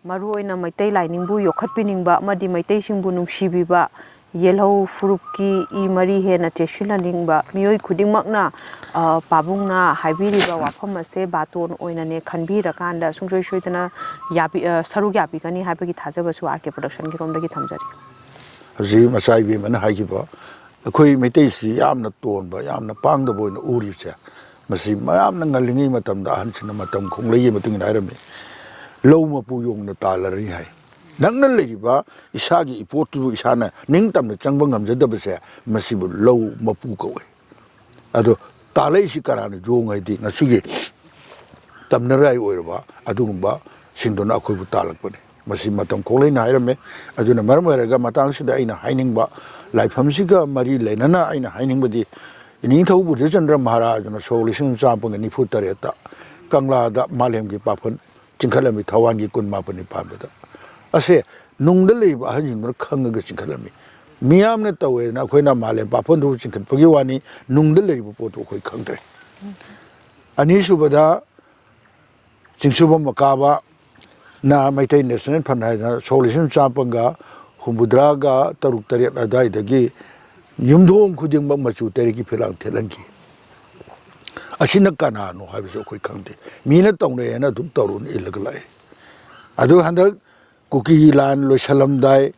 ꯃꯔꯨꯑꯣꯏꯅ ꯃꯩꯇꯩ ꯂꯥꯏꯅꯤꯡꯕꯨ ꯌꯣꯛꯈꯠꯄꯤꯅꯤꯡꯕ ꯑꯃꯗꯤ ꯃꯩꯇꯩꯁꯤꯡꯕꯨ ꯅꯨꯡꯁꯤꯕꯤꯕ, ꯌꯦꯜꯍꯧ ꯐꯨꯔꯨꯞꯀꯤ ꯏ ꯃꯔꯤ ꯍꯦꯟꯅ ꯆꯦꯠꯁꯤꯟꯍꯟꯅꯤꯡꯕ ꯃꯤꯑꯣꯏ ꯈꯨꯗꯤꯡꯃꯛꯅ, ꯑ, ꯄꯥꯕꯨꯡꯅ ꯍꯥꯏꯕꯤꯔꯤꯕ ꯋꯥꯐꯝ ꯑꯁꯦ ꯕꯥꯇꯣꯟ ꯑꯣꯏꯅꯅꯦ ꯈꯟꯕꯤꯔꯀꯥꯟꯗ ꯁꯨꯡꯁꯣꯏ ꯁꯣꯏꯗꯅ ꯌꯥꯕꯤ-, ꯑ, ꯁꯔꯨꯛ ꯌꯥꯕꯤꯒꯅꯤ ꯍꯥꯏꯕꯒꯤ ꯊꯥꯖꯕꯁꯨ ꯑꯥꯔ ꯀꯦ ꯄ꯭ꯔꯗꯛꯁꯟꯒꯤ ꯔꯣꯝꯗꯒꯤ ꯊꯝꯖꯔꯤ꯫ ꯍꯧꯖꯤꯛ ꯃꯆꯥ ꯏꯕꯦꯝꯃꯅ ꯍꯥꯏꯈꯤꯕ, ꯑꯩꯈꯣꯏ ꯃꯩꯇꯩꯁꯤ ꯌꯥꯝꯅ ꯇꯣꯟꯕ, ꯌꯥꯝꯅ ꯄꯥꯡꯗꯕ ꯑꯣꯏꯅ ꯎꯔꯤꯕꯁꯦ, ꯃꯁꯤ ꯃꯌꯥꯝꯅ ꯉꯜꯂꯤꯉꯩ ꯃꯇꯝꯗ ꯑꯍꯟꯁꯤꯡꯅ ꯃꯇꯝ ꯈꯣꯡꯂꯩꯒꯤ ꯃꯇꯨꯡ ꯏꯟꯅ ꯍꯥꯏꯔꯝꯃꯤ, "ꯂꯧ ꯃꯄꯨ ꯌꯣꯡꯅ ꯇꯥꯜꯂꯔꯅꯤ" ꯍꯥꯏ꯫ ꯅꯛꯅ ꯂꯩꯔꯤꯕ ꯏꯁꯥꯒꯤ ꯏꯄꯣꯠꯇꯨꯕꯨ ꯏꯁꯥꯅ ꯅꯤꯡꯇꯝꯅ ꯆꯪꯕ ꯉꯝꯖꯗꯕꯁꯦ, ꯃꯁꯤꯕꯨ ꯂꯧ ꯃꯄꯨ ꯀꯧꯏ꯫ ꯑꯗꯣ ꯇꯥꯜꯂꯛꯏꯁꯤ ꯀꯅꯥꯅꯣ? ꯌꯣꯡ ꯍꯥꯏꯗꯤ ꯉꯁꯤꯒꯤ ꯇꯝꯅꯔꯥꯏ ꯑꯣꯏꯔꯕ ꯑꯗꯨꯒꯨꯝꯕꯁꯤꯡꯗꯨꯅ ꯑꯩꯈꯣꯏꯕꯨ ꯇꯥꯜꯂꯛꯄꯅꯤ꯫ ꯃꯁꯤ ꯃꯇꯝ ꯈꯣꯡꯂꯩꯅ ꯍꯥꯏꯔꯝꯃꯦ꯫ ꯑꯗꯨꯅ ꯃꯔꯝ ꯑꯣꯏꯔꯒ ꯃꯇꯥꯡꯁꯤꯗ ꯑꯩꯅ ꯍꯥꯏꯅꯤꯡꯕ, ꯂꯥꯏꯐꯝꯁꯤꯒ ꯃꯔꯤ ꯂꯩꯅꯅ ꯑꯩꯅ ꯍꯥꯏꯅꯤꯡꯕꯗꯤ, ꯏꯅꯤꯡꯊꯧ ꯕꯨꯙꯆꯟꯗ꯭ꯔ ꯃꯍꯥꯔꯥꯖꯅ ꯁꯣꯛ ꯂꯤꯁꯤꯡ ꯑꯃ ꯆꯥꯃꯥꯄꯟꯒ ꯅꯤꯐꯨ ꯇꯔꯦꯠꯇ ꯀꯪꯂꯥꯗ ꯃꯥꯂꯦꯝꯒꯤ ꯄꯥꯐꯝ ꯆꯤꯡꯈꯠꯂꯝꯃꯤ, ꯊꯧꯋꯥꯟꯒꯤ ꯀꯨꯟ ꯃꯥꯄꯟꯅꯤ ꯄꯥꯟꯕꯗ꯫ ꯑꯁꯦ ꯅꯨꯡꯗ ꯂꯩꯔꯤꯕ ꯑꯍꯟꯁꯤꯡꯗꯨꯅ ꯈꯪꯉꯒ ꯆꯤꯡꯈꯠꯂꯝꯃꯤ꯫ ꯃꯤꯌꯥꯝꯅ ꯇꯧꯋꯦꯅ ꯑꯩꯈꯣꯏꯅ ꯃꯥꯂꯦꯝ ꯄꯥꯐꯝꯗꯨꯕꯨ ꯆꯤꯡꯈꯠꯄꯒꯤ ꯋꯥꯅꯤ, ꯅꯨꯡꯗ ꯂꯩꯔꯤꯕ ꯄꯣꯠꯇꯨ ꯑꯩꯈꯣꯏ ꯈꯪꯗ꯭ꯔꯦ꯫ ꯑꯅꯤꯁꯨꯕꯗ, ꯆꯤꯡꯁꯨꯕꯝ ꯑꯀꯥꯕꯅ ꯃꯩꯇꯩ ꯅꯦꯁꯅꯦꯜ ꯐ꯭ꯔꯟ ꯍꯥꯏꯗꯅ ꯁꯣꯛ ꯂꯤꯁꯤꯡ ꯆꯥꯃꯥꯄꯟꯒ ꯍꯨꯝꯐꯨꯇꯔꯥꯒ ꯇꯔꯨꯛ ꯇꯔꯦꯠ ꯑꯗꯨꯋꯥꯏꯗꯒꯤ ꯌꯨꯝꯊꯣꯡ ꯈꯨꯗꯤꯡꯃꯛ ꯃꯆꯨ ꯇꯔꯦꯠꯀꯤ ꯐꯤꯂꯥꯡ ꯊꯦꯠꯍꯟꯈꯤ꯫ ꯑꯁꯤꯅ ꯀꯅꯥꯅꯣ ꯍꯥꯏꯕꯁꯨ ꯑꯩꯈꯣꯏ ꯈꯪꯗꯦ꯫ ꯃꯤꯅ ꯇꯧꯅꯩ ꯍꯥꯏꯅ ꯑꯗꯨꯝ ꯇꯧꯔꯨꯅ ꯏꯜꯂꯒ ꯂꯥꯛꯑꯦ꯫ ꯑꯗꯨ ꯍꯟꯗꯛ ꯀꯨꯀꯤ ꯂꯥꯟ ꯂꯣꯏꯁꯤꯜꯂꯝꯗꯥꯏ,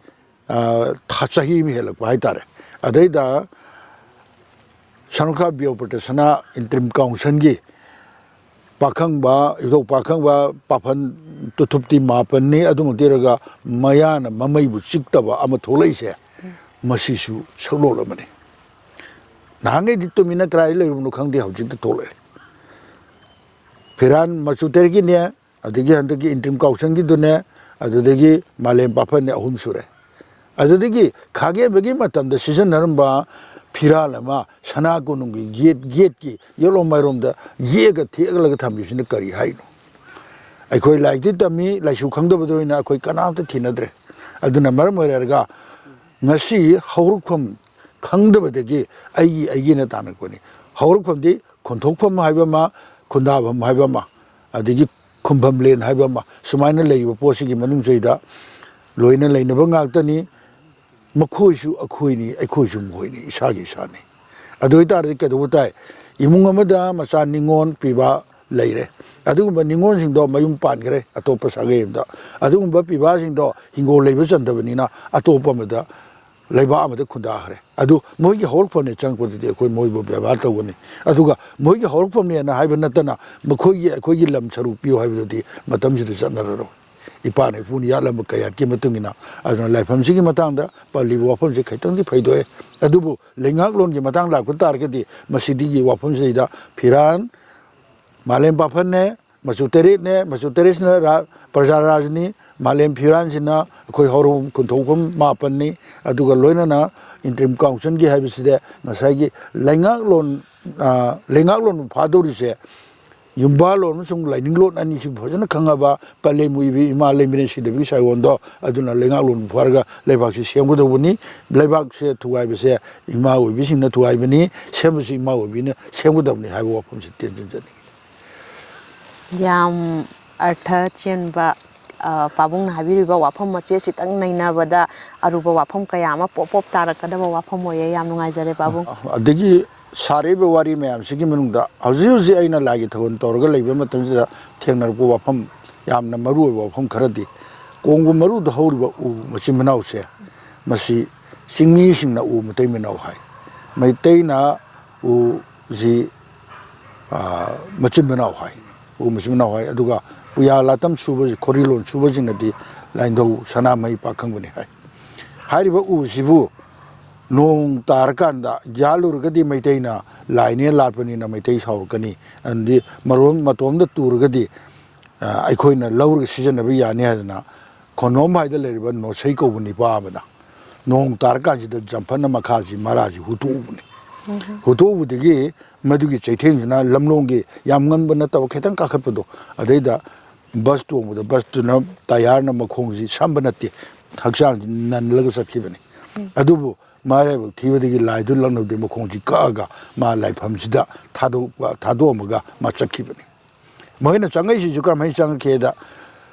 ꯑ, ꯊꯥ, ꯆꯍꯤ ꯑꯃ ꯍꯦꯜꯂꯛꯄ ꯍꯥꯏꯇꯥꯔꯦ꯫ ꯑꯗꯩꯗ ꯁꯅꯨꯈꯥ ꯕꯤꯌꯣ ꯄ꯭ꯔꯗꯔꯁꯅꯥ ꯏꯟꯇ꯭ꯔꯤꯝ ꯀꯥꯎꯟꯁꯤꯜꯒꯤ ꯄꯥꯈꯪꯕ, ꯏꯙꯧ ꯄꯥꯈꯪꯕ ꯄꯥꯐꯟ ꯇꯨꯊꯨꯞꯇꯤ ꯃꯥꯄꯟꯅꯤ꯫ ꯑꯗꯨꯃꯛꯇꯤ ꯑꯣꯏꯔꯒ ꯃꯌꯥꯅ ꯃꯃꯩꯕꯨ ꯆꯤꯛꯇꯕ ꯑꯃ ꯊꯣꯛꯂꯛꯏꯁꯦ, ꯃꯁꯤꯁꯨ ꯁꯛꯂꯣꯟ ꯑꯃꯅꯤ꯫ ꯅꯍꯥꯟꯈꯩꯗꯤ ꯇꯨꯃꯤꯟꯅ ꯀꯗꯥꯏ ꯂꯩꯔꯨꯕꯅꯣ ꯈꯪꯗꯦ, ꯍꯧꯖꯤꯛꯇ ꯊꯣꯛꯂꯛꯑꯦ꯫ ꯐꯤꯔꯥꯟ ꯃꯆꯨ ꯇꯔꯦꯠꯀꯤꯅꯦ, ꯑꯗꯒꯤ ꯍꯟꯗꯛꯀꯤ ꯏꯟꯇ꯭ꯔꯤꯝ ꯀꯥꯎꯟꯁꯤꯜꯒꯤꯗꯨꯅꯦ, ꯑꯗꯨꯗꯒꯤ ꯃꯥꯂꯦꯝ ꯄꯥꯐꯟꯅꯦ, ꯑꯍꯨꯝ ꯁꯨꯔꯦ꯫ ꯑꯗꯨꯗꯒꯤ ꯈꯥꯒꯦꯝꯕꯒꯤ ꯃꯇꯝꯗ ꯁꯤꯖꯤꯟꯅꯔꯝꯕ ꯐꯤꯔꯥꯜ ꯑꯃ ꯁꯅꯥ ꯀꯣꯅꯨꯡꯒꯤ ꯌꯦꯠ, ꯌꯦꯠꯀꯤ ꯌꯦꯠꯂꯣꯝ ꯃꯥꯏꯔꯣꯝꯗ ꯌꯦꯛꯑꯒ ꯊꯦꯛꯂꯒ ꯊꯝꯕꯤꯕꯁꯤꯅ ꯀꯔꯤ ꯍꯥꯏꯅꯣ? ꯑꯩꯈꯣꯏ ꯂꯥꯏꯔꯤꯛꯇꯤ ꯇꯝꯃꯤ, ꯂꯥꯏꯁꯨ ꯈꯪꯗꯕꯗ ꯑꯣꯏꯅ ꯑꯩꯈꯣꯏ ꯀꯅꯥꯝꯇ ꯊꯤꯅꯗ꯭ꯔꯦ꯫ ꯑꯗꯨꯅ ꯃꯔꯝ ꯑꯣꯏꯔꯒ ꯉꯁꯤ ꯍꯧꯔꯛꯐꯝ ꯈꯪꯗꯕꯗꯒꯤ ꯑꯩꯒꯤ, ꯑꯩꯒꯤꯅ ꯇꯥꯟꯅꯔꯛꯄꯅꯤ꯫ ꯍꯧꯔꯛꯐꯝꯗꯤ ꯈꯣꯟꯊꯣꯛꯐꯝ ꯍꯥꯏꯕ ꯑꯃ, ꯈꯨꯟꯗꯥꯐꯝ ꯍꯥꯏꯕ ꯑꯃ, ꯑꯗꯒꯤ ꯈꯨꯝꯐꯝ ꯂꯦꯟ ꯍꯥꯏꯕ ꯑꯃ, ꯁꯨꯃꯥꯏꯅ ꯂꯩꯔꯤꯕ ꯄꯣꯠꯁꯤꯒꯤ ꯃꯅꯨꯡꯁꯤꯗ ꯂꯣꯏꯅ ꯂꯩꯅꯕ ꯉꯥꯛꯇꯅꯤ꯫ ꯃꯈꯣꯏꯁꯨ ꯑꯩꯈꯣꯏꯅꯤ, ꯑꯩꯈꯣꯏꯁꯨ ꯃꯈꯣꯏꯅꯤ, ꯏꯁꯥꯒꯤ ꯏꯁꯥꯅꯤ꯫ ꯑꯗꯨ ꯑꯣꯏꯇꯥꯔꯗꯤ ꯀꯩꯗꯧꯕ ꯇꯥꯏ? ꯏꯃꯨꯡ ꯑꯃꯗ ꯃꯆꯥ ꯅꯤꯉꯣꯜ ꯄꯤꯕ ꯂꯩꯔꯦ꯫ ꯑꯗꯨꯒꯨꯝꯕ ꯅꯤꯉꯣꯜꯁꯤꯡꯗꯣ ꯃꯌꯨꯝ ꯄꯥꯟꯈ꯭ꯔꯦ ꯑꯇꯣꯞꯄ ꯁꯥꯒꯩ ꯑꯃꯗ꯫ ꯑꯗꯨꯒꯨꯝꯕ ꯄꯤꯕꯥꯁꯤꯡꯗꯣ ꯍꯤꯡꯒꯣꯜ ꯂꯩꯕ ꯆꯟꯗꯕꯅꯤꯅ ꯑꯇꯣꯞꯄ ꯑꯃꯗ, ꯂꯩꯕꯥꯛ ꯑꯃꯗ ꯈꯨꯟꯗꯥꯈ꯭ꯔꯦ꯫ ꯑꯗꯨ ꯃꯣꯏꯒꯤ ꯍꯧꯔꯛꯐꯝꯅꯦ ꯆꯪꯉꯛꯄꯗꯗꯤ ꯑꯩꯈꯣꯏ ꯃꯣꯏꯕꯨ ꯕꯦꯕꯥꯔ ꯇꯧꯒꯅꯤ꯫ ꯑꯗꯨꯒ ꯃꯣꯏꯒꯤ ꯍꯧꯔꯛꯐꯝꯅꯦꯅ ꯍꯥꯏꯕ ꯅꯠꯇꯅ ꯃꯈꯣꯏꯒꯤ, ꯑꯩꯈꯣꯏꯒꯤ ꯂꯝ ꯁꯔꯨꯛ ꯄꯤꯌꯨ ꯍꯥꯏꯕꯗꯨꯗꯤ ꯃꯇꯝꯁꯤꯗ ꯆꯠꯅꯔꯔꯣꯏ꯫ ꯏꯄꯥꯅ ꯏꯄꯨꯅ ꯌꯥꯠꯂꯝꯕ ꯀꯌꯥꯠꯀꯤ ꯃꯇꯨꯡ ꯏꯟꯅ꯫ ꯑꯗꯨꯅ ꯂꯥꯏꯐꯝꯁꯤꯒꯤ ꯃꯇꯥꯡꯗ ꯄꯜꯂꯤꯕ ꯋꯥꯐꯝꯁꯦ ꯈꯤꯇꯪꯗꯤ ꯐꯩꯗꯣꯛꯑꯦ꯫ ꯑꯗꯨꯕꯨ ꯂꯩꯉꯥꯛꯂꯣꯟꯒꯤ ꯃꯇꯥꯡ ꯂꯥꯛꯄ ꯇꯥꯔꯒꯗꯤ ꯃꯁꯤꯗꯒꯤ ꯋꯥꯐꯝꯁꯤꯗꯩꯗ ꯐꯤꯔꯥꯟ, ꯃꯥꯂꯦꯝ ꯄꯥꯐꯟꯅꯦ, ꯃꯆꯨ ꯇꯔꯦꯠꯅꯦ, ꯃꯆꯨ ꯇꯔꯦꯠꯁꯤꯅ ꯔꯥ-, ꯄ꯭ꯔꯖꯥ ꯔꯥꯖꯅꯤ, ꯃꯥꯂꯦꯝ ꯐꯤꯔꯥꯟꯁꯤꯅ ꯑꯩꯈꯣꯏ ꯍꯧꯔꯛꯐꯝ ꯀꯨꯟꯊꯧꯐꯝ ꯃꯥꯄꯟꯅꯤ꯫ ꯑꯗꯨꯒ ꯂꯣꯏꯅꯅ ꯏꯟꯇ꯭ꯔꯤꯝ ꯀꯥꯎꯟꯁꯤꯜꯒꯤ ꯍꯥꯏꯕꯁꯤꯗ ꯉꯁꯥꯏꯒꯤ ꯂꯩꯉꯥꯛꯂꯣꯟ, ꯑ, ꯂꯩꯉꯥꯛꯂꯣꯟꯕꯨ ꯐꯥꯗꯧꯔꯤꯁꯦ ꯌꯨꯝꯕꯥꯜꯂꯣꯟ ꯑꯃꯁꯨꯡ ꯂꯥꯏꯅꯤꯡꯂꯣꯟ ꯑꯅꯤꯁꯤꯕꯨ ꯐꯖꯅ ꯈꯪꯉꯕ ꯄꯂꯦꯝ ꯑꯣꯏꯕꯤ ꯏꯃꯥ ꯂꯩꯃꯔꯦꯟ ꯁꯤꯗꯕꯒꯤ ꯁꯥꯏꯑꯣꯟꯗꯣ ꯑꯗꯨꯅ ꯂꯩꯉꯥꯛꯂꯣꯟꯕꯨ ꯐꯥꯔꯒ ꯂꯩꯕꯥꯛꯁꯤ ꯁꯦꯝꯒꯗꯧꯕꯅꯤ꯫ ꯂꯩꯕꯥꯛꯁꯦ ꯊꯨꯒꯥꯏꯕꯁꯦ ꯏꯃꯥ ꯑꯣꯏꯕꯤꯁꯤꯡꯅ ꯊꯨꯒꯥꯏꯕꯅꯤ, ꯁꯦꯝꯕꯁꯨ ꯏꯃꯥ ꯑꯣꯏꯕꯤꯅ ꯁꯦꯝꯒꯗꯕꯅꯤ ꯍꯥꯏꯕ ꯋꯥꯐꯝꯁꯤ ꯇꯦꯟꯖꯟꯖꯅꯤꯡꯉꯤ꯫ ꯌꯥꯝ ꯑꯔꯊ ꯆꯦꯟꯕ, ꯑ, ꯄꯥꯕꯨꯡꯅ ꯍꯥꯏꯕꯤꯔꯤꯕ ꯋꯥꯐꯝ ꯃꯆꯦꯠꯁꯤꯇꯪ ꯅꯩꯅꯕꯗ ꯑꯔꯨꯕ ꯋꯥꯐꯝ ꯀꯌꯥ ꯑꯃ ꯄꯣꯞ ꯄꯣꯞ ꯇꯥꯔꯛꯀꯗꯕ ꯋꯥꯐꯝ ꯑꯣꯏꯌꯦ꯫ ꯌꯥꯝ ꯅꯨꯡꯉꯥꯏꯖꯔꯦ ꯄꯥꯕꯨꯡ꯫ ꯑꯗꯒꯤ ꯁꯥꯔꯛꯏꯕ ꯋꯥꯔꯤ ꯃꯌꯥꯝꯁꯤꯒꯤ ꯃꯅꯨꯡꯗ ꯍꯧꯖꯤꯛ ꯍꯧꯖꯤꯛ ꯑꯩꯅ ꯂꯥꯏꯒꯤ ꯊꯧꯒꯜ ꯇꯧꯔꯒ ꯂꯩꯕ ꯃꯇꯝꯁꯤꯗ ꯊꯦꯡꯅꯔꯛꯄ ꯋꯥꯐꯝ, ꯌꯥꯝꯅ ꯃꯔꯨ ꯑꯣꯏꯕ ꯋꯥꯐꯝ ꯈꯔꯗꯤ, ꯀꯣꯡꯕ ꯃꯔꯨꯗ ꯍꯧꯔꯤꯕ ꯎ ꯃꯆꯤꯟ ꯃꯅꯥꯎꯁꯦ, ꯃꯁꯤ ꯆꯤꯡꯃꯤꯁꯤꯡꯅ ꯎ ꯃꯇꯩ ꯃꯅꯥꯎ ꯍꯥꯏ, ꯃꯩꯇꯩꯅ ꯎꯁꯤ, ꯑ, ꯃꯆꯤꯟ ꯃꯅꯥꯎ ꯍꯥꯏ, ꯎ ꯃꯆꯤꯟ ꯃꯅꯥꯎ ꯍꯥꯏ꯫ ꯑꯗꯨꯒ ꯄꯨꯌꯥ ꯂꯥꯇꯝ ꯁꯨꯕ, ꯈꯣꯔꯤꯂꯣꯟ ꯁꯨꯕꯁꯤꯡꯅꯗꯤ ꯂꯥꯏꯅꯤꯡꯊꯧ ꯁꯅꯥꯃꯍꯤ ꯄꯥꯛꯈꯪꯕꯅꯤ ꯍꯥꯏ꯫ ꯍꯥꯏꯔꯤꯕ ꯎꯁꯤꯕꯨ ꯅꯣꯡ ꯇꯥꯔꯀꯥꯟꯗ ꯌꯥꯜꯂꯨꯔꯒꯗꯤ ꯃꯩꯇꯩꯅ ꯂꯥꯏꯅꯦ ꯂꯥꯠꯄꯅꯤꯅ ꯃꯩꯇꯩ ꯁꯥꯎꯔꯛꯀꯅꯤ꯫ ꯑꯗꯤ ꯃꯔꯣꯝ ꯃꯇꯣꯝꯗ ꯇꯨꯔꯒꯗꯤ, ꯑ, ꯑꯩꯈꯣꯏꯅ ꯂꯧꯔꯒ ꯁꯤꯖꯤꯟꯅꯕ ꯌꯥꯅꯤ ꯍꯥꯏꯗꯅ ꯈꯣꯟꯅꯣꯝ ꯍꯥꯏꯗ ꯂꯩꯔꯤꯕ ꯅꯣꯠꯁꯩ ꯀꯧꯕ ꯅꯤꯄꯥ ꯑꯃꯅ ꯅꯣꯡ ꯇꯥꯔꯀꯥꯟꯁꯤꯗ ꯖꯝꯐꯟꯅ ꯃꯈꯥꯁꯤ ꯃꯔꯥꯁꯤ ꯍꯨꯠꯇꯣꯛꯎꯕꯅꯤ꯫ ꯍꯨꯠꯇꯣꯛꯎꯕꯗꯒꯤ ꯃꯗꯨꯒꯤ ꯆꯩꯊꯦꯡꯁꯤꯅ ꯂꯝꯂꯣꯡꯒꯤ ꯌꯥꯝ ꯉꯝꯕ ꯅꯠꯇꯕ ꯈꯤꯇꯪ ꯀꯥꯈꯠꯄꯗꯣ, ꯑꯗꯩꯗ ꯕꯁ ꯇꯣꯡꯕꯗ ꯕꯁꯇꯨꯅ ꯇꯌꯥꯔꯅ ꯃꯈꯣꯡꯁꯤ ꯁꯝꯕ ꯅꯠꯇꯦ, ꯍꯛꯆꯥꯡꯁꯤ ꯅꯜꯂꯒ ꯆꯠꯈꯤꯕꯅꯤ꯫ ꯑꯗꯨꯕꯨ ꯃꯔꯥꯏꯕꯛ ꯊꯤꯕꯗꯒꯤ ꯂꯥꯏꯗꯨ ꯂꯛꯅꯕꯗꯒꯤ ꯃꯈꯣꯡꯁꯤ ꯀꯛꯑꯒ ꯃꯥ ꯂꯥꯏꯐꯝꯁꯤꯗ ꯊꯥꯗꯣꯛꯄ, ꯊꯥꯗꯣꯛꯑꯝꯃꯒ ꯃꯥ ꯆꯠꯈꯤꯕꯅꯤ꯫ ꯃꯈꯣꯏꯅ ꯆꯪꯉꯛꯏꯁꯤꯁꯨ ꯀꯔꯝꯍꯥꯏꯅ ꯆꯪꯉꯛꯀꯦꯗ,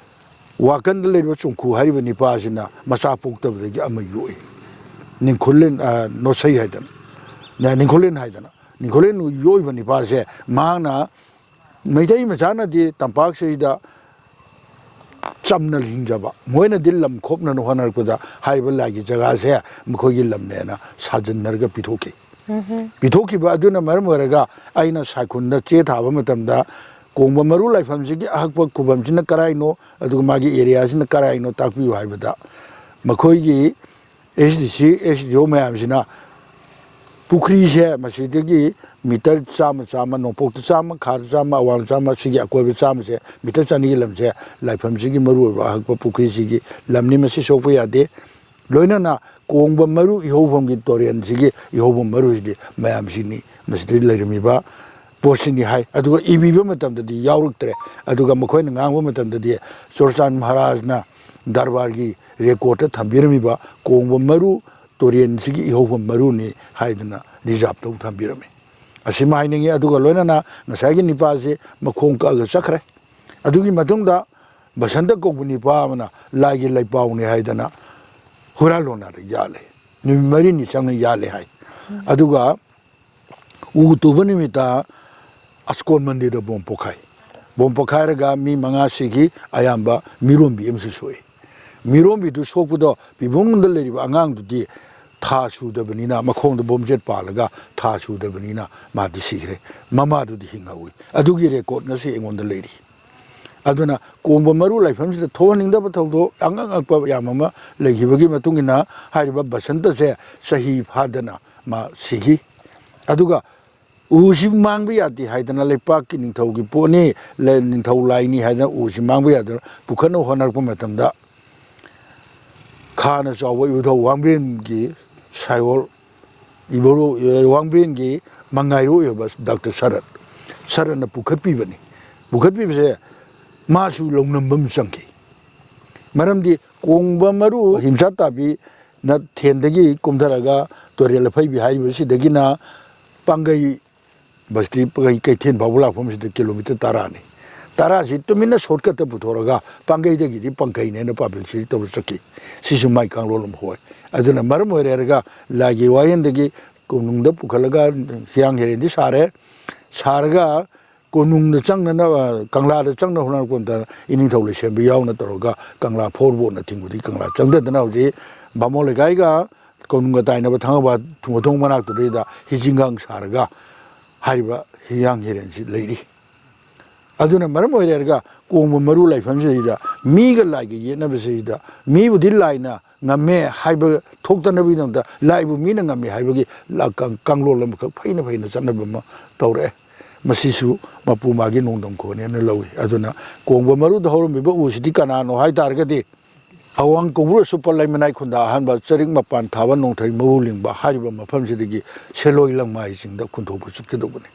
ꯋꯥꯀꯟꯗ ꯂꯩꯔꯤꯕ ꯆꯨꯝꯈꯨ ꯍꯥꯏꯔꯤꯕ ꯅꯤꯄꯥꯁꯤꯅ ꯃꯆꯥ ꯄꯣꯛꯇꯕꯗꯒꯤ ꯑꯃ ꯌꯣꯛꯏ꯫ ꯅꯤꯡꯈꯨꯜꯂꯦꯟ, ꯑ, ꯅꯣꯠꯁꯩ ꯍꯥꯏꯗꯅ, ꯅ-, ꯅꯤꯡꯈꯨꯜꯂꯦꯟ ꯍꯥꯏꯗꯅ, ꯅꯤꯡꯈꯨꯜꯂꯦꯟ ꯌꯣꯛꯏꯕ ꯅꯤꯄꯥꯁꯦ ꯃꯍꯥꯛꯅ, ꯃꯩꯇꯩ ꯃꯆꯥꯅꯗꯤ ꯇꯝꯄꯥꯛꯁꯤꯗ ꯆꯝꯅ ꯍꯤꯡꯖꯕ, ꯃꯣꯏꯅꯗꯤ ꯂꯝ ꯈꯣꯞꯅꯅ ꯍꯣꯠꯅꯔꯛꯄꯗ ꯍꯥꯏꯔꯤꯕ ꯂꯥꯏꯒꯤ ꯖꯒꯥꯁꯦ ꯃꯈꯣꯏꯒꯤ ꯂꯝꯅꯦꯅ ꯁꯥꯖꯤꯟꯅꯔꯒ ꯄꯤꯊꯣꯛꯈꯤ꯫ ꯄꯤꯊꯣꯛꯈꯤꯕ ꯑꯗꯨꯅ ꯃꯔꯝ ꯑꯣꯏꯔꯒ ꯑꯩꯅ ꯁꯥꯏꯈꯨꯟꯗ ꯆꯦ ꯊꯥꯕ ꯃꯇꯝꯗ ꯀꯣꯡꯕ ꯃꯔꯨ ꯂꯥꯏꯐꯝꯁꯤꯒꯤ ꯑꯍꯛꯄ ꯈꯨꯕꯝꯁꯤꯅ ꯀꯔꯥꯏꯅꯣ, ꯑꯗꯨꯒ ꯃꯥꯒꯤ ꯑꯦꯔꯤꯌꯥꯁꯤꯅ ꯀꯔꯥꯏꯅꯣ ꯇꯥꯛꯄꯤꯌꯨ ꯍꯥꯏꯕꯗ, ꯃꯈꯣꯏꯒꯤ ꯑꯦꯁ ꯗꯤ ꯁꯤ, ꯑꯦꯁ ꯗꯤ ꯑꯣ ꯃꯌꯥꯝꯁꯤꯅ ꯄꯨꯈ꯭ꯔꯤꯁꯦ ꯃꯁꯤꯗꯒꯤ ꯃꯤꯇꯔ ꯆꯥꯝꯃ, ꯆꯥꯝꯃ, ꯅꯣꯡꯄꯣꯛꯇ ꯆꯥꯝꯃ, ꯈꯥꯗ ꯆꯥꯝꯃ, ꯑꯋꯥꯡ ꯆꯥꯝꯃ, ꯁꯤꯒꯤ ꯑꯀꯣꯏꯕ ꯆꯥꯝꯃꯁꯦ, ꯃꯤꯇꯔ ꯆꯅꯤꯒꯤ ꯂꯝꯁꯦ ꯂꯥꯏꯐꯝꯁꯤꯒꯤ ꯃꯔꯨꯑꯣꯏꯕ ꯑꯍꯛꯄ ꯄꯨꯈ꯭ꯔꯤꯁꯤꯒꯤ ꯂꯝꯅꯤ꯫ ꯃꯁꯤ ꯁꯣꯛꯄ ꯌꯥꯗꯦ꯫ ꯂꯣꯏꯅꯅ ꯀꯣꯡꯕ ꯃꯔꯨ ꯏꯍꯧꯐꯝꯒꯤ ꯇꯨꯔꯦꯜꯁꯤꯒꯤ ꯏꯍꯧꯐꯝ ꯃꯔꯨꯁꯤꯗꯤ ꯃꯌꯥꯝꯁꯤꯅꯤ, ꯃꯁꯤꯗ ꯂꯩꯔꯝꯃꯤꯕ ꯄꯣꯠꯁꯤꯅꯤ ꯍꯥꯏ꯫ ꯑꯗꯨꯒ ꯏꯕꯤꯕ ꯃꯇꯝꯗꯗꯤ ꯌꯥꯎꯔꯛꯇ꯭ꯔꯦ꯫ ꯑꯗꯨꯒ ꯃꯈꯣꯏꯅ ꯉꯥꯡꯕ ꯃꯇꯝꯗꯗꯤ ꯆꯨꯔꯆꯥꯟ ꯃꯍꯥꯔꯥꯖꯅ ꯗꯔꯕꯥꯔꯒꯤ ꯔꯦꯀꯣꯔꯠꯇ ꯊꯝꯕꯤꯔꯝꯃꯤꯕ ꯀꯣꯡꯕ ꯃꯔꯨ ꯇꯨꯔꯦꯜꯁꯤꯒꯤ ꯏꯍꯧꯐꯝ ꯃꯔꯨꯅꯤ ꯍꯥꯏꯗꯅ ꯔꯤꯖꯥꯕꯇ ꯑꯃꯨꯛ ꯊꯝꯕꯤꯔꯝꯃꯤ꯫ ꯑꯁꯤꯃ ꯍꯥꯏꯅꯤꯡꯉꯤ꯫ ꯑꯗꯨꯒ ꯂꯣꯏꯅꯅ ꯉꯁꯥꯏꯒꯤ ꯅꯤꯄꯥꯁꯤ ꯃꯈꯣꯡ ꯀꯛꯑꯒ ꯆꯠꯈ꯭ꯔꯦ꯫ ꯑꯗꯨꯒꯤ ꯃꯇꯨꯡꯗ ꯕꯁꯟꯇ ꯀꯧꯕ ꯅꯤꯄꯥ ꯑꯃꯅ ꯂꯥꯏꯒꯤ ꯂꯩꯄꯥꯎꯅꯤ ꯍꯥꯏꯗꯅ ꯍꯨꯔꯥꯟꯂꯣꯟꯅꯗ ꯌꯥꯜꯂꯦ꯫ ꯅꯨꯃꯤꯠ ꯃꯔꯤꯅꯤ ꯆꯪꯅ ꯌꯥꯜꯂꯦ ꯍꯥꯏ꯫ ꯑꯗꯨꯒ ꯎ ꯇꯨꯕ ꯅꯨꯃꯤꯠꯇ ꯑꯁꯀꯣꯟ ꯃꯟꯗꯤꯔꯗ ꯕꯣꯝ ꯄꯣꯈꯥꯏ꯫ ꯕꯣꯝ ꯄꯣꯈꯥꯏꯔꯒ ꯃꯤ ꯃꯉꯥ ꯁꯤꯈꯤ, ꯑꯌꯥꯝꯕ ꯃꯤꯔꯣꯟꯕꯤ ꯑꯃꯁꯨ ꯁꯣꯛꯏ꯫ ꯃꯤꯔꯣꯟꯕꯤꯗꯨ ꯁꯣꯛꯄꯗꯣ ꯄꯤꯕꯨꯡꯗ ꯂꯩꯔꯤꯕ ꯑꯉꯥꯡꯗꯨꯗꯤ ꯊꯥ ꯁꯨꯗꯕꯅꯤꯅ, ꯃꯈꯣꯡꯗ ꯕꯣꯝꯖꯦꯠ ꯄꯥꯜꯂꯒ ꯊꯥ ꯁꯨꯗꯕꯅꯤꯅ ꯃꯥꯗꯤ ꯁꯤꯈ꯭ꯔꯦ꯫ ꯃꯃꯥꯗꯨꯗꯤ ꯍꯤꯡꯍꯧꯏ꯫ ꯑꯗꯨꯒꯤ ꯔꯦꯀꯣꯔꯠ ꯉꯁꯤ ꯑꯩꯉꯣꯟꯗ ꯂꯩꯔꯤ꯫ ꯑꯗꯨꯅ ꯀꯣꯡꯕ ꯃꯔꯨ ꯂꯥꯏꯐꯝꯁꯤꯗ ꯊꯣꯛꯍꯟꯅꯤꯡꯗꯕ ꯊꯧꯗꯣꯛ ꯑꯉꯛ ꯑꯉꯛꯄ ꯌꯥꯝ ꯑꯃ ꯂꯩꯈꯤꯕꯒꯤ ꯃꯇꯨꯡ ꯏꯟꯅ ꯍꯥꯏꯔꯤꯕ ꯕꯁꯟꯇꯁꯦ ꯆꯍꯤ ꯐꯥꯗꯅ ꯃꯥ ꯁꯤꯈꯤ꯫ ꯑꯗꯨꯒ ꯎꯁꯤ ꯃꯥꯡꯕ ꯌꯥꯗꯦ ꯍꯥꯏꯗꯅ, ꯂꯩꯄꯥꯛꯀꯤ ꯅꯤꯡꯊꯧꯒꯤ ꯄꯣꯠꯅꯤ, ꯂ-, ꯅꯤꯡꯊꯧ ꯂꯥꯏꯅꯤ ꯍꯥꯏꯗꯅ ꯎꯁꯤ ꯃꯥꯡꯕ ꯌꯥꯗꯅ ꯄꯨꯈꯠꯅꯕ ꯍꯣꯠꯅꯔꯛꯄ ꯃꯇꯝꯗ, ꯈꯥꯅ ꯆꯥꯎꯕ ꯏꯕꯨꯙꯧ ꯋꯥꯡꯕ꯭ꯔꯦꯟꯒꯤ ꯁꯥꯏꯑꯣꯜ, ꯏꯕꯨꯙꯧ, ꯋꯥꯡꯕ꯭ꯔꯦꯟꯒꯤ ꯃꯉꯥꯏꯔꯣ ꯑꯣꯏꯕ ꯗꯥꯛꯇꯔ ꯁꯔꯠ, ꯁꯔꯠꯅ ꯄꯨꯈꯠꯄꯤꯕꯅꯤ꯫ ꯄꯨꯈꯠꯄꯤꯕꯁꯦ ꯃꯥꯁꯨ ꯂꯧꯅꯝꯕ ꯑꯃ ꯆꯪꯈꯤ꯫ ꯃꯔꯝꯗꯤ ꯀꯣꯡꯕ ꯃꯔꯨ ꯍꯤꯝꯆꯥ ꯇꯥꯕꯤꯅ ꯊꯦꯟꯗꯒꯤ ꯀꯨꯝꯊꯔꯒ ꯇꯨꯔꯦꯜ ꯑꯐꯩꯕꯤ ꯍꯥꯏꯔꯤꯕꯁꯤꯗꯒꯤꯅ ꯄꯥꯡꯒꯩ ꯕꯁꯇꯤ ꯄꯥꯡꯒꯩ ꯀꯩꯊꯦꯜ ꯐꯥꯎꯕ ꯂꯥꯛꯐꯝꯁꯤꯗ ꯀꯤꯂꯣꯃꯤꯇꯔ ꯇꯔꯥꯅꯤ꯫ ꯇꯔꯥꯁꯤ ꯇꯨꯃꯤꯟꯅ ꯁꯣꯔꯠꯀꯠꯇ ꯄꯨꯊꯣꯔꯒ ꯄꯥꯡꯒꯩꯗꯒꯤꯗꯤ ꯄꯥꯡꯒꯩꯅꯦꯅ ꯄꯕ꯭ꯂꯤꯁꯤꯇꯤ ꯇꯧꯔ ꯆꯠꯈꯤ꯫ ꯁꯤꯁꯨ ꯃꯥꯏ ꯀꯥꯡꯂꯣꯟ ꯑꯃ ꯍꯣꯏ꯫ ꯑꯗꯨꯅ ꯃꯔꯝ ꯑꯣꯏꯔꯦ ꯍꯥꯏꯔꯒ ꯂꯥꯏꯒꯤ ꯋꯥꯌꯦꯜꯗꯒꯤ ꯀꯣꯅꯨꯡꯗ ꯄꯨꯈꯠꯂꯒ ꯍꯤꯌꯥꯡ ꯍꯤꯔꯦꯟꯗꯤ ꯁꯥꯔꯦ꯫ ꯁꯥꯔꯒ ꯀꯣꯅꯨꯡꯗ ꯆꯪꯅꯅꯕ, ꯀꯪꯂꯥꯗ ꯆꯪꯅꯕ ꯍꯣꯠꯅꯔꯛꯄ ꯃꯇꯝꯗ ꯏꯅꯤꯡꯊꯧ ꯂꯩꯁꯦꯝꯕ ꯌꯥꯎꯅ ꯇꯧꯔꯒ ꯀꯪꯂꯥ ꯐꯣꯔ ꯕꯣꯠꯅ ꯊꯤꯡꯕꯗꯒꯤ ꯀꯪꯂꯥ ꯆꯪꯗꯗꯅ ꯍꯧꯖꯤꯛ ꯕꯥꯃꯣꯟ ꯂꯩꯀꯥꯏꯒ ꯀꯣꯅꯨꯡꯒ ꯇꯥꯏꯅꯕ ꯊꯥꯡꯒꯕꯥꯠ ꯊꯣꯡ ꯃꯅꯥꯛꯇꯨꯗꯩꯗ ꯍꯤꯖꯤꯡꯒꯥꯡ ꯁꯥꯔꯒ ꯍꯥꯏꯔꯤꯕ ꯍꯤꯌꯥꯡ ꯍꯤꯔꯦꯟꯁꯤ ꯂꯩꯔꯤ꯫ ꯑꯗꯨꯅ ꯃꯔꯝ ꯑꯣꯏꯔꯦꯔꯒ ꯀꯣꯡꯕ ꯃꯔꯨ ꯂꯥꯏꯐꯝꯁꯤꯗꯩꯗ ꯃꯤꯒ ꯂꯥꯏꯒ ꯌꯦꯠꯅꯕꯁꯤꯗꯩꯗ ꯃꯤꯕꯨꯗꯤ ꯂꯥꯏꯅ ꯉꯝꯃꯦ ꯍꯥꯏꯕ ꯊꯣꯛꯇꯅꯕꯒꯤꯗꯃꯛꯇ ꯂꯥꯏꯕꯨ ꯃꯤꯅ ꯉꯝꯃꯦ ꯍꯥꯏꯕꯒꯤ ꯂꯥ-, ꯀꯥꯡ-, ꯀꯥꯡꯂꯣꯟ ꯑꯃꯈꯛ ꯐꯩꯅ ꯐꯩꯅ ꯆꯠꯅꯕ ꯑꯃ ꯇꯧꯔꯛꯑꯦ꯫ ꯃꯁꯤꯁꯨ ꯃꯄꯨ ꯃꯥꯒꯤ ꯅꯣꯡꯗꯝ ꯈꯣꯟꯅꯦꯅ ꯂꯧꯏ꯫ ꯑꯗꯨꯅ ꯀꯣꯡꯕ ꯃꯔꯨꯗ ꯍꯧꯔꯝꯃꯤꯕ ꯎꯁꯤꯗꯤ ꯀꯅꯥꯅꯣ ꯍꯥꯏ ꯇꯥꯔꯒꯗꯤ ꯑꯋꯥꯡ ꯀꯧꯕ꯭ꯔꯨ ꯁꯨꯞꯄ ꯂꯩꯃꯅꯥꯏ ꯈꯨꯟꯗ ꯑꯍꯥꯟꯕ ꯆꯔꯤꯛ ꯃꯄꯥꯟ ꯊꯥꯕ ꯅꯣꯡꯊꯩ ꯃꯍꯨ ꯂꯤꯡꯕ ꯍꯥꯏꯔꯤꯕ ꯃꯐꯝꯁꯤꯗꯒꯤ ꯁꯦꯂꯣꯏ ꯂꯪꯃꯥꯏꯁꯤꯡꯗ ꯈꯨꯟꯊꯣꯛꯄ ꯆꯠꯀꯗꯧꯕꯅꯤ꯫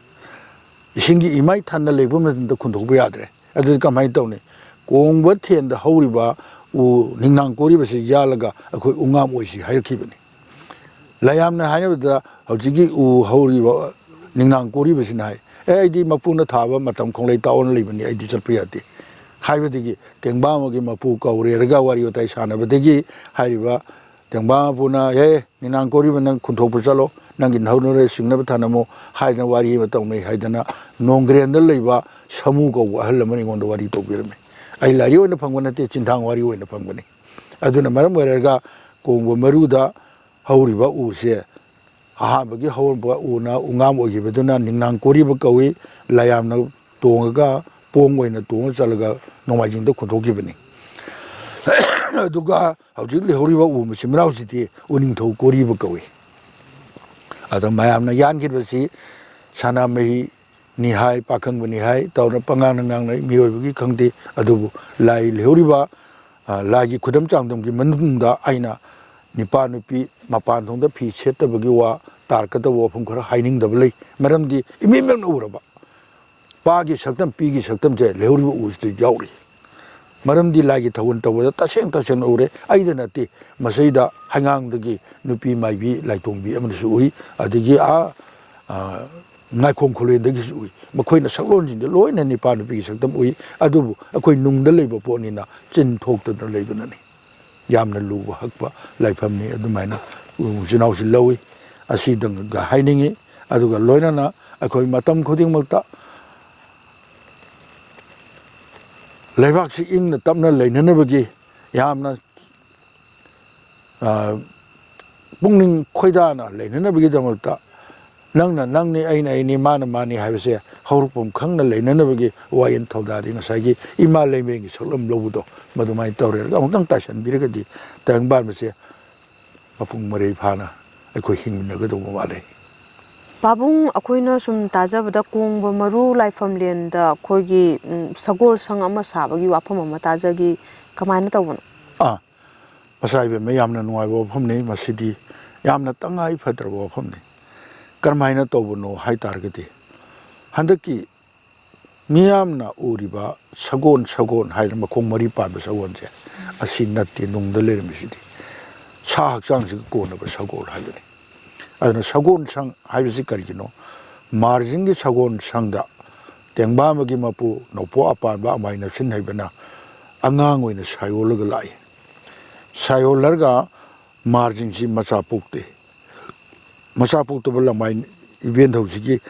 ꯏꯁꯤꯡꯒꯤ ꯏꯃꯥꯏ ꯊꯟꯅ ꯂꯩꯕ ꯃꯇꯝꯗ ꯈꯨꯟꯊꯣꯛꯄ ꯌꯥꯗ꯭ꯔꯦ꯫ ꯑꯗꯨꯗꯤ ꯀꯃꯥꯏꯅ ꯇꯧꯅꯤ? ꯀꯣꯡꯕ ꯊꯦꯟꯗ ꯍꯧꯔꯤꯕ ꯎ ꯅꯤꯡꯅꯥꯡ ꯀꯣꯔꯤꯕꯁꯤ ꯌꯥꯜꯂꯒ ꯑꯩꯈꯣꯏ ꯎꯉꯥꯝ ꯑꯣꯏꯁꯤ ꯍꯥꯏꯔꯛꯈꯤꯕꯅꯤ꯫ ꯂꯌꯥꯝꯅ ꯍꯥꯏꯅꯕꯗ ꯍꯧꯖꯤꯛꯀꯤ ꯎ ꯍꯧꯔꯤꯕ ꯅꯤꯡꯅꯥꯡ ꯀꯣꯔꯤꯕꯁꯤꯅ ꯍꯥꯏ, "ꯑꯦ, ꯑꯩꯗꯤ ꯃꯄꯨꯅ ꯊꯥꯕ ꯃꯇꯝ ꯈꯣꯡꯂꯩ ꯇꯥꯎꯅ ꯂꯩꯕꯅꯤ, ꯑꯩꯗꯤ ꯆꯠꯄ ꯌꯥꯗꯦ" ꯍꯥꯏꯕꯗꯒꯤ ꯇꯦꯡꯕꯥꯡ ꯑꯃꯒꯤ ꯃꯄꯨ ꯀꯧꯔꯦꯔꯒ ꯋꯥꯔꯤ ꯋꯥꯇꯥꯏ ꯁꯥꯟꯅꯕꯗꯒꯤ ꯍꯥꯏꯔꯤꯕ ꯇꯦꯡꯕꯥꯡ ꯃꯄꯨꯅ, "ꯑꯦ, ꯅꯤꯡꯅꯥꯡ ꯀꯣꯔꯤꯕ, ꯅꯪ ꯈꯨꯟꯊꯣꯛꯄ ꯆꯠꯂꯣ, ꯅꯪꯒꯤ ꯅꯍꯧꯅꯔ ꯁꯤꯡꯅꯕ ꯊꯅꯝꯃꯣ" ꯍꯥꯏꯗꯅ ꯋꯥꯔꯤ ꯑꯃ ꯇꯧꯅꯩ ꯍꯥꯏꯗꯅ ꯅꯣꯡꯒ꯭ꯔꯦꯟꯗ ꯂꯩꯕ ꯁꯥꯃꯨ ꯀꯧꯕ ꯑꯍꯜ ꯑꯃꯅ ꯑꯩꯉꯣꯟꯗ ꯋꯥꯔꯤ ꯇꯧꯕꯤꯔꯝꯃꯤ꯫ ꯑꯩ ꯂꯥꯏꯔꯤꯛ ꯑꯣꯏꯅ ꯐꯪꯕ ꯅꯠꯇꯦ, ꯆꯤꯟꯊꯥꯡ ꯋꯥꯔꯤ ꯑꯣꯏꯅ ꯐꯪꯕꯅꯤ꯫ ꯑꯗꯨꯅ ꯃꯔꯝ ꯑꯣꯏꯔꯒ ꯀꯣꯡꯕ ꯃꯔꯨꯗ ꯍꯧꯔꯤꯕ ꯎꯁꯦ ꯑꯍꯥꯟꯕꯒꯤ ꯍꯧꯔꯝꯕ ꯎꯅ ꯎꯉꯥꯝ ꯑꯣꯏꯈꯤꯕꯗꯨꯅ ꯅꯤꯡꯅꯥꯡ ꯀꯣꯔꯤꯕ ꯀꯧꯏ꯫ ꯂꯥꯏꯌꯥꯝꯅ ꯇꯣꯡꯉꯒ ꯄꯣꯡ ꯑꯣꯏꯅ ꯇꯣꯡꯉ ꯆꯠꯂꯒ ꯅꯣꯡꯃꯥꯏꯖꯤꯡꯗ ꯈꯨꯟꯊꯣꯛꯈꯤꯕꯅꯤ꯫ ꯑꯗꯨꯒ ꯍꯧꯖꯤꯛ ꯂꯩꯍꯧꯔꯤꯕ ꯎ ꯃꯆꯤꯟ ꯃꯅꯥꯎꯁꯤꯗꯤ ꯎꯅꯤꯡꯊꯧ ꯀꯣꯔꯤꯕ ꯀꯧꯏ꯫ ꯑꯗꯣ ꯃꯌꯥꯝꯅ ꯌꯥꯟꯈꯤꯕꯁꯤ ꯁꯅꯥꯃꯍꯤ ꯅꯤ ꯍꯥꯏ, ꯄꯥꯈꯪꯕꯅꯤ ꯍꯥꯏ, ꯇꯧꯗꯅ ꯄꯉꯥꯡꯅ ꯉꯥꯡꯅꯩ, ꯃꯤꯑꯣꯏꯕꯒꯤ ꯈꯪꯗꯦ꯫ ꯑꯗꯨꯕꯨ ꯂꯥꯏ ꯂꯩꯍꯧꯔꯤꯕ, ꯑ, ꯂꯥꯏꯒꯤ ꯈꯨꯗꯝ ꯆꯥꯡꯗꯝꯒꯤ ꯃꯅꯨꯡꯗ ꯑꯩꯅ ꯅꯤꯄꯥ ꯅꯨꯄꯤ ꯃꯄꯥꯟ ꯊꯣꯡꯗ ꯐꯤ ꯁꯦꯠꯇꯕꯒꯤ ꯋꯥ ꯇꯥꯔꯛꯀꯗꯕ ꯋꯥꯐꯝ ꯈꯔ ꯍꯥꯏꯅꯤꯡꯗꯕ ꯂꯩ꯫ ꯃꯔꯝꯗꯤ ꯏꯃꯤꯠꯃꯛꯅ ꯎꯔꯕ ꯄꯥꯒꯤ ꯁꯛꯇꯝ, ꯄꯤꯒꯤ ꯁꯛꯇꯝꯁꯦ ꯂꯩꯍꯧꯔꯤꯕ ꯎꯁꯤꯗ ꯌꯥꯎꯔꯤ꯫ ꯃꯔꯝꯗꯤ ꯂꯥꯏꯒꯤ ꯊꯧꯒꯜ ꯇꯧꯕꯗ ꯇꯁꯦꯡ ꯇꯁꯦꯡꯅ ꯎꯔꯦ꯫ ꯑꯩꯗ ꯅꯠꯇꯦ, ꯃꯁꯤꯗ ꯍꯩꯉꯥꯡꯗꯒꯤ ꯅꯨꯄꯤ ꯃꯥꯏꯕꯤ ꯂꯥꯏꯇꯣꯡꯕꯤ ꯑꯃꯅꯁꯨ ꯎꯏ, ꯑꯗꯒꯤ ꯑꯥ, ꯑ, ꯉꯥꯏꯈꯣꯡ ꯈꯨꯂꯦꯟꯗꯒꯤꯁꯨ ꯎꯏ꯫ ꯃꯈꯣꯏꯅ ꯁꯛꯂꯣꯟꯁꯤꯡꯁꯦ ꯂꯣꯏꯅ ꯅꯤꯄꯥ ꯅꯨꯄꯤꯒꯤ ꯁꯛꯇꯝ ꯎꯏ꯫ ꯑꯗꯨꯕꯨ ꯑꯩꯈꯣꯏ ꯅꯨꯡꯗ ꯂꯩꯕ ꯄꯣꯠꯅꯤꯅ ꯆꯤꯟ ꯊꯣꯛꯇꯅ ꯂꯩꯕꯅꯅꯤ꯫ ꯌꯥꯝꯅ ꯂꯨꯕ ꯍꯛꯄ ꯂꯥꯏꯐꯝꯅꯤ꯫ ꯑꯗꯨꯃꯥꯏꯅ ꯎꯆꯤꯟ ꯏꯅꯥꯎꯁꯤ ꯂꯧꯏ꯫ ꯑꯁꯤꯗꯪꯒ ꯍꯥꯏꯅꯤꯡꯉꯤ꯫ ꯑꯗꯨꯒ ꯂꯣꯏꯅꯅ ꯑꯩꯈꯣꯏ ꯃꯇꯝ ꯈꯨꯗꯤꯡꯃꯛꯇ ꯂꯩꯕꯥꯛꯁꯤ ꯏꯪꯅ ꯇꯞꯅ ꯂꯩꯅꯅꯕꯒꯤ, ꯌꯥꯝꯅ, ꯑ, ꯄꯨꯛꯅꯤꯡ ꯈꯣꯏꯗꯥꯅ ꯂꯩꯅꯅꯕꯒꯤꯗꯃꯛꯇ ꯅꯪꯅ ꯅꯪꯅꯤ, ꯑꯩꯅ ꯑꯩꯅꯤ, ꯃꯥꯅ ꯃꯥꯅꯤ ꯍꯥꯏꯕꯁꯦ ꯍꯧꯔꯛꯐꯝ ꯈꯪꯅ ꯂꯩꯅꯅꯕꯒꯤ ꯋꯥꯌꯦꯜ ꯊꯧꯗꯥꯗꯤ ꯉꯁꯥꯏꯒꯤ ꯏꯃꯥ ꯂꯩꯃꯔꯦꯟꯒꯤ ꯁꯛꯂꯝ ꯂꯧꯕꯗꯣ ꯃꯗꯨꯃꯥꯏꯅ ꯇꯧꯔꯦ꯫ ꯑꯃꯨꯛꯇꯪ ꯇꯥꯏꯁꯟꯕꯤꯔꯒꯗꯤ ꯇꯥꯏꯕꯪꯄꯥꯟꯕꯁꯦ ꯃꯄꯨꯡ ꯃꯔꯩ ꯐꯥꯅ ꯑꯩꯈꯣꯏ ꯍꯤꯡꯃꯤꯟꯅꯒꯗꯧꯕ ꯃꯥꯜꯂꯦ꯫ ꯄꯥꯕꯨꯡ, ꯑꯩꯈꯣꯏꯅ ꯁꯨꯝ ꯇꯥꯖꯕꯗ ꯀꯣꯡꯕ ꯃꯔꯨ ꯂꯥꯏꯐꯝꯂꯦꯟꯗ ꯑꯩꯈꯣꯏꯒꯤ ꯎꯝ, ꯁꯒꯣꯜ ꯁꯪ ꯑꯃ ꯁꯥꯕꯒꯤ ꯋꯥꯐꯝ ꯑꯃ ꯇꯥꯖꯈꯤ꯫ ꯀꯃꯥꯏꯅ ꯇꯧꯕꯅꯣ? ꯑꯥ, ꯃꯆꯥ ꯏꯕꯦꯝꯃ, ꯌꯥꯝꯅ ꯅꯨꯡꯉꯥꯏꯕ ꯋꯥꯐꯝꯅꯤ꯫ ꯃꯁꯤꯗꯤ ꯌꯥꯝꯅ ꯇꯉꯥꯏ ꯐꯗ꯭ꯔꯕ ꯋꯥꯐꯝꯅꯤ꯫ ꯀꯔꯝꯍꯥꯏꯅ ꯇꯧꯕꯅꯣ ꯍꯥꯏ ꯇꯥꯔꯒꯗꯤ, ꯍꯟꯗꯛꯀꯤ ꯃꯤꯌꯥꯝꯅ ꯎꯔꯤꯕ ꯁꯒꯣꯜ, ꯁꯒꯣꯜ ꯍꯥꯏꯗꯅ ꯃꯈꯣꯡ ꯃꯔꯤ ꯄꯥꯟꯕ ꯁꯒꯣꯜꯁꯦ, ꯑꯁꯤ ꯅꯠꯇꯦ, ꯅꯨꯡꯗ ꯂꯩꯔꯝꯃꯤꯁꯤꯗꯤ ꯁꯥ ꯍꯛꯆꯥꯡꯁꯤꯒ ꯀꯣꯟꯅꯕ ꯁꯒꯣꯜ ꯍꯥꯏꯕꯅꯤ꯫ ꯑꯗꯨꯅ ꯁꯒꯣꯜ ꯁꯪ ꯍꯥꯏꯕꯁꯤ ꯀꯔꯤꯒꯤꯅꯣ? ꯃꯥꯔꯖꯤꯡꯒꯤ ꯁꯒꯣꯜ ꯁꯪꯗ ꯇꯦꯡꯕꯥꯡꯕꯒꯤ ꯃꯄꯨ ꯅꯧꯄꯣꯛ ꯑꯄꯥꯟꯕ ꯑꯃꯥꯏ ꯅꯛꯁꯤꯟ ꯍꯩꯕꯅ ꯑꯉꯥꯡ ꯑꯣꯏꯅ ꯁꯥꯏꯑꯣꯜꯂꯒ ꯂꯥꯛꯏ꯫ ꯁꯥꯏꯑꯣꯜꯂꯔꯒ ꯃꯥꯔꯖꯤꯡꯁꯤ ꯃꯆꯥ ꯄꯣꯛꯇꯦ꯫ ꯃꯆꯥ ꯄꯣꯛꯇꯕ ꯂꯃꯥꯏ ꯏꯕꯦꯟꯊꯧꯁꯤꯒꯤ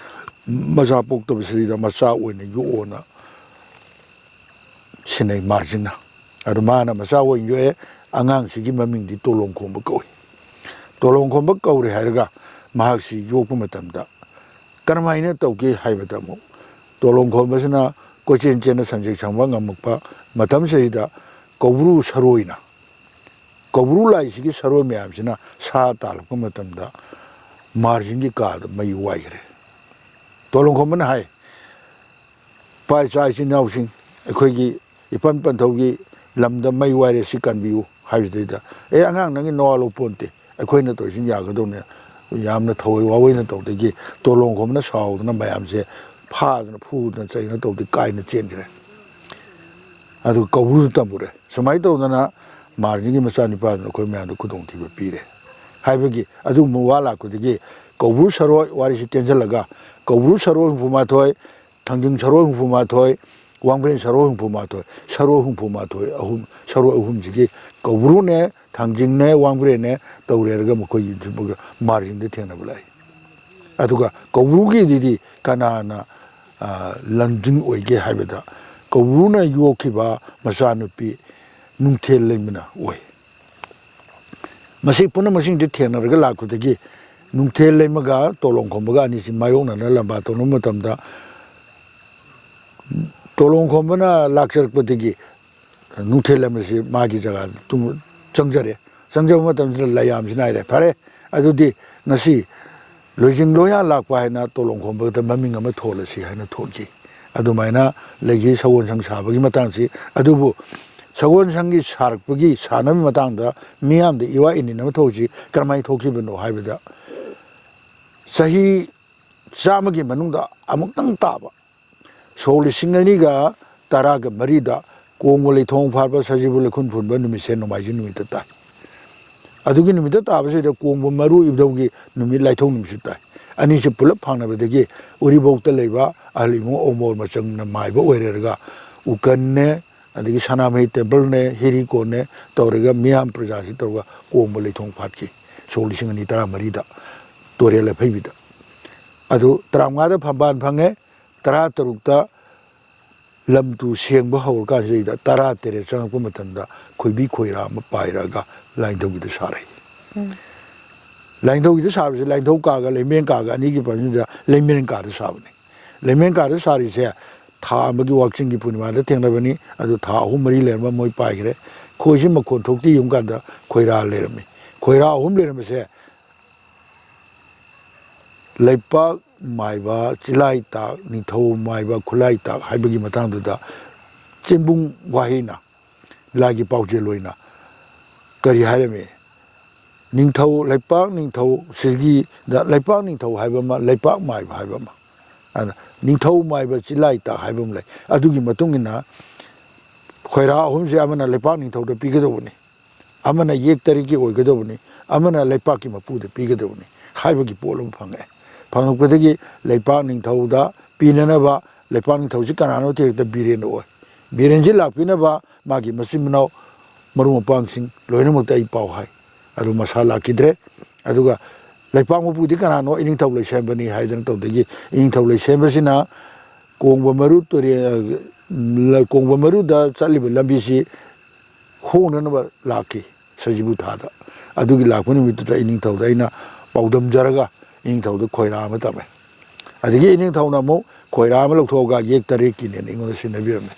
ꯃꯆꯥ ꯄꯣꯛꯇꯕꯁꯤꯗ ꯃꯆꯥ ꯑꯣꯏꯅ ꯌꯣꯛꯑꯣꯅ ꯁꯤꯟꯅꯩ ꯃꯥꯔꯖꯤꯡꯅ꯫ ꯑꯗꯨ ꯃꯥꯅ ꯃꯆꯥ ꯑꯣꯏꯅ ꯌꯣꯛꯑꯦ꯫ ꯑꯉꯥꯡꯁꯤꯒꯤ ꯃꯃꯤꯡꯗꯤ ꯇꯣꯂꯣꯡꯈꯣꯝꯕ ꯀꯧꯏ꯫ ꯇꯣꯂꯣꯡꯈꯣꯝꯕ ꯀꯧꯔꯦ ꯍꯥꯏꯔꯒ ꯃꯍꯥꯛꯁꯤ ꯌꯣꯛꯄ ꯃꯇꯝꯗ ꯀꯔꯝꯍꯥꯏꯅ ꯇꯧꯒꯦ ꯍꯥꯏꯕꯗ, ꯑꯃꯨꯛ ꯇꯣꯂꯣꯡꯈꯣꯝꯕꯁꯤꯅ ꯀꯣꯏꯆꯦꯟ ꯆꯦꯟꯅ ꯁꯟꯖꯦꯛ ꯁꯪꯕ ꯉꯝꯃꯛꯄ ꯃꯇꯝꯁꯤꯗꯩꯗ ꯀꯧꯕ꯭ꯔꯨ ꯁꯔꯣꯏꯅ, ꯀꯧꯕ꯭ꯔꯨ ꯂꯥꯏꯁꯤꯒꯤ ꯁꯔꯣꯏ ꯃꯌꯥꯝꯁꯤꯅ ꯁꯥ ꯇꯥꯜꯂꯛꯄ ꯃꯇꯝꯗ ꯃꯥꯔꯖꯤꯡꯒꯤ ꯀꯥꯗ ꯃꯩ ꯋꯥꯏꯈ꯭ꯔꯦ꯫ ꯇꯣꯂꯣꯡꯈꯣꯝꯕꯅ ꯍꯥꯏ, "ꯄꯥ ꯏꯆꯥ ꯏꯆꯤꯟ ꯏꯅꯥꯎꯁꯤꯡ, ꯑꯩꯈꯣꯏꯒꯤ ꯏꯄꯟ ꯄꯟꯊꯧꯒꯤ ꯂꯝꯗ ꯃꯩ ꯋꯥꯏꯔꯦ, ꯁꯤ ꯀꯟꯕꯤꯌꯨ" ꯍꯥꯏꯕꯁꯤꯗꯩꯗ, "ꯑꯦ ꯑꯉꯥꯡ, ꯅꯪꯒꯤ ꯅꯋꯥ ꯂꯧ ꯄꯣꯟꯇꯦ, ꯑꯩꯈꯣꯏꯅ ꯇꯧꯔꯤꯁꯤꯅ ꯌꯥꯒꯗꯧꯅꯦ", ꯌꯥꯝꯅ ꯊꯑꯣꯏ ꯋꯥꯑꯣꯏꯅ ꯇꯧꯗꯒꯤ ꯇꯣꯂꯣꯡꯈꯣꯝꯕꯅ ꯁꯥꯎꯗꯅ ꯃꯌꯥꯝꯁꯦ ꯐꯥꯗꯅ ꯐꯨꯗꯅ ꯆꯩꯅ ꯇꯧꯗ ꯀꯥꯏꯅ ꯆꯦꯟꯈ꯭ꯔꯦ꯫ ꯑꯗꯨꯒ ꯀꯧꯕ꯭ꯔꯨꯁꯨ ꯇꯝꯃꯨꯔꯦ꯫ ꯁꯨꯃꯥꯏꯅ ꯇꯧꯗꯅ ꯃꯥꯔꯖꯤꯡꯒꯤ ꯃꯆꯥꯅꯤꯄꯥꯗꯨꯅ ꯑꯩꯈꯣꯏ ꯃꯌꯥꯝꯗ ꯈꯨꯗꯣꯡꯊꯤꯕ ꯄꯤꯔꯦ ꯍꯥꯏꯕꯒꯤ ꯑꯗꯨꯒꯨꯝꯕ ꯋꯥ ꯂꯥꯛꯄꯗꯒꯤ ꯀꯧꯕ꯭ꯔꯨ ꯁꯔꯣꯏ ꯋꯥꯔꯤꯁꯤ ꯇꯦꯟꯁꯤꯜꯂꯒ, ꯀꯧꯕ꯭ꯔꯨ ꯁꯔꯣꯏ ꯍꯨꯝꯐꯨ ꯃꯥꯊꯣꯏ, ꯊꯥꯡꯖꯤꯡ ꯁꯔꯣꯏ ꯍꯨꯝꯐꯨ ꯃꯥꯊꯣꯏ, ꯋꯥꯡꯕ꯭ꯔꯦꯟ ꯁꯔꯣꯏ ꯍꯨꯝꯐꯨ ꯃꯥꯊꯣꯏ, ꯁꯔꯣꯏ ꯍꯨꯝꯐꯨ ꯃꯥꯊꯣꯏ ꯑꯍꯨꯝ, ꯁꯔꯣꯏ ꯑꯍꯨꯝꯁꯤꯒꯤ ꯀꯧꯕ꯭ꯔꯨꯅꯦ, ꯊꯥꯡꯖꯤꯡꯅꯦ, ꯋꯥꯡꯕ꯭ꯔꯦꯟꯅꯦ ꯇꯧꯔꯦꯔꯒ ꯃꯈꯣꯏꯒꯤ ꯃꯥꯔꯖꯤꯡꯗ ꯊꯦꯡꯅꯕ ꯂꯥꯛꯏ꯫ ꯑꯗꯨꯒ ꯀꯧꯕ꯭ꯔꯨꯒꯤꯗꯨꯗꯤ ꯀꯅꯥꯅ, ꯑ, ꯂꯟꯗ꯭ꯔꯤꯡ ꯑꯣꯏꯒꯦ ꯍꯥꯏꯕꯗ, ꯀꯧꯕ꯭ꯔꯨꯅ ꯌꯣꯛꯈꯤꯕ ꯃꯆꯥꯅꯨꯄꯤ ꯅꯨꯡꯊꯦꯜ ꯂꯩꯃꯅ ꯑꯣꯏ꯫ ꯃꯁꯤ ꯄꯨꯝꯅꯃꯛꯁꯤꯡꯁꯤ ꯊꯦꯡꯅꯔꯒ ꯂꯥꯛꯄꯗꯒꯤ ꯅꯨꯡꯊꯦꯜ ꯂꯩꯃꯒ ꯇꯣꯂꯣꯡ ꯈꯣꯝꯕꯒ ꯑꯅꯤꯁꯤ ꯃꯥꯌꯣꯛꯅꯅ ꯂꯝꯕꯥ ꯇꯧꯅꯕ ꯃꯇꯝꯗ, ꯇꯣꯂꯣꯡ ꯈꯣꯝꯕꯅ ꯂꯥꯛꯆꯔꯛꯄꯗꯒꯤ ꯅꯨꯡꯊꯦꯜ ꯂꯩꯃꯁꯤ ꯃꯥꯒꯤ ꯖꯒꯥꯗ ꯇꯨꯡ ꯆꯪꯖꯔꯦ꯫ ꯆꯪꯖꯕ ꯃꯇꯝꯁꯤꯗ ꯂꯩꯌꯥꯝꯁꯤꯅ ꯍꯥꯏꯔꯦ, "ꯐꯔꯦ, ꯑꯗꯨꯗꯤ ꯉꯁꯤ ꯂꯣꯏꯖꯤꯡ ꯂꯣꯌꯥ ꯂꯥꯛꯄ ꯍꯥꯏꯅ ꯇꯣꯂꯣꯡ ꯈꯣꯝꯕꯗ ꯃꯃꯤꯡ ꯑꯃ ꯊꯣꯜꯂꯁꯤ" ꯍꯥꯏꯅ ꯊꯣꯟꯈꯤ꯫ ꯑꯗꯨꯃꯥꯏꯅ ꯂꯩꯈꯤ ꯁꯒꯣꯜꯁꯪ ꯁꯥꯕꯒꯤ ꯃꯇꯥꯡꯁꯤ꯫ ꯑꯗꯨꯕꯨ ꯁꯒꯣꯜꯁꯪꯒꯤ ꯁꯥꯔꯛꯄꯒꯤ, ꯁꯥꯟꯅꯕꯒꯤ ꯃꯇꯥꯡꯗ ꯃꯤꯌꯥꯝꯗ ꯏꯋꯥ ꯏꯅꯤꯟ ꯑꯃ ꯊꯣꯛꯏꯁꯤ ꯀꯔꯝꯍꯥꯏꯅ ꯊꯣꯛꯈꯤꯕꯅꯣ ꯍꯥꯏꯕꯗ, ꯆꯍꯤ ꯆꯥꯝꯃꯒꯤ ꯃꯅꯨꯡꯗ ꯑꯃꯨꯛꯇꯪ ꯇꯥꯕ, ꯁꯣꯛ ꯂꯤꯁꯤꯡ ꯑꯅꯤꯒ ꯇꯔꯥꯒ ꯃꯔꯤꯗ ꯀꯣꯡꯕ ꯂꯩꯊꯣꯡ ꯐꯥꯠꯄ ꯁꯖꯤꯕꯨ ꯂꯩꯈꯨꯟ ꯐꯨꯟꯕ ꯅꯨꯃꯤꯠꯁꯦ ꯅꯣꯡꯃꯥꯏꯖꯤꯡ ꯅꯨꯃꯤꯠꯇ ꯇꯥꯏ꯫ ꯑꯗꯨꯒꯤ ꯅꯨꯃꯤꯠꯇ ꯇꯥꯕꯁꯤꯗ ꯀꯣꯡꯕ ꯃꯔꯨ ꯏꯕꯨꯙꯧꯒꯤ ꯅꯨꯃꯤꯠ ꯂꯥꯏꯊꯧ ꯅꯨꯃꯤꯠꯁꯨ ꯇꯥꯏ꯫ ꯑꯅꯤꯁꯤ ꯄꯨꯂꯞ ꯐꯪꯅꯕꯗꯒꯤ ꯎꯔꯤꯄꯣꯛꯇ ꯂꯩꯕ ꯑꯍꯜ ꯏꯕꯨꯡ ꯑꯣꯃꯣꯔ ꯃꯆꯪꯅ ꯃꯥꯏꯕ ꯑꯣꯏꯔꯦꯔꯒ ꯎꯀꯟꯅꯦ, ꯑꯗꯒꯤ ꯁꯅꯥꯃꯍꯤ ꯇꯦꯝꯄꯜꯅꯦ, ꯍꯤꯔꯤꯀꯣꯟꯅꯦ ꯇꯧꯔꯒ ꯃꯤꯌꯥꯝ ꯄ꯭ꯔꯖꯥꯁꯤ ꯇꯧꯔꯒ ꯀꯣꯡꯕ ꯂꯩꯊꯣꯡ ꯐꯥꯠꯈꯤ꯫ ꯁꯣꯛ ꯂꯤꯁꯤꯡ ꯑꯅꯤ ꯇꯔꯥꯃꯔꯤꯗ ꯇꯨꯔꯦꯜ ꯑꯐꯩꯕꯤꯗ꯫ ꯑꯗꯨ ꯇꯔꯥꯃꯉꯥꯗ ꯐꯝꯕꯥꯜ ꯐꯪꯉꯦ, ꯇꯔꯥꯇꯔꯨꯛꯇ ꯂꯝ ꯇꯨ ꯁꯦꯡꯕ ꯍꯧꯔꯀꯥꯟꯁꯤꯗꯩꯗ ꯇꯔꯥ ꯇꯔꯦꯠ ꯆꯪꯉꯛꯄ ꯃꯇꯝꯗ ꯈꯣꯏꯕꯤ ꯈꯣꯏꯔꯥ ꯑꯃ ꯄꯥꯏꯔꯒ ꯂꯥꯏꯅꯤꯡꯊꯧꯒꯤꯗ ꯁꯥꯔꯛꯏ꯫ ꯂꯥꯏꯅꯤꯡꯊꯧꯒꯤꯗ ꯁꯥꯕꯁꯦ ꯂꯥꯏꯅꯤꯡꯊꯧ ꯀꯥꯒ ꯂꯩꯃꯔꯦꯟ ꯀꯥꯒ ꯑꯅꯤꯒꯤ ꯄꯔꯤꯡꯗ ꯂꯩꯃꯔꯦꯟ ꯀꯥꯗ ꯁꯥꯕꯅꯤ꯫ ꯂꯩꯃꯔꯦꯟ ꯀꯥꯗ ꯁꯥꯔꯤꯁꯦ ꯊꯥ ꯑꯃꯒꯤ ꯋꯥꯛꯆꯤꯡꯒꯤ ꯄꯨꯔꯅꯤꯃꯥꯗ ꯊꯦꯡꯅꯕꯅꯤ꯫ ꯑꯗꯨ ꯊꯥ ꯑꯍꯨꯝ ꯃꯔꯤ ꯂꯩꯔꯝꯕ ꯃꯣꯏ ꯄꯥꯏꯈ꯭ꯔꯦ꯫ ꯈꯣꯏꯁꯤ ꯃꯈꯣꯟ ꯊꯣꯛꯇꯦ ꯌꯦꯡꯉꯨ ꯀꯥꯟꯗ ꯈꯣꯏꯔꯥ ꯂꯩꯔꯝꯃꯤ꯫ ꯈꯣꯏꯔꯥ ꯑꯍꯨꯝ ꯂꯩꯔꯝꯕꯁꯦ ꯂꯩꯄꯥꯛ ꯃꯥꯏꯕ, ꯆꯤꯂꯥꯏ ꯇꯥꯛ, ꯅꯤꯡꯊꯧ ꯃꯥꯏꯕ, ꯈꯨꯠꯂꯥꯏ ꯇꯥꯛ ꯍꯥꯏꯕꯒꯤ ꯃꯇꯥꯡꯗꯨꯗ ꯆꯤꯡꯕꯨꯡ ꯋꯥꯍꯩꯅ, ꯂꯥꯏꯒꯤ ꯄꯥꯎꯖꯦꯜ ꯑꯣꯏꯅ ꯀꯔꯤ ꯍꯥꯏꯔꯝꯃꯤ? ꯅꯤꯡꯊꯧ, ꯂꯩꯄꯥꯛ ꯅꯤꯡꯊꯧ ꯁꯤꯒꯤꯗ ꯂꯩꯄꯥꯛ ꯅꯤꯡꯊꯧ ꯍꯥꯏꯕ ꯑꯃ, ꯂꯩꯄꯥꯛ ꯃꯥꯏꯕ ꯍꯥꯏꯕ ꯑꯃ꯫ ꯑꯗ ꯅꯤꯡꯊꯧ ꯃꯥꯏꯕ ꯆꯤꯂꯥꯏ ꯇꯥꯛ ꯍꯥꯏꯕ ꯑꯃ ꯂꯩ꯫ ꯑꯗꯨꯒꯤ ꯃꯇꯨꯡ ꯏꯟꯅ ꯈꯣꯏꯔꯥ ꯑꯍꯨꯝꯁꯦ ꯑꯃꯅ ꯂꯩꯄꯥꯛ ꯅꯤꯡꯊꯧꯗ ꯄꯤꯒꯗꯧꯕꯅꯤ, ꯑꯃꯅ ꯌꯦꯛ ꯇꯔꯦꯠꯀꯤ ꯑꯣꯏꯒꯗꯧꯕꯅꯤ, ꯑꯃꯅ ꯂꯩꯄꯥꯛꯀꯤ ꯃꯄꯨꯗ ꯄꯤꯒꯗꯧꯕꯅꯤ ꯍꯥꯏꯕꯒꯤ ꯄꯣꯠ ꯑꯃ ꯐꯪꯉꯛꯑꯦ꯫ ꯐꯪꯉꯛꯄꯗꯒꯤ ꯂꯩꯄꯥꯛ ꯅꯤꯡꯊꯧꯗ ꯄꯤꯅꯅꯕ, ꯂꯩꯄꯥꯛ ꯅꯤꯡꯊꯧꯁꯤ ꯀꯅꯥꯅꯣ ꯊꯤꯔꯛꯇ ꯕꯤꯔꯦꯟ ꯑꯣꯏ꯫ ꯕꯤꯔꯦꯟꯁꯤ ꯂꯥꯛꯄꯤꯅꯕ ꯃꯥꯒꯤ ꯃꯆꯤꯟ ꯃꯅꯥꯎ ꯃꯔꯨꯞ ꯃꯄꯥꯡꯁꯤꯡ ꯂꯣꯏꯅꯃꯛꯇ ꯑꯩ ꯄꯥꯎ ꯍꯥꯏ꯫ ꯑꯗꯨ ꯃꯁꯥ ꯂꯥꯛꯈꯤꯗ꯭ꯔꯦ꯫ ꯑꯗꯨꯒ ꯂꯩꯄꯥꯛ ꯃꯄꯨꯗꯤ ꯀꯅꯥꯅꯣ? ꯏꯅꯤꯡꯊꯧ ꯂꯩꯁꯦꯝꯕꯅꯤ ꯍꯥꯏꯗꯅ ꯇꯧꯗꯒꯤ ꯏꯅꯤꯡꯊꯧ ꯂꯩꯁꯦꯝꯕꯁꯤꯅ ꯀꯣꯡꯕ ꯃꯔꯨ ꯇꯨꯔꯦꯜ, ꯀꯣꯡꯕ ꯃꯔꯨꯗ ꯆꯠꯂꯤꯕ ꯂꯝꯕꯤꯁꯤ ꯍꯣꯡꯅꯅꯕ ꯂꯥꯛꯈꯤ ꯁꯖꯤꯕꯨ ꯊꯥꯗ꯫ ꯑꯗꯨꯒꯤ ꯂꯥꯛꯄ ꯅꯨꯃꯤꯠꯇꯨꯗ ꯏꯅꯤꯡꯊꯧꯗ ꯑꯩꯅ ꯄꯥꯎꯗꯝꯖꯔꯒ ꯏꯅꯤꯡꯊꯧꯗ ꯈꯣꯏꯔꯥ ꯑꯃ ꯇꯝꯃꯦ꯫ ꯑꯗꯒꯤ ꯏꯅꯤꯡꯊꯧꯅ ꯑꯃꯨꯛ ꯈꯣꯏꯔꯥ ꯑꯃ ꯂꯧꯊꯣꯛꯑꯒ ꯌꯦꯛ ꯇꯔꯦꯠꯀꯤꯅꯦꯅ ꯑꯩꯉꯣꯟꯗ ꯁꯤꯟꯅꯕꯤꯔꯝꯃꯦ꯫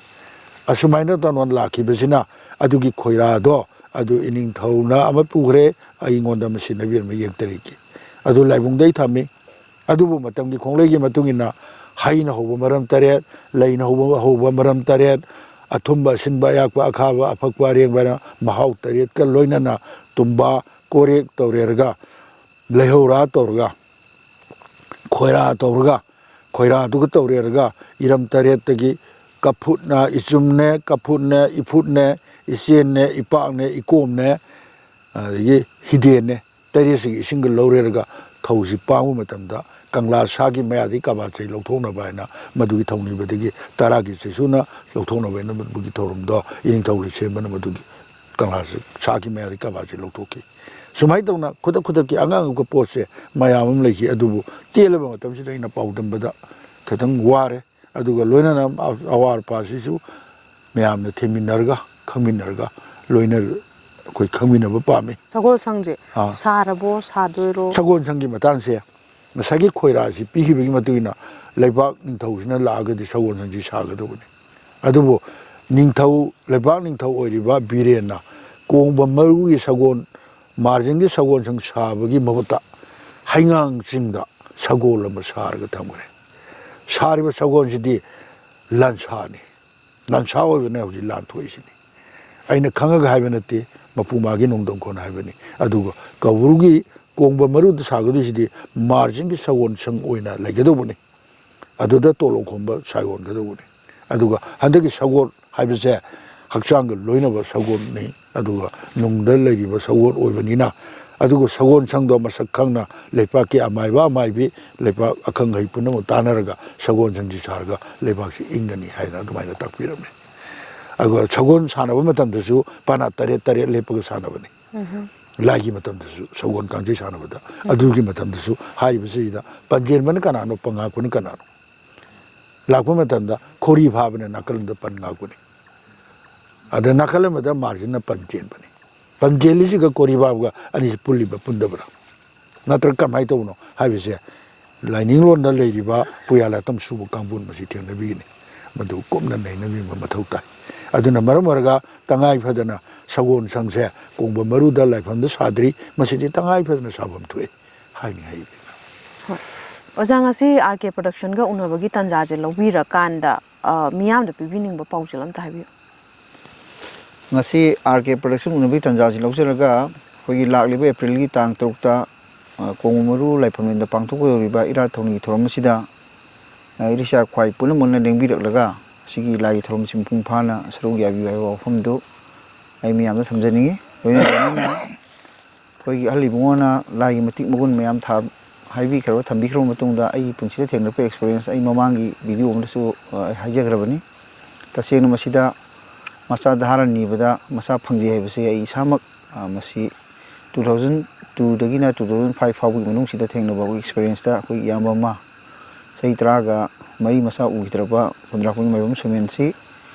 ꯑꯁꯨꯃꯥꯏꯅ ꯇꯧꯅ ꯂꯥꯛꯈꯤꯕꯁꯤꯅ ꯑꯗꯨꯒꯤ ꯈꯣꯏꯔꯥꯗꯣ ꯑꯗꯨ ꯏꯅꯤꯡꯊꯧꯅ ꯑꯃ ꯄꯨꯈ꯭ꯔꯦ, ꯑꯩꯉꯣꯟꯗ ꯑꯃ ꯁꯤꯟꯅꯕꯤꯔꯝꯃꯦ ꯌꯦꯛ ꯇꯔꯦꯠꯀꯤ꯫ ꯑꯗꯨ ꯂꯥꯏꯕꯨꯡꯗ ꯑꯩ ꯊꯝꯃꯤ꯫ ꯑꯗꯨꯕꯨ ꯃꯇꯝꯒꯤ ꯈꯣꯡꯂꯩꯒꯤ ꯃꯇꯨꯡ ꯏꯟꯅ ꯍꯩꯅ ꯍꯧꯕ ꯃꯔꯝ ꯇꯔꯦꯠ, ꯂꯩꯅ ꯍꯧꯕ, ꯍꯧꯕ ꯃꯔꯝ ꯇꯔꯦꯠ, ꯑꯊꯨꯝꯕ, ꯑꯁꯤꯟꯕ, ꯑꯌꯥꯛꯄ, ꯑꯈꯥꯕ, ꯑꯐꯛꯄ, ꯑꯔꯦꯡꯕ ꯍꯥꯏꯅ ꯃꯍꯥꯎ ꯇꯔꯦꯠꯀ ꯂꯣꯏꯅꯅ ꯇꯨꯝꯕ, ꯀꯣꯔꯦꯛ ꯇꯧꯔꯦꯔꯒ, ꯂꯩꯍꯧꯔꯥ ꯇꯧꯔꯒ, ꯈꯣꯏꯔꯥ ꯇꯧꯔꯒ, ꯈꯣꯏꯔꯥꯗꯨꯒ ꯇꯧꯔꯦꯔꯒ ꯏꯔꯝ ꯇꯔꯦꯠꯇꯒꯤ ꯀꯐꯨꯠꯅ, ꯏꯆꯨꯝꯅꯦ, ꯀꯐꯨꯠꯅꯦ, ꯏꯐꯨꯠꯅꯦ, ꯏꯆꯦꯟꯅꯦ, ꯏꯄꯥꯛꯅꯦ, ꯏꯀꯣꯝꯅꯦ, ꯑꯗꯒꯤ ꯍꯤꯗꯦꯟꯅꯦ, ꯇꯔꯦꯠꯁꯤꯒꯤ ꯏꯁꯤꯡꯒ ꯂꯧꯔꯦꯔꯒ ꯊꯧꯁꯤ ꯄꯥꯡꯕ ꯃꯇꯝꯗ ꯀꯪꯂꯥ ꯁꯥꯒꯤ ꯃꯌꯥꯗꯒꯤ ꯀꯕꯥꯆꯩ ꯂꯧꯊꯣꯛꯅꯕ ꯍꯥꯏꯅ ꯃꯗꯨꯒꯤ ꯊꯧꯅꯤꯕꯗꯒꯤ ꯇꯔꯥꯒꯤ ꯆꯩꯁꯨꯅ ꯂꯧꯊꯣꯛꯅꯕ ꯍꯥꯏꯅ ꯃꯗꯨꯒꯤ ꯊꯧꯔꯝꯗꯣ ꯏꯅꯤꯡꯊꯧ ꯂꯩꯁꯦꯝꯕꯅ ꯃꯗꯨꯒꯤ ꯀꯪꯂꯥꯁꯤ ꯁꯥꯒꯤ ꯃꯌꯥꯗꯒꯤ ꯀꯕꯥꯆꯩ ꯂꯧꯊꯣꯛꯈꯤ꯫ ꯁꯨꯃꯥꯏꯅ ꯇꯧꯅ ꯈꯨꯗꯛ ꯈꯨꯗꯛꯀꯤ ꯑꯉꯥꯡ ꯑꯉꯛꯄ ꯄꯣꯠꯁꯦ ꯃꯌꯥꯝ ꯑꯃ ꯂꯩꯈꯤ꯫ ꯑꯗꯨꯕꯨ ꯇꯦꯜꯂꯕ ꯃꯇꯝꯁꯤꯗ ꯑꯩꯅ ꯄꯥꯎꯗꯝꯕꯗ ꯈꯤꯇꯪ ꯋꯥꯔꯦ꯫ ꯑꯗꯨꯒ ꯂꯣꯏꯅꯅ ꯑꯋꯥ ꯑꯄꯥꯁꯤꯁꯨ ꯃꯌꯥꯝꯅ ꯊꯦꯝꯃꯤꯟꯅꯔꯒ, ꯈꯪꯃꯤꯟꯅꯔꯒ, ꯂꯣꯏꯅ ꯑꯩꯈꯣꯏ ꯈꯪꯃꯤꯟꯅꯕ ꯄꯥꯝꯃꯤ꯫ ꯁꯒꯣꯜꯁꯪꯁꯦ ꯑꯥ꯫ ꯁꯥꯔꯕꯣ, ꯁꯥꯗꯣꯏꯔꯣ? ꯁꯒꯣꯜꯁꯪꯒꯤ ꯃꯇꯥꯡꯁꯦ ꯉꯁꯥꯏꯒꯤ ꯈꯣꯏꯔꯥꯁꯤ ꯄꯤꯈꯤꯕꯒꯤ ꯃꯇꯨꯡ ꯏꯟꯅ ꯂꯩꯕꯥꯛ ꯅꯤꯡꯊꯧꯁꯤꯅ ꯂꯥꯛꯑꯒꯗꯤ ꯁꯒꯣꯜꯁꯪꯁꯤ ꯁꯥꯒꯗꯧꯕꯅꯤ꯫ ꯑꯗꯨꯕꯨ ꯅꯤꯡꯊꯧ, ꯂꯩꯕꯥꯛ ꯅꯤꯡꯊꯧ ꯑꯣꯏꯔꯤꯕ ꯕꯤꯔꯦꯟꯅ ꯀꯣꯡꯕ ꯃꯔꯨꯒꯤ ꯁꯒꯣꯜ, ꯃꯥꯔꯖꯤꯟꯒꯤ ꯁꯒꯣꯜꯁꯪ ꯁꯥꯕꯒꯤ ꯃꯍꯨꯠꯇ ꯍꯩꯉꯥꯡ ꯆꯤꯡꯗ ꯁꯒꯣꯜ ꯑꯃ ꯁꯥꯔꯒ ꯊꯝꯈ꯭ꯔꯦ꯫ ꯁꯥꯔꯤꯕ ꯁꯒꯣꯜꯁꯤꯗꯤ ꯂꯥꯟꯁꯥꯅꯤ꯫ ꯂꯥꯟꯁꯥ ꯑꯣꯏꯕꯅ ꯍꯧꯖꯤꯛ ꯂꯥꯟ ꯊꯣꯛꯏꯁꯤꯅꯤ꯫ ꯑꯩꯅ ꯈꯪꯉꯒ ꯍꯥꯏꯕ ꯅꯠꯇꯦ, ꯃꯄꯨ ꯃꯥꯒꯤ ꯅꯣꯡꯗꯝꯈꯣꯟ ꯍꯥꯏꯕꯅꯤ꯫ ꯑꯗꯨꯒ ꯀꯧꯕ꯭ꯔꯨꯒꯤ ꯀꯣꯡꯕ ꯃꯔꯨꯗ ꯁꯥꯒꯗꯣꯏꯁꯤꯗꯤ ꯃꯥꯔꯖꯤꯟꯒꯤ ꯁꯒꯣꯜꯁꯪ ꯑꯣꯏꯅ ꯂꯩꯒꯗꯧꯕꯅꯤ꯫ ꯑꯗꯨꯗ ꯇꯣꯂꯣꯝ ꯈꯣꯝꯕ ꯁꯥꯏꯑꯣꯟꯒꯗꯧꯕꯅꯤ꯫ ꯑꯗꯨꯒ ꯍꯟꯗꯛꯀꯤ ꯁꯒꯣꯜ ꯍꯥꯏꯕꯁꯦ ꯍꯛꯆꯥꯡꯒ ꯂꯣꯏꯅꯕ ꯁꯒꯣꯜꯅꯤ, ꯑꯗꯨꯒ ꯅꯨꯡꯗ ꯂꯩꯔꯤꯕ ꯁꯒꯣꯜ ꯑꯣꯏꯕꯅꯤꯅ, ꯑꯗꯨꯒ ꯁꯒꯣꯜꯁꯪꯗꯣ ꯃꯁꯛ ꯈꯪꯅ ꯂꯩꯄꯥꯛꯀꯤ ꯑꯃꯥꯏꯕ ꯑꯃꯥꯏꯕꯤ, ꯂꯩꯄꯥꯛ ꯑꯈꯪ ꯑꯍꯩ ꯄꯨꯝꯅꯃꯛ ꯇꯥꯟꯅꯔꯒ ꯁꯒꯣꯜꯁꯪꯁꯤ ꯁꯥꯔꯒ ꯂꯩꯕꯥꯛꯁꯤ ꯏꯪꯒꯅꯤ ꯍꯥꯏꯅ ꯑꯗꯨꯃꯥꯏꯅ ꯇꯥꯛꯄꯤꯔꯝꯃꯤ꯫ ꯑꯗꯨꯒ ꯁꯒꯣꯜ ꯁꯥꯟꯅꯕ ꯃꯇꯝꯗꯁꯨ ꯄꯅꯥ ꯇꯔꯦꯠ ꯇꯔꯦꯠ ꯂꯦꯞꯄꯒ ꯁꯥꯟꯅꯕꯅꯤ꯫ ꯂꯥꯏꯒꯤ ꯃꯇꯝꯗꯁꯨ ꯁꯒꯣꯜ ꯀꯥꯡꯖꯩ ꯁꯥꯟꯅꯕꯗ, ꯑꯗꯨꯒꯤ ꯃꯇꯝꯗꯁꯨ ꯍꯥꯏꯔꯤꯕꯁꯤꯗ ꯄꯟꯖꯦꯟꯕꯅ ꯀꯅꯥꯅꯣ, ꯄꯉꯥꯛꯄꯅ ꯀꯅꯥꯅꯣ? ꯂꯥꯛꯄ ꯃꯇꯝꯗ ꯈꯣꯔꯤ ꯐꯥꯕꯅ ꯅꯥꯀꯜ ꯑꯃꯗ ꯄꯟ ꯉꯥꯛꯄꯅꯤ꯫ ꯑꯗ ꯅꯥꯀꯜ ꯑꯃꯗ ꯃꯥꯔꯖꯤꯟꯅ ꯄꯟ ꯆꯦꯟꯕꯅꯤ꯫ ꯄꯟ ꯆꯦꯜꯂꯤꯁꯤꯒ ꯀꯣꯔꯤ ꯐꯥꯕꯒ ꯑꯅꯤꯁꯤ ꯄꯨꯜꯂꯤꯕ ꯄꯨꯟꯗꯕ꯭ꯔꯥ? ꯅꯠꯇ꯭ꯔꯒ ꯀꯃꯥꯏꯅ ꯇꯧꯕꯅꯣ ꯍꯥꯏꯕꯁꯦ ꯂꯥꯏꯅꯤꯡꯂꯣꯟꯗ ꯂꯩꯔꯤꯕ ꯄꯨꯌꯥ ꯂꯥꯇꯝ ꯁꯨꯕ ꯀꯥꯡꯕꯨꯅ ꯃꯁꯤ ꯊꯦꯡꯅꯕꯤꯒꯅꯤ꯫ ꯃꯗꯨ ꯀꯨꯞꯅ ꯅꯩꯅꯕꯤꯕ ꯃꯊꯧ ꯇꯥꯏ꯫ ꯑꯗꯨꯅ ꯃꯔꯝ ꯑꯣꯏꯔꯒ ꯇꯉꯥꯏ ꯐꯗꯅ ꯁꯒꯣꯜ ꯁꯪꯁꯦ ꯀꯣꯡꯕ ꯃꯔꯨꯗ ꯂꯥꯏꯐꯝꯗ ꯁꯥꯗ꯭ꯔꯤ, ꯃꯁꯤꯗꯤ ꯇꯉꯥꯏ ꯐꯗꯅ ꯁꯥꯐꯝ ꯊꯣꯛꯏ ꯍꯥꯏꯅꯤꯡꯉꯤ꯫ ꯍꯣꯏ꯫ ꯑꯣꯖꯥ, ꯉꯁꯤ ꯑꯥꯔ ꯀꯦ ꯄ꯭ꯔꯗꯛꯁꯟꯒ ꯎꯅꯕꯒꯤ ꯇꯥꯟꯖꯥꯁꯦ ꯂꯧꯕꯤꯔꯀꯥꯟꯗ, ꯑ, ꯃꯤꯌꯥꯝꯗ ꯄꯤꯕꯤꯅꯤꯡꯕ ꯄꯥꯎꯖꯦꯜ ꯑꯝꯇ ꯍꯥꯏꯕꯤꯌꯨ꯫ ꯉꯁꯤ ꯑꯥꯔ ꯀꯦ ꯄ꯭ꯔꯗꯛꯁꯟ ꯎꯅꯕꯒꯤ ꯇꯥꯟꯖꯥꯁꯤ ꯂꯧꯖꯔꯒ, ꯑꯩꯈꯣꯏꯒꯤ ꯂꯥꯛꯂꯤꯕ ꯑꯦꯄ꯭ꯔꯤꯜꯒꯤ ꯇꯥꯡ ꯇꯔꯨꯛꯇ, ꯑ, ꯀꯣꯡꯕ ꯃꯔꯨ ꯂꯥꯏꯐꯝꯂꯦꯟꯗ ꯄꯥꯡꯊꯣꯛꯀꯗꯧꯔꯤꯕ ꯏꯔꯥꯠ ꯊꯧꯅꯤꯒꯤ ꯊꯧꯔꯝ ꯑꯁꯤꯗ, ꯑ, ꯏꯔꯩꯆꯥ ꯈ꯭ꯋꯥꯏ ꯄꯨꯝꯅꯃꯛꯅ ꯂꯦꯡꯕꯤꯔꯛꯂꯒ, ꯑꯁꯤꯒꯤ ꯂꯥꯏꯒꯤ ꯊꯧꯔꯝꯁꯤ ꯃꯄꯨꯡ ꯐꯥꯅ ꯁꯔꯨꯛ ꯌꯥꯕꯤꯌꯨ ꯍꯥꯏꯕ ꯋꯥꯐꯝꯗꯨ ꯑꯩ ꯃꯤꯌꯥꯝꯗ ꯊꯝꯖꯅꯤꯡꯏ꯫ ꯂꯣꯏꯅ ꯂꯣꯏꯅꯅ ꯑꯩꯈꯣꯏꯒꯤ ꯑꯍꯜ ꯏꯕꯨꯡꯉꯣꯅ ꯂꯥꯏꯒꯤ ꯃꯇꯤꯛ ꯃꯒꯨꯟ ꯃꯌꯥꯝ ꯊꯥ-, ꯍꯥꯏꯕꯤꯈ꯭ꯔꯕ, ꯊꯝꯕꯤꯈ꯭ꯔꯕ ꯃꯇꯨꯡꯗ, ꯑꯩꯒꯤ ꯄꯨꯟꯁꯤꯗ ꯊꯦꯡꯅꯔꯛꯄ ꯑꯦꯛꯁꯄꯤꯔꯤꯌꯦꯟꯁ ꯑꯩ ꯃꯃꯥꯡꯒꯤ ꯚꯤꯗꯤꯑꯣ ꯑꯃꯗꯁꯨ, ꯑ, ꯑꯩ ꯍꯥꯏꯖꯈ꯭ꯔꯕꯅꯤ꯫ ꯇꯁꯦꯡꯅ ꯃꯁꯤꯗ ꯃꯆꯥ ꯙꯥꯔꯥ ꯅꯤꯕꯗ ꯃꯆꯥ ꯐꯪꯖꯩ ꯍꯥꯏꯕꯁꯤ ꯑꯩ ꯏꯁꯥꯃꯛ, ꯑ, ꯃꯁꯤ two thousand two ꯗꯒꯤꯅ two thousand five ꯐꯥꯎꯕꯒꯤ ꯃꯅꯨꯡꯁꯤꯗ ꯊꯦꯡꯅꯕ ꯑꯩꯈꯣꯏ ꯑꯦꯛꯁꯄꯤꯔꯤꯌꯦꯟꯁꯇ, ꯑꯩꯈꯣꯏ ꯏꯌꯥꯝꯕ ꯑꯃ ꯆꯍꯤ ꯇꯔꯥꯒ ꯃꯔꯤ ꯃꯆꯥ ꯎꯈꯤꯗ꯭ꯔꯕ ꯍꯨꯟꯗ꯭ꯔꯥꯛꯄꯝꯒꯤ ꯃꯥꯏꯕꯝ ꯁꯣꯃꯦꯟꯁꯤ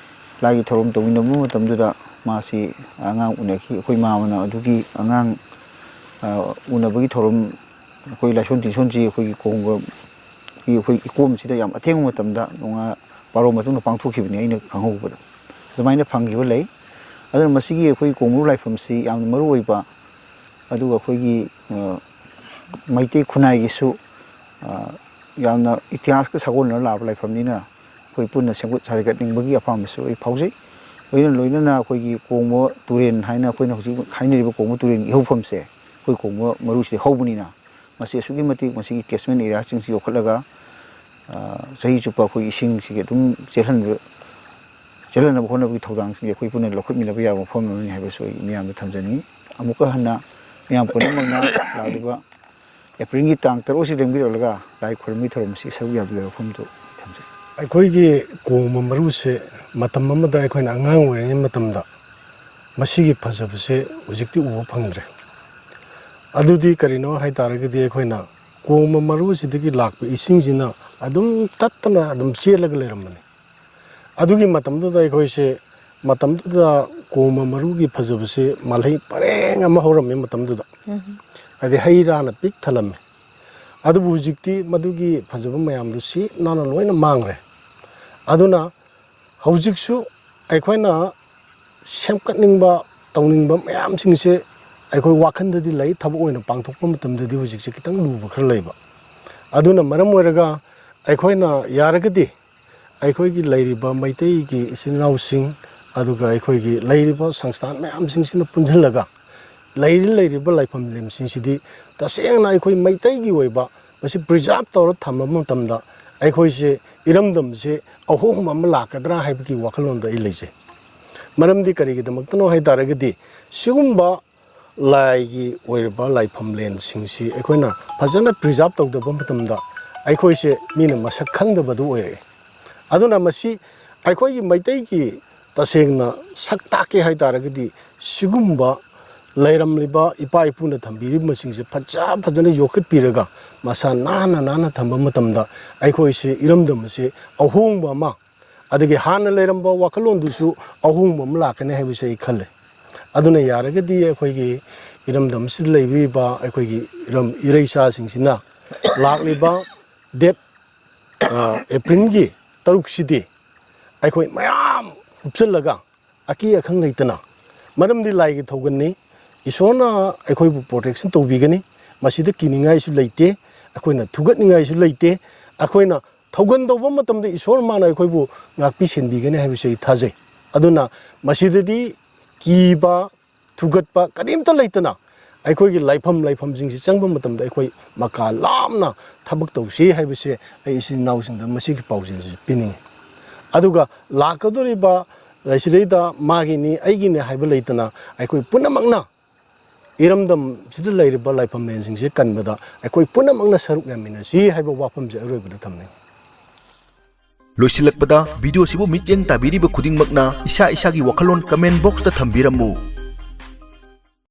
ꯂꯥꯏꯒꯤ ꯊꯧꯔꯝ ꯇꯧꯃꯤꯟꯅꯕ ꯃꯇꯝꯗꯨꯗ ꯃꯥꯁꯤ ꯑꯉꯥꯡ ꯎꯅꯈꯤ꯫ ꯑꯩꯈꯣꯏ ꯃꯥꯃꯅ ꯑꯗꯨꯒꯤ ꯑꯉꯥꯡ, ꯑ, ꯎꯅꯕꯒꯤ ꯊꯧꯔꯝ, ꯑꯩꯈꯣꯏ ꯂꯥꯏꯁꯣꯟ ꯇꯤꯟꯁꯣꯟꯁꯤ ꯑꯩꯈꯣꯏꯒꯤ ꯀꯣꯡꯕ, ꯑꯩꯈꯣꯏ ꯏꯀꯣꯝꯁꯤꯗ ꯌꯥꯝ ꯑꯊꯦꯡꯕ ꯃꯇꯝꯗ, ꯅꯣꯡꯉꯥ-, ꯕꯥꯔꯣ ꯃꯇꯨꯡꯗ ꯄꯥꯡꯊꯣꯛꯈꯤꯕꯅꯤ ꯑꯩꯅ ꯈꯪꯍꯧꯕꯗ꯫ ꯑꯗꯨꯃꯥꯏꯅ ꯐꯪꯈꯤꯕ ꯂꯩ꯫ ꯑꯗꯨꯅ ꯃꯁꯤꯒꯤ ꯑꯩꯈꯣꯏꯒꯤ ꯀꯣꯡꯕ ꯂꯥꯏꯐꯝꯁꯤ ꯌꯥꯝꯅ ꯃꯔꯨ ꯑꯣꯏꯕ, ꯑꯗꯨꯒ ꯑꯩꯈꯣꯏꯒꯤ, ꯑ, ꯃꯩꯇꯩ ꯈꯨꯟꯅꯥꯏꯒꯤꯁꯨ, ꯑ, ꯌꯥꯝꯅ ꯏꯇꯤꯍꯥꯁꯀ ꯁꯥꯒꯣꯟꯅꯔ ꯂꯥꯛꯂꯕ ꯂꯥꯏꯐꯝꯅꯤꯅ, ꯑꯩꯈꯣꯏ ꯄꯨꯟꯅ ꯁꯦꯝꯒꯠ ꯁꯥꯒꯠꯅꯤꯡꯕꯒꯤ ꯑꯄꯥꯝꯕꯁꯨ ꯑꯩ ꯐꯥꯎꯖꯩ꯫ ꯂꯣꯏꯅ ꯂꯣꯏꯅꯅ ꯑꯩꯈꯣꯏꯒꯤ ꯀꯣꯡꯕ ꯇꯨꯔꯦꯜ ꯍꯥꯏꯅ ꯑꯩꯈꯣꯏꯅ ꯍꯧꯖꯤꯛ ꯍꯥꯏꯅꯔꯤꯕ ꯀꯣꯡꯕ ꯇꯨꯔꯦꯜꯒꯤ ꯏꯍꯧꯐꯝꯁꯦ, ꯑꯩꯈꯣꯏ ꯀꯣꯡꯕ ꯃꯔꯨꯁꯤꯗ ꯍꯧꯕꯅꯤꯅ, ꯃꯁꯤ ꯑꯁꯨꯛꯀꯤ ꯃꯇꯤꯛ ꯃꯁꯤꯒꯤ ꯀꯦꯁꯃꯦꯟ ꯑꯦꯔꯤꯌꯥꯁꯤꯡꯁꯤ ꯌꯣꯛꯈꯠꯂꯒ, ꯑ, ꯆꯍꯤ ꯆꯨꯞꯄ ꯑꯩꯈꯣꯏ ꯏꯁꯤꯡꯁꯤꯒꯤ ꯑꯗꯨꯝ ꯆꯦꯜꯍꯟꯕ, ꯆꯦꯜꯍꯟꯅꯕ ꯍꯣꯠꯅꯕꯒꯤ ꯊꯧꯗꯥꯡꯁꯤꯡꯁꯦ ꯑꯩꯈꯣꯏ ꯄꯨꯟꯅ ꯂꯧꯈꯠꯃꯤꯟꯅꯕ ꯌꯥꯕ ꯃꯐꯝ ꯑꯃꯅꯤ ꯍꯥꯏꯕꯁꯨ ꯑꯩ ꯃꯤꯌꯥꯝꯗ ꯊꯝꯖꯅꯤꯡꯏ꯫ ꯑꯃꯨꯛꯀ ꯍꯟꯅ ꯃꯤꯌꯥꯝ ꯄꯨꯝꯅꯃꯛꯅ ꯂꯥꯛꯂꯤꯕ ꯑꯦꯄ꯭ꯔꯤꯜꯒꯤ ꯇꯥꯡ ꯇꯔꯨꯛ ꯑꯁꯤ ꯂꯦꯡꯕꯤꯔꯛꯂꯒ ꯂꯥꯏ ꯈꯨꯔꯨꯝꯕꯒꯤ ꯊꯧꯔꯝ ꯑꯁꯤ ꯁꯔꯨꯛ ꯌꯥꯕꯤꯌꯨ ꯍꯥꯏꯕ ꯋꯥꯐꯝꯗꯨ ꯊꯝꯖꯩ꯫ ꯑꯩꯈꯣꯏꯒꯤ ꯀꯣꯡꯕ ꯃꯔꯨꯁꯦ ꯃꯇꯝ ꯑꯃꯗ ꯑꯩꯈꯣꯏꯅ ꯑꯉꯥꯡ ꯑꯣꯏꯔꯤꯉꯩ ꯃꯇꯝꯗ ꯃꯁꯤꯒꯤ ꯐꯖꯕꯁꯦ ꯍꯧꯖꯤꯛꯇꯤ ꯎꯕ ꯐꯪꯗ꯭ꯔꯦ꯫ ꯑꯗꯨꯗꯤ ꯀꯔꯤꯅꯣ ꯍꯥꯏ ꯇꯥꯔꯒꯗꯤ, ꯑꯩꯈꯣꯏꯅ ꯀꯣꯡꯕ ꯃꯔꯨꯁꯤꯗꯒꯤ ꯂꯥꯛꯄ ꯏꯁꯤꯡꯁꯤꯅ ꯑꯗꯨꯝ ꯇꯠꯇꯅ ꯑꯗꯨꯝ ꯆꯦꯜꯂꯒ ꯂꯩꯔꯝꯕꯅꯤ꯫ ꯑꯗꯨꯒꯤ ꯃꯇꯝꯗꯨꯗ ꯑꯩꯈꯣꯏꯁꯦ, ꯃꯇꯝꯗꯨꯗ ꯀꯣꯡꯕ ꯃꯔꯨꯒꯤ ꯐꯖꯕꯁꯦ ꯃꯥꯜꯍꯩ ꯄꯔꯦꯡ ꯑꯃ ꯍꯧꯔꯝꯃꯤ ꯃꯇꯝꯗꯨꯗ꯫ ꯑꯗꯩ ꯍꯩ ꯔꯥꯅ ꯄꯤꯛ ꯊꯜꯂꯝꯃꯤ꯫ ꯑꯗꯨꯕꯨ ꯍꯧꯖꯤꯛꯇꯤ ꯃꯗꯨꯒꯤ ꯐꯖꯕ ꯃꯌꯥꯝꯗꯨ ꯁꯤꯠ ꯅꯥꯟꯅ ꯂꯣꯏꯅ ꯃꯥꯡꯈ꯭ꯔꯦ꯫ ꯑꯗꯨꯅ ꯍꯧꯖꯤꯛꯁꯨ ꯑꯩꯈꯣꯏꯅ ꯁꯦꯝꯒꯠꯅꯤꯡꯕ, ꯇꯧꯅꯤꯡꯕ ꯃꯌꯥꯝꯁꯤꯡꯁꯦ ꯑꯩꯈꯣꯏ ꯋꯥꯈꯜꯗꯗꯤ ꯂꯩ, ꯊꯕꯛ ꯑꯣꯏꯅ ꯄꯥꯡꯊꯣꯛꯄ ꯃꯇꯝꯗꯗꯤ ꯍꯧꯖꯤꯛꯁꯦ ꯈꯤꯇꯪ ꯂꯨꯕ ꯈꯔ ꯂꯩꯕ꯫ ꯑꯗꯨꯅ ꯃꯔꯝ ꯑꯣꯏꯔꯒ ꯑꯩꯈꯣꯏꯅ ꯌꯥꯔꯒꯗꯤ ꯑꯩꯈꯣꯏꯒꯤ ꯂꯩꯔꯤꯕ ꯃꯩꯇꯩꯒꯤ ꯏꯆꯤꯟ ꯏꯅꯥꯎꯁꯤꯡ, ꯑꯗꯨꯒ ꯑꯩꯈꯣꯏꯒꯤ ꯂꯩꯔꯤꯕ ꯁꯪꯁꯊꯥꯟ ꯃꯌꯥꯝꯁꯤꯡꯁꯤꯅ ꯄꯨꯟꯁꯤꯜꯂꯒ ꯂꯩꯔꯤ ꯂꯩꯔꯤꯕ ꯂꯥꯏꯐꯝ ꯂꯦꯟꯁꯤꯡꯁꯤꯗꯤ ꯇꯁꯦꯡꯅ ꯑꯩꯈꯣꯏ ꯃꯩꯇꯩꯒꯤ ꯑꯣꯏꯕ ꯃꯁꯤ preserve ꯇꯧꯔ ꯊꯝꯕ ꯃꯇꯝꯗ ꯑꯩꯈꯣꯏꯁꯦ, ꯏꯔꯝꯗꯝꯁꯦ ꯑꯍꯣꯡꯕ ꯑꯃ ꯂꯥꯛꯀꯗ꯭ꯔꯥ ꯍꯥꯏꯕꯒꯤ ꯋꯥꯈꯜꯂꯣꯟꯗ ꯑꯩ ꯂꯩꯖꯩ꯫ ꯃꯔꯝꯗꯤ ꯀꯔꯤꯒꯤꯗꯃꯛꯇꯅꯣ ꯍꯥꯏ ꯇꯥꯔꯒꯗꯤ, ꯁꯤꯒꯨꯝꯕ ꯂꯥꯏꯒꯤ ꯑꯣꯏꯔꯕ ꯂꯥꯏꯐꯝ ꯂꯦꯟꯁꯤꯡꯁꯤ ꯑꯩꯈꯣꯏꯅ ꯐꯖꯅ preserve ꯇꯧꯗꯕ ꯃꯇꯝꯗ ꯑꯩꯈꯣꯏꯁꯦ ꯃꯤꯅ ꯃꯁꯛ ꯈꯪꯗꯕꯗꯨ ꯑꯣꯏꯔꯛꯑꯦ꯫ ꯑꯗꯨꯅ ꯃꯁꯤ ꯑꯩꯈꯣꯏꯒꯤ ꯃꯩꯇꯩꯒꯤ ꯇꯁꯦꯡꯅ ꯁꯛ ꯇꯥꯛꯀꯦ ꯍꯥꯏ ꯇꯥꯔꯒꯗꯤ, ꯁꯤꯒꯨꯝꯕ ꯂꯩꯔꯝꯂꯤꯕ ꯏꯄꯥ ꯏꯄꯨꯅ ꯊꯝꯕꯤꯔꯤꯕꯁꯤꯡꯁꯦ ꯐꯖ ꯐꯖꯅ ꯌꯣꯛꯈꯠꯄꯤꯔꯒ ꯃꯁꯥ ꯅꯥꯟꯅ ꯅꯥꯟꯅ ꯊꯝꯕ ꯃꯇꯝꯗ ꯑꯩꯈꯣꯏꯁꯦ, ꯏꯔꯝꯗꯝ ꯑꯁꯦ ꯑꯍꯣꯡꯕ ꯑꯃ, ꯑꯗꯒꯤ ꯍꯥꯟꯅ ꯂꯩꯔꯝꯕ ꯋꯥꯈꯜꯂꯣꯟꯗꯨꯁꯨ ꯑꯍꯣꯡꯕ ꯑꯃ ꯂꯥꯛꯀꯅꯤ ꯍꯥꯏꯕꯁꯦ ꯑꯩ ꯈꯜꯂꯦ꯫ ꯑꯗꯨꯅ ꯌꯥꯔꯒꯗꯤ ꯑꯩꯈꯣꯏꯒꯤ ꯏꯔꯝꯗꯝꯁꯤꯗ ꯂꯩꯕꯤꯔꯤꯕ ꯑꯩꯈꯣꯏꯒꯤ ꯏꯔꯝ ꯏꯔꯩꯆꯥꯁꯤꯡꯁꯤꯅ ꯂꯥꯛꯂꯤꯕ date, ꯑ, Aprilꯒꯤ ꯇꯔꯨꯛꯁꯤꯗꯤ ꯑꯩꯈꯣꯏ ꯃꯌꯥꯝ ꯍꯨꯞꯆꯜꯂꯒ ꯑꯀꯤ ꯑꯈꯪ ꯂꯩꯇꯅ, ꯃꯔꯝꯗꯤ ꯂꯥꯏꯒꯤ ꯊꯧꯒꯜꯅꯤ, ꯏꯁꯣꯔꯅ ꯑꯩꯈꯣꯏꯕꯨ protection ꯇꯧꯕꯤꯒꯅꯤ, ꯃꯁꯤꯗ ꯀꯤꯅꯤꯡꯉꯥꯏꯁꯨ ꯂꯩꯇꯦ, ꯑꯩꯈꯣꯏꯅ ꯊꯨꯒꯠꯅꯤꯡꯉꯥꯏꯁꯨ ꯂꯩꯇꯦ꯫ ꯑꯩꯈꯣꯏꯅ ꯊꯧꯒꯜ ꯇꯧꯕ ꯃꯇꯝꯗ ꯏꯁꯣꯔ ꯃꯥꯅ ꯑꯩꯈꯣꯏꯕꯨ ꯉꯥꯛꯄꯤ ꯁꯦꯟꯕꯤꯒꯅꯤ ꯍꯥꯏꯕꯁꯤ ꯑꯩ ꯊꯥꯖꯩ꯫ ꯑꯗꯨꯅ ꯃꯁꯤꯗꯗꯤ ꯀꯤꯕ, ꯊꯨꯒꯠꯄ ꯀꯔꯤꯝꯇ ꯂꯩꯇꯅ ꯑꯩꯈꯣꯏꯒꯤ ꯂꯥꯏꯐꯝ ꯂꯥꯏꯐꯝꯁꯤꯡꯁꯤ ꯆꯪꯕ ꯃꯇꯝꯗ ꯑꯩꯈꯣꯏ ꯃꯀꯥ ꯂꯥꯝꯅ ꯊꯕꯛ ꯇꯧꯁꯤ ꯍꯥꯏꯕꯁꯦ ꯑꯩ ꯏꯆꯤꯟ ꯏꯅꯥꯎꯁꯤꯡꯗ ꯃꯁꯤꯒꯤ ꯄꯥꯎꯖꯦꯜꯁꯤ ꯄꯤꯅꯤꯡꯉꯤ꯫ ꯑꯗꯨꯒ ꯂꯥꯛꯀꯗꯧꯔꯤꯕ ꯁꯤꯗꯩꯗ ꯃꯥꯒꯤꯅꯤ, ꯑꯩꯒꯤꯅꯤ ꯍꯥꯏꯕ ꯂꯩꯇꯅ ꯑꯩꯈꯣꯏ ꯄꯨꯝꯅꯃꯛꯅ ꯏꯔꯝꯗꯝꯁꯤꯗ ꯂꯩꯔꯤꯕ ꯂꯥꯏꯐꯝꯂꯦꯟꯁꯤꯡꯁꯦ ꯀꯟꯕꯗ ꯑꯩꯈꯣꯏ ꯄꯨꯝꯅꯃꯛꯅ ꯁꯔꯨꯛ ꯌꯥꯃꯤꯟꯅꯁꯤ ꯍꯥꯏꯕ ꯋꯥꯐꯝꯁꯦ ꯑꯔꯣꯏꯕꯗ ꯊꯝꯅꯤꯡꯉꯤ꯫ ꯂꯣꯏꯁꯤꯜꯂꯛꯄꯗ, ꯚꯤꯗꯤꯑꯣꯁꯤꯕꯨ ꯃꯤꯠꯌꯦꯡ ꯇꯥꯕꯤꯔꯤꯕ ꯈꯨꯗꯤꯡꯃꯛꯅ ꯏꯁꯥ ꯏꯁꯥꯒꯤ ꯋꯥꯈꯜꯂꯣꯟ comment boxꯇ ꯊꯝꯕꯤꯔꯝꯃꯨ꯫